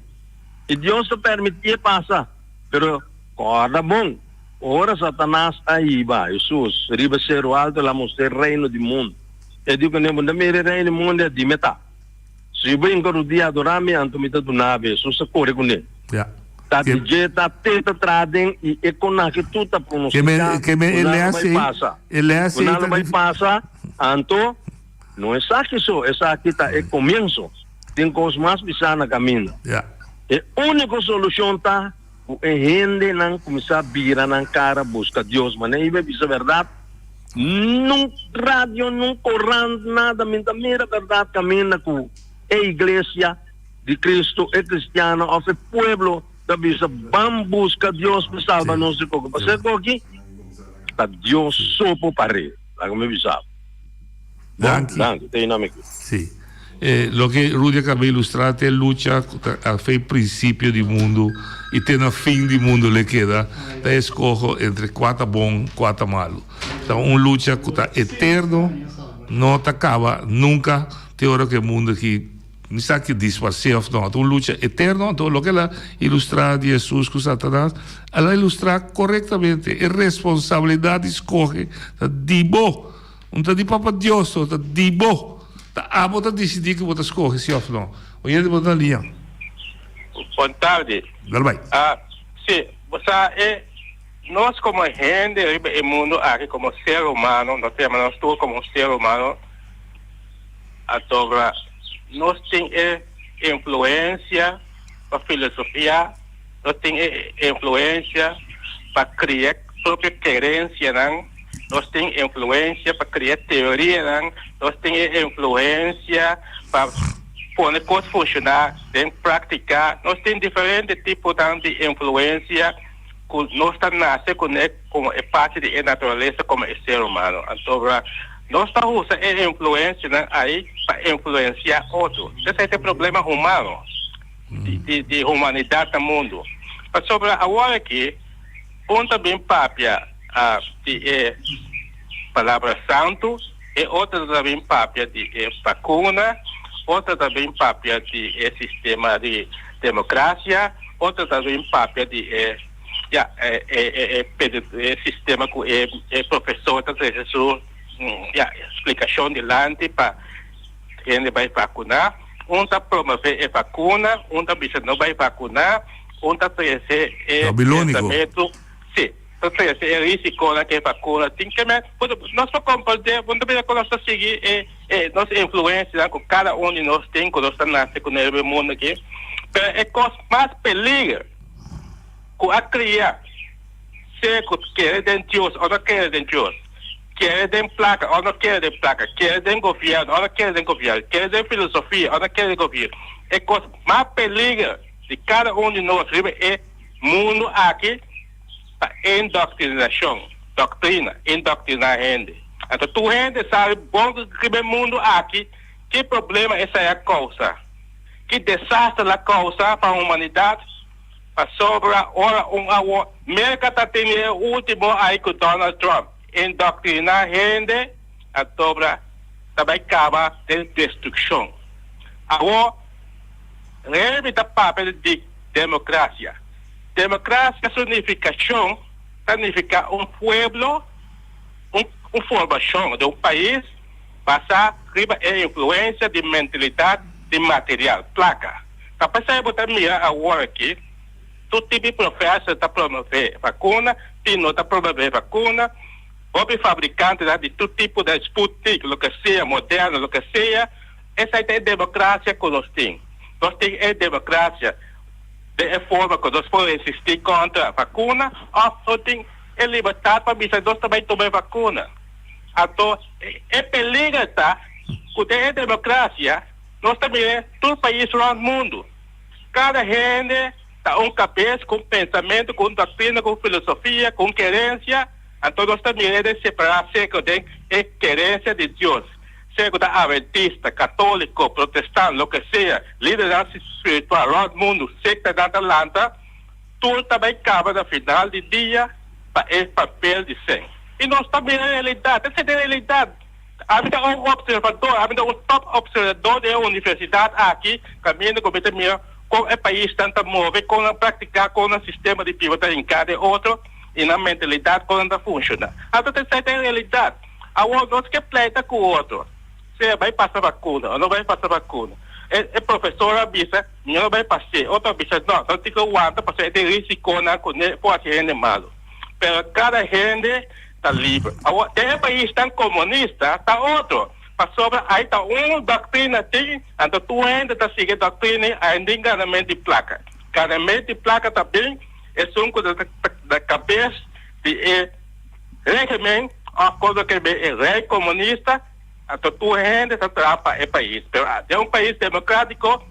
I Dios ta permitié pasa. Pero kòrda bon, ora Satanas a hiba Hesus riba e seru altu, el a mostr'é reino di mundu. E di kuné, Bo ta mira e reino di mundu? E di, Mi ta. Si bo hinka rudia adorá mi, anto mi ta duná bo. Hesus a kore kuné. Ta di dje ta te ta traha den i e konaki tur ta pronostiká ku nan lo bai pasa. Ku nan lo bai pasa, anto no esaki so, esaki ta e komienso. Tin kos mas pisá na kaminda. E úniko solushon ta ku e hendenan kuminsá bira nan kara buska Dios. Manera i bisa bèrdat. Nun radio, nun korant, nada, mi ta mira berdad caminda cu e iglesia di Cristo, e cristiano of e pueblo ta bisa ban busca Dios pa salba nos di coco. Pasobra e coki ta Dios so por par'e, laga mi bisa bo. Bon, danki, te yina mi aki. Sí. E loke Rudy a caba ilustra ta e lucha cu ta a fe principio di mundo y te na fin di mundo lo e keda ta e escoho entre cua ta bon cua ta malo. Ta un lucha cu ta eterno no ta caba nunca te ora cu e mundo aki mi sa ki disparce of no. Ta un lucha eterno anto loke el a ilustra di Jesus cu Satanas el a ilustra corectamente e responsabilidad di scoge ta di bo. Un ta di Papa Dios, otro ta di bo. Ta abo ta disidí ku bo ta skohe si òf no. Oyente bo ta na liña. Bon tardi. Dal bai. Ah, si, bo sa e nos komo hende riba e mundu aki komo ser humano, nos ta yama nos tur komo ser humano, asobra nos tin e influensia pa filosofia, nos tin e influensia pa kria propio kerensianan. Nos tin influencia pa crea teorianan, nos tin e influencia pa pone cos funciona den practica. Nos tin diferente tiponan di influencia cu nos ta nace cune como e parti di e naturalesa como e ser humano. Anto nos ta usa e influencianan ayi pa influencia otro. Esey ta e problema humano di humanidad na mundo. Pasobra awor aki un ta bin papia. A di e palabra santu, e otro ta bin papia di e bakuna, otro ta bin papia di e sistema di demokrasia, otro ta bin papia di e ya e e e e sistema ku e e profesor ta trese su ya splikashon dilanti pa hende bai vakuná. Un ta promové e vakuna, un ta bisa no bai vakuná, un ta trese e pensamentu. Sí, ta trese e risikonan ku e vakuna tin ke men. Nos por komprendé, bo no ta mira ku nos ta sigui e e nos influensianan ku kada un di nos tin, ku nos ta nase kuné riba e mundu aki. Pero e kos mas peliger ku a kria. Sea ku kere den Dios o no kere den Dios, kere den plaka o no kere den plaka, kere den gobièrnu o no kere den gobièrnu, kere den filosofia o no kere den gobièrnu, e kos mas peliger di kada un di nos riba e mundu aki ta indoktrinashon, doktrina, indoktriná hende. Anto tur hende sabi bon riba e mundu aki ki problema esei a kousa, ki desaster el a kousa pa humanidat. Pasobra ora un awor Merca ta tene e ultimo ai cu Donald Trump indoctrina hende antobra ta bay caba den destruccion. Awor Remy ta papia di democracia. Democracia su nificacion ta nifica un pueblo, un un formacion di un pais basa riba e influencia di mentalidad di material, placa. Ta p'esei bo ta mira awor aki tur tipo di profèser ta promové vakuna, tin no ta promové vakuna, hopi fabrikantenan di tur tipo di Sputnik, loke sea, Moderna, loke sea, esei ta e demokrasia ku nos tin. Nos tin e demokrasia den e forma ku nos por resistí kontra vakuna òf nos tin e libertat pa bisa nos ta bai tuma e vakuna. Anto e peliger ta ku den e demokrasia. Nos ta mira tur pais rond mundu. Kada hende ta un kabes ku un pensamentu, ku un doktrina, ku un filosofia, ku un kerensia. Anto nos ta mira den separá seko den e kerensia di Dios, sea ku ta aventista, katoliko, protestant, loke sea, lidernan spiritual rond mundu, sektanan ta lanta, tur ta bai kaba na final di dia pa e papel di sen. I nos ta mira realidat, esei ta e realidat. Ami ta un observador, ami ta un top observador den e universidad aki, caminda cu mi ta mira con e paisnan ta move, con nan practica, con nan sistema di biba ta hinca den otro y nan mentalidad con nan ta funciona. Anto ta esai ta e realidad. Awor nos ke pleita cu otro, sea bay pasa vacuna o no bay pasa vacuna. E e profesor a bisa mi no bay pas'e, otro a bisa no, nos tin cu wanta pasobra e tin risiconan cu ne por haci hende malo. Pero cada hende ta liber. Awor, den e paisnan komunista ta otro, pasobra ai ta un doktrina tin, anto tur hende ta sigui e doktrina ei, ai tin ganament di plaka. Ganament di plaka ta bin esun ku ta na kabes di e regimen òf kon lo ke bin e rei komunista, anto tur hende ta traha pa e pais. Pero den un pais demokratiko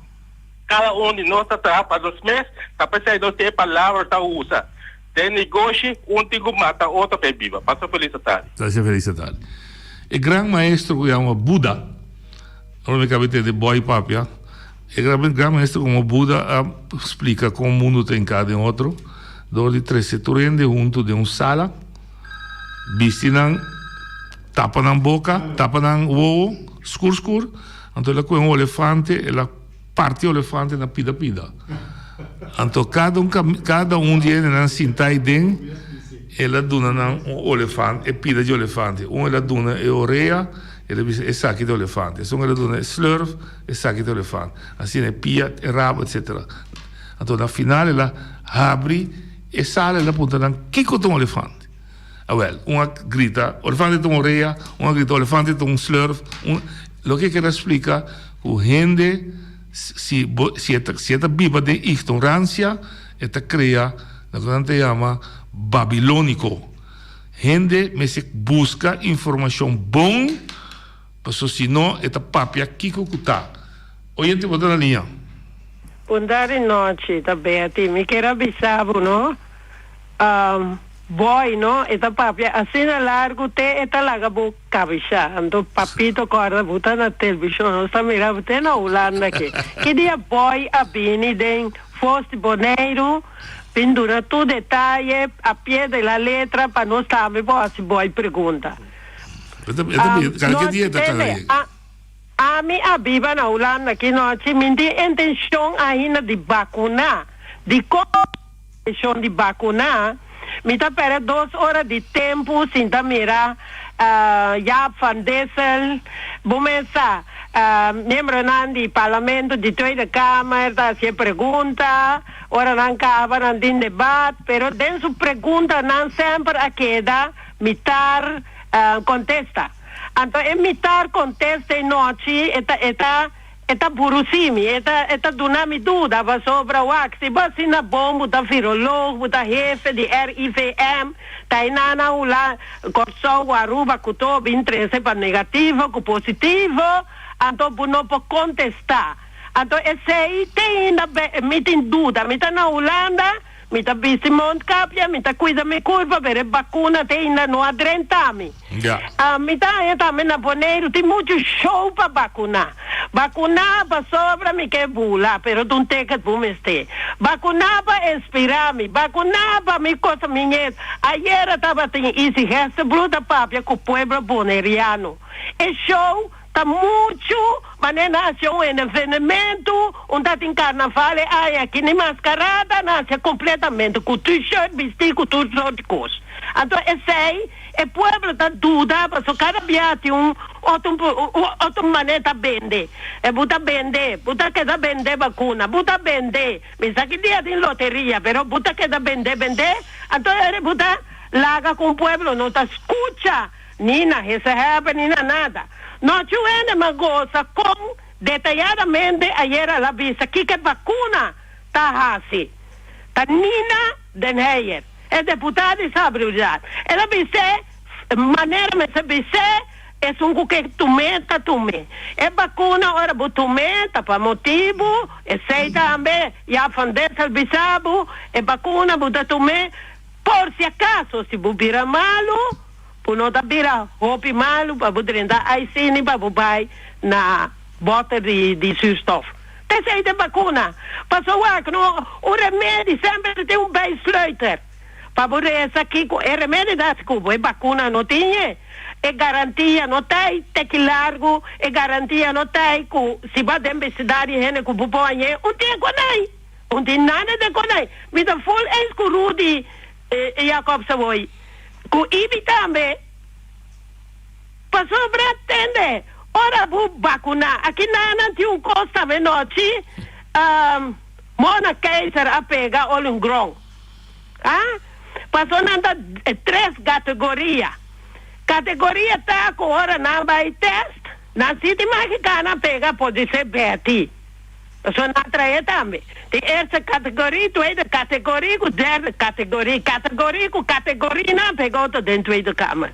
kada un di nos ta traha pa nos mes, ta p'esei nos tin e palabra ta usa. Den negoshi, un tin ku mata otro pa e biba. Pasa felis atardi. Pasa felis atardi. E gran maestro ku yama Buda, ora mi kaba di tende Boy papia, e gran gran maestro komo Buda a splika kon mundu ta hinká den otro dor di trese tur hende huntu den un sala, bisti nan, tapa nan boka, tapa nan wowo, skur skur, anto el a kohe un olefante, el a. Parti olefante na pida pida. Anto kada un kada un di hendenan sinta ei den, el a duna nan un olefante, e pida di olefante. Un el a duna e orea, el a bisa esaki ta olefante. Esun el a duna e slurf, esaki ta olefante. Asina e pia, e rabo, etsetera. Anto na final el a habri e sala, el a puntra nan kiko ta un olefante. Awel, un a grita, olefante ta un orea, un a grita, olefante ta un slurf. Un, loke e kere splika ku hende si bo si e ta si e ta biba den ignoransia, e ta krea loke nan ta yama babilóniko. Hende mester buska informashon bon, pasobra si no e ta papia kiko ku ta. Oyente bo ta na liña. Bon tardi nochi ta Betty mi kier a bisa bo no boy no e ta papia asina largu te e ta laga bo cabisha anto papito corda bo ta na televishon nos ta mira bo te na Hulanda ke ki dia boy a bini den Fos di Boneiru bin duna tur detaye a pie de la letra pa nos tambe por haci boy pregunta Nochi tende a. Ami a biba na Hulanda ki nochi mi tin intencion ainda di bacuna. Dicon mi tin intencion di bacuna? Mi ta perde dos ora di tempo sin ta mira Jaap van Dissel, bo mes sa, miembronan di parlamento di Tweede Kamer ta haci e pregunta, ora nan caba nan tin debat, pero den su preguntanan semper a keda mitar contesta. Anto e mitar contesta e nochi e ta e ta. E ta burusí mi, e ta e ta duna mi duda pasobra wak si bo asina bon bo ta viroloog, bo ta hefe di RIVM, ta e nana Hula, Kòrsou ku Aruba ku tur bin trese pa negativo ku positivo, anto bo no por kontestá. Anto esei te ainda mi tin duda, mi ta na Hulanda, Mi ta bisti mondkapje, mi ta kuida mi kurpa, pero e bakuna te ainda no a drenta mi. Ja. Mi ta haña tambe na Boneiru tin muchu show pa bakuná. Bakuná pasobra mi ke bula, pero ta un ticket bo mester. Bakuná pa inspirá mi, bakuná pa mi kosa mi ñet. Ayera tabatin Izzy Hesterbroek ta papia ku pueblo boneriano. E show Ta muchu manera nan hacia un evenemento, un ta tin carnaval e aña aki ni mascarada, nan hacia completamente cu t-shirt bisti cu tur soort di cos. Anto esey e pueblo ta duda pasobra cada bia tin un otro otro manera ta bende. E bo ta bende, bo ta keda bende bacuna, bo ta bende, mi sa ki dia tin loteria pero bo ta keda bende bende, anto ora bo ta laga cu un pueblo no ta scucha. Ni na Hesehebe ni na nada. No chu hende mas gosa kon detayadamente ayera el a bisa kiko e bakuna ta hasi. Ta Nina den Heyer, e deputada di Sabriudat. El a bis'é manera mester bis'é esun ku ke tum'é ta tum'é. E bakuna ora bo tum'é ta pa motibu, esei tambe Jaap van Dissel bisa bo, e bakuna bo ta tum'é por si akaso si bo bira malu. Bo no ta bira hopi malu pa bo drenta IC ni pa bo bai na boter di di zuurstof. P'esei ta bakuna. Paso wak no, un remedi semper tin un bijsluiter. Pa bo resa kiko e remedi ta hasi ku bo, e bakuna no tin e. E garantia no ta ei teki largu, e garantia no ta ei ku si bo a den besidario hende ku bo por hañ'é, un tin e konai. Un tin nada den konai. Mi ta ful eens ku Rudy Jacobs awor. Ku Ibi tambe. Pasobra tende, ora bo bakuná aki nan tin un kos tambe nochi, Mona Keizer a pega Olungron. Ah, paso nan ta tres gategoria. Kategoria ta ku ora nan bai test, nan si tin magikana pega podise Betty. Pasobra nan a trae tambe. Tin eerste categorie, tweede categorie cu derde categorie. Categorie cu categorie nan pega otro den Tweede Kamer.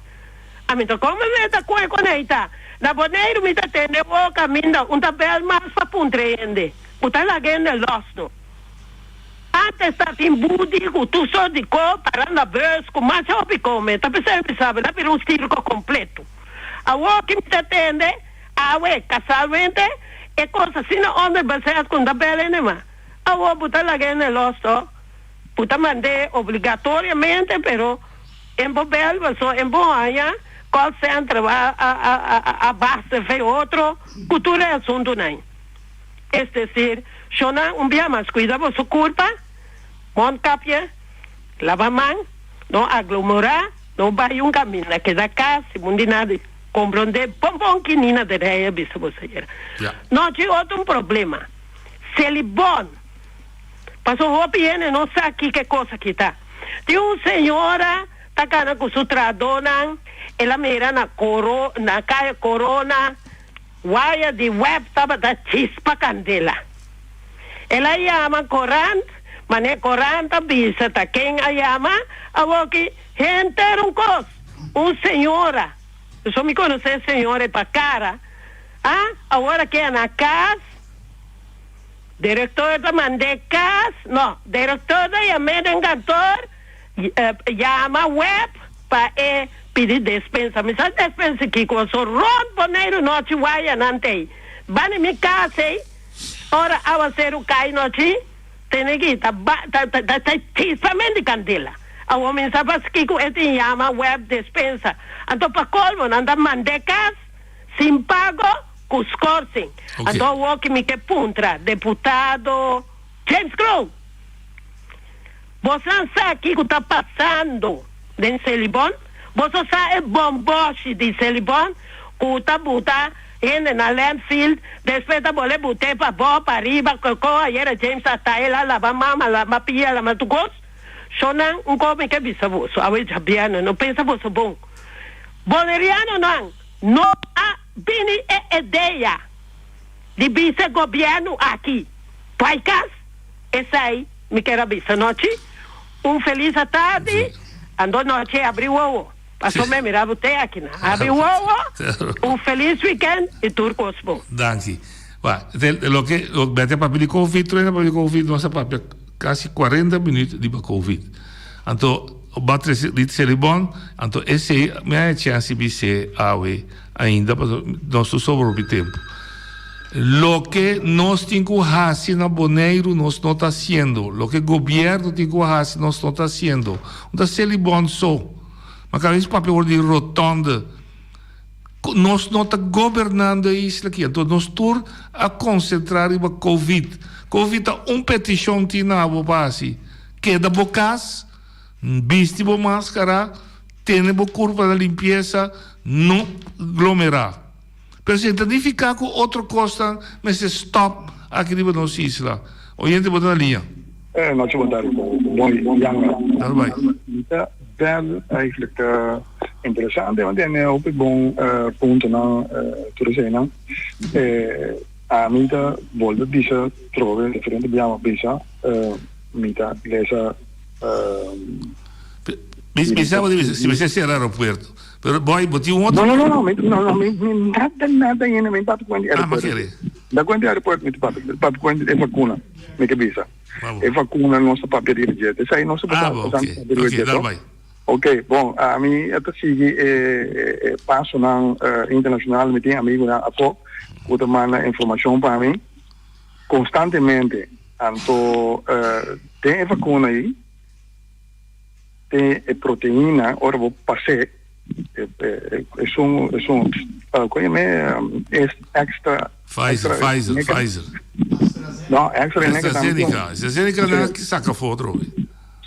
Ami ta come meta cu e con ta. Na Boneiru mi ta tende wou caminda un ta bel mas pa puntra hende cu ta laga hende los no. Antes ta tin budi cu tur soort di co para na bus cu masha hopi come. Ta pensando mi sabi na bira un circo completo. Awor ki mi ta tende. Awe, casualmente, e cos asina onder bezet cu n'ta bel ene ma. Awor bo ta laga ene los to? Bo ta mand'é obligatoriamente, pero en bo bel paso en bo haña call center a a a a basta fe otro cu tur e asuntunan. Es decir, shona un bia mas cuida boso curpa, mondkapje, laba man, no aglomera, no bay un caminda, keda cas si bo di nada. Komprondé bon bon ki Nina den Rey a bisa bo señora. No tin otro un problema. Selibon. Paso hopi hende no sa kiko e kos aki ta. Tin un señora ta kana ku su trahadónan, el a mira na koro na kaya Corona waya di web tabata chispa kandela. El a yama korant, manera korant a bisa ta ken a yama, awoki henter un kos. Un señora, so mi conoce e señora e pa cara, ah, awor a keda na cas, director ta mand'e cas, no, director ta yam'e den kantoor, yama web pa e pidi despensa, mi sa despensa kico, so rond Boneiru nochi waya nan t'ey, bani mi cas ey, ora awaceru cay nochi. Tene ki ta ba ta ta ta ta chispamen di candela. Awor mi sa paski cu e tin yama web despensa. Anto pa colmo nan ta mand'e cas sin pago cu schorsing. Anto awor ki mi ke puntra deputado James Kroon, Bosan sa kico ta pasando den Selibon? Boso sa e bomboshi di Selibon cu ta buta hende na landfield, despues ta bole bute pa bo, pa riba, koko, ayera James a ta el a laba mama, laba pia, laba tur cos. Shonan, un cos mi ke bisa boso, awe djabièrnè, no pensa boso bon. Bonerianonan no a bini e idea. di bisa gobièrnu aki bai kas, esei mi ker a bisa nochi. Un felis atardi, ando nochi abri wowo, paso mi a mira bo te akinan. Abri wowo, un felis weekend y tur kos bon. Danki. Ba, te loke, bete a papia di Covid, tur hende a papia di Covid, nos a papia casi cuarenta minuut riba Covid. Anto, bo a trece di Selibon, anto esey mi a haña chance bis'é awe ainda, pasobra nos no sobra hopi tempo. Loke nos tin ku hasi na Boneiru nos no ta hasiendo. Loke gobièrnu tin ku hasi nos no ta hasiendo. No ta Selibon so. Ma kada bes papia wòrdu di rotònde. Nos no ta gobernando e isla aki. Anto nos tur a konsentrá riba Covid. Covid ta un petishon tin na bo pa hasi. Keda bo kas, bisti bo maskara, tene bo kurpa na limpiesa, no glomerá. Pero si e ta nifiká ku otro kosnan mester stòp aki riba nos isla. Oyente bo ta na liña. Eh, nochi bon tardi bon Janga. Dal bai. Mi ta bel eigenlijk ta interesante want en hopi bon puntonan tur eseinan. Eh, ami ta bolbe bisa trobe diferente biaha mi a bisa mi ta lesa Bisa bo di bisa si mester sera aeropuerto. Pero boy, bo tin un otro. No, no, no, no, no, no, mi, mi nada, nada ainda, mi papia cuenta Ah, ma kere. Da cuenta aeropuerto, mi papia, papia cuenta e vacuna, mi ke bisa. E vacuna nos ta papia riba dje. Esei nos ta Ah, bo, ok. Ok, dal bai. Ok, bon, ami ta sigui e, e, e pasonan uh, internacional, mi tin amigunan afó ku ta manda informashon pa mi konstantemente. Anto, uh, den e vacuna ei, Tin e proteina ora bo pas'é esun esun kon yam'é es extra Pfizer Pfizer Pfizer No extra AstraZeneca AstraZeneca nan a saka afó otro be.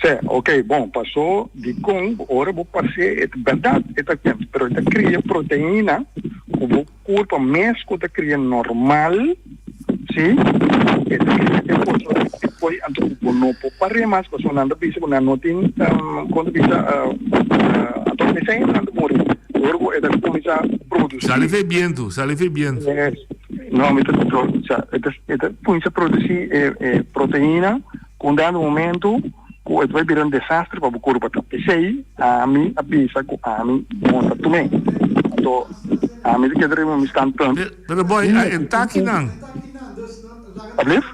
Se ok bon paso dikon ora bo pas'é e ta bèrdat e ta pero e ta kria proteina ku bo Kurpa mes ku ta kria normal, si, e ta kria e forsa e poi anto ku bo no por par'é mas pasobra nan ta bisa ku nan no tin kon ta bisa anto esei nan ta muri ora ku e ta kuminsá produsí. Sali fe bientu, sali fe bientu. No mi ta e ta e ta kuminsá produsí e proteina ku un dado momento ku e ta bai bira un desastre pa bo kurpa ta. P'esei ami a bisa ku ami no ta tum'é. Anto ami ta keda riba mi standpunt. Pero boy, a e takinan. Alblief?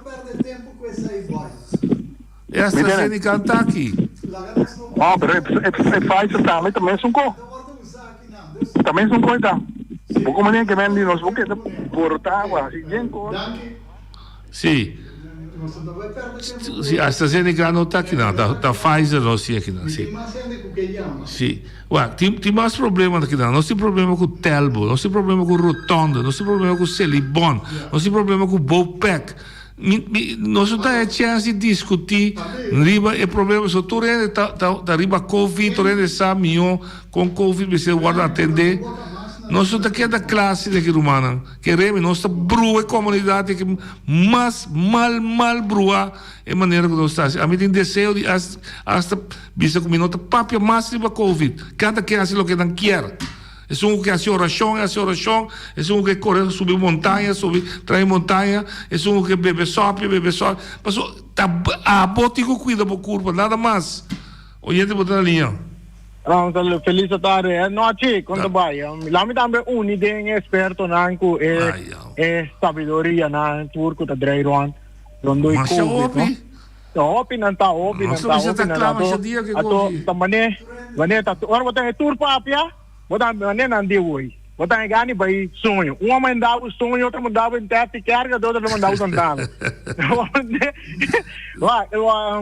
E AstraZeneca an taki. No, pero e Pfizer tambe ta mesun ko. Ta mesun ko e ta. Bo komo den ke men di nos bo keda borotá bo hasi yen kos. Sí. Sí, AstraZeneca no ta akinan, ta, ta Pfizer no sí akinan, sí. Sí. Wak, tin, tin mas problema akinan. Nos tin problema ku Telbo, nos tin problema ku Rotonde, nos tin problema ku Selibon, nos tin problema ku Bopec. Mi, mi, nos no ta e chance di discutí riba e problema. So tur hende ta, ta, ta riba Covid, tur hende sa mihó kon Covid mester wòrdu atendé. Nos no ta keda kla asina aki, rumannan. Keremi, nos ta brua e komunidat aki mas mal mal bruá e manera ku nos ta hasi. Ami tin deseo di hasta bisa ku mi no ta papia mas riba covid. Kada ken hasi loke nan kier. Esun ku ke hasi orashon e hasi orashon, esun ku ke kore subi montaña subi trae montaña, esun ku ke bebe sòpi bebe sòpi. Paso ta abo tin ku kuida bo kurpa nada mas. Oyente bo ta na liña. Ron salu felis tarde e nochi kon ta bai lami tambe uni den e espertonan ku e e sabiduria nan tur ku ta drei rond rondoi covid no ta hopi nan ta hopi nan ta hopi nan ta ato ta mane mane ta ora bo ta e tur papia bo ta mane nan di woi bo ta gani bai soño un a manda bo soño otro a manda bo en tèsti kèrk otro a manda bo santana Wak,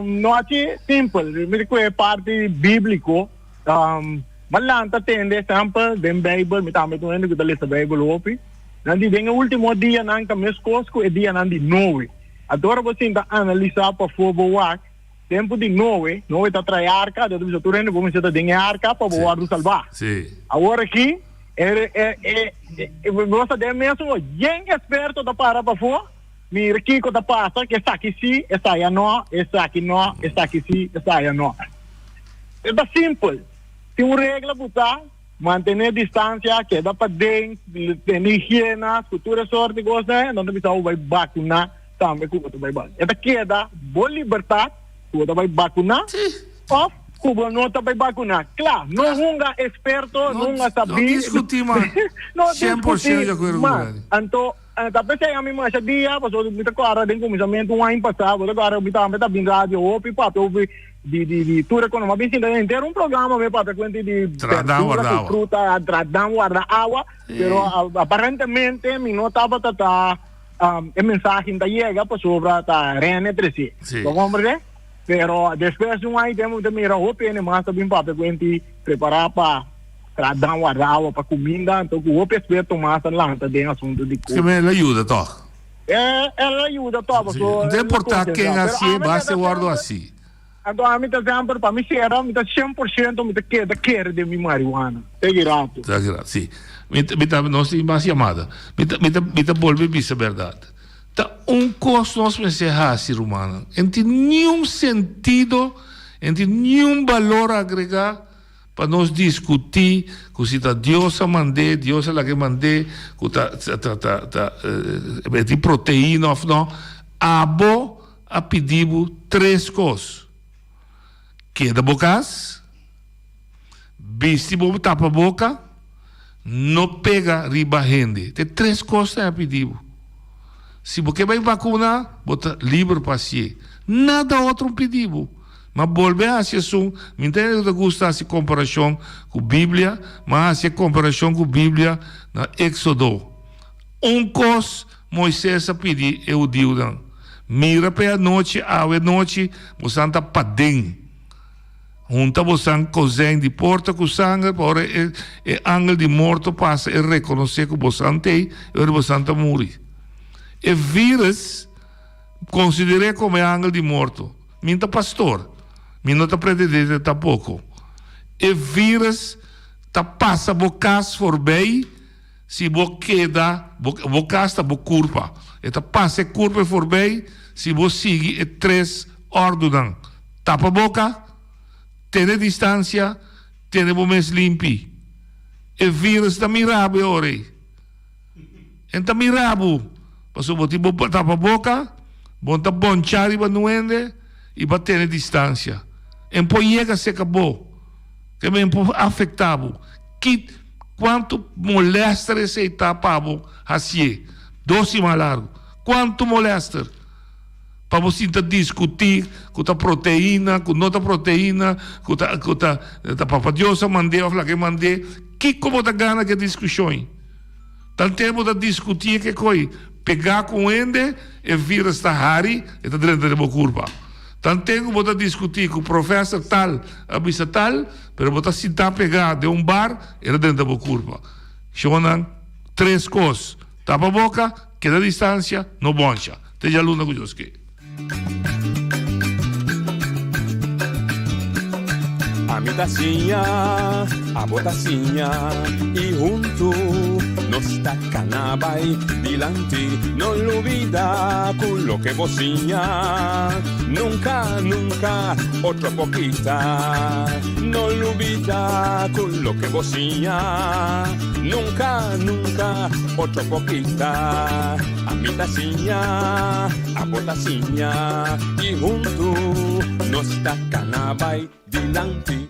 nochi simpel, mi ta kohe parti bíbliko. Mi a lanta tende ehèmpel den Beibel, mi tambe ta un hende ku ta lesa Beibel hopi. Nan di den e último dianan ta meskos ku e dianan di Noe. Anto ora bo sinta analisá pafó bo wak, tempu di Noe, Noe ta trae arka, Dios ta bisa tur hende bo mester ta den e arka pa bo wòrdu salbá. Awor aki, bo ta den mesun, yen eksperto ta para pafó. Mira kiko ta pasa, ku esaki sí, esaya no, esaki no, esaki sí, esaya no. E ta simpel. Tin un regla ku ta, Mantené distansia, keda paden, tene higiena, ku tur e sort di kosnan, nan ta bisa bo bai bakuná tambe ku bo ta bai bakuná. E ta keda bo libertat ku bo ta bai bakuná òf ku bo no ta bai bakuná. Kla, no hunga eksperto, no hunga sabí. No diskutí mas. No diskutí mas. Anto, ta p'esei ami masha dia, pasobra mi ta kòrda den kuminsamentu un aña pasá, bo ta kòrda mi tambe ta bin radio hopi papia hopi. di di di tur economia bin sinta henter un programa me papia cuenta di Tradan verdura warda cu awa. fruta tradan warda awa pero aparentemente mi no tabata ta um, e mensahe ta yega pasobra ta rene trece Sí. Bo comprende? Pero despues di un aña tempo mi ta mira hopi hende mas ta bin papia cuenta prepara pa tradan warda awa pa cuminda anto cu hopi experto mas ta lanta den asunto di Es que me la ayuda toch. E el a yuda toba Sí. so No el a importa ken konsentrá. Pero hasié, ami basta ta wordo semper, hasi. anto ami ta semper pa mi sera, mi ta 100% mi ta keda kere den mi marihuana. Te ki rato. Te ki rato, sí. Mi ta, mi ta, nos tin mas yamada. Mi ta, mi ta, mi ta bolbe bisa bèrdat. Ta un kos nos mester hasi, rumannan. E no tin niun sentido, e no tin niun balor agregá Pa nos diskutí ku si ta Dios a mand'é, Dios a laga e mand'é, ku ta ta ta ta e tin proteina òf no, abo a pidi bo tres kos, keda bo kas, bisti bo tapaboka, no pega riba hende. Ta e tres kosnan e a pidi bo. Si bo ke bai bakuna, bo ta liber pa hasié. Nada otro a pidi bo. Ma bolbe hasi esun, mi ta hende ku ta gusta hasi komparashon ku Biblia, ma hasi e komparashon ku Biblia na Eksodo. Un kos Moises a pidi e hudiunan, Mira pa e anochi, awe nochi, bosan ta paden. Hunta bosan kozijn di porta ku sanger, pa ora e e angel di morto pasa e rekonosé ku bosan t'ei, e ora bosan ta muri. E vírus, konsider'é komo e angel di morto. Mi ta pastor, mi no ta pretendente tampoco. E virus ta pasa bo cas forbij si bo keda, bo, bo cas ta bo curpa. E ta pasa e curpa forbij si bo sigui e tres ordunan, tapa boca, tene distancia, tene bo mes limpi. E virus ta mira bo e ora ey. En ta mira bo, pasobra bo tin bo tapa boka, bo ta bonchá riba nuende i bo a tene distansia. En por yega serka bo, ke men por afektá bo. Ki kuantu molèster esei ta pa bo hasié dos siman largu? Kuantu molèster pa bo sinta diskutí ku ta proteina, ku no ta proteina, ku ta ku ta ta Papa Dios a mand'é òf laga e mand'é? Kiko bo ta gana ku e diskushon ei? Tanten bo ta diskutí e kekoi pegá ku un hende, e vírus ta hari, e ta drenta den bo kurpa. Tanten ku bo ta diskutí ku profèser tal a bisa tal, pero bo ta sintá pegá den un bar, e ta drenta bo kurpa. Shonnan, tres kos, tapa boka, keda distansia, no bònsha. Te djaluna ku Dios ke. Ami ta siña, abo ta siña y huntu nos ta cana bay dilanti. No lubida cu loke bo siña nunca, nunca otro por kita. No lubida cu loke bo siña nunca, nunca otro por kita. Ami ta siña, abo ta siña y huntu nos ta cana bay dilanti.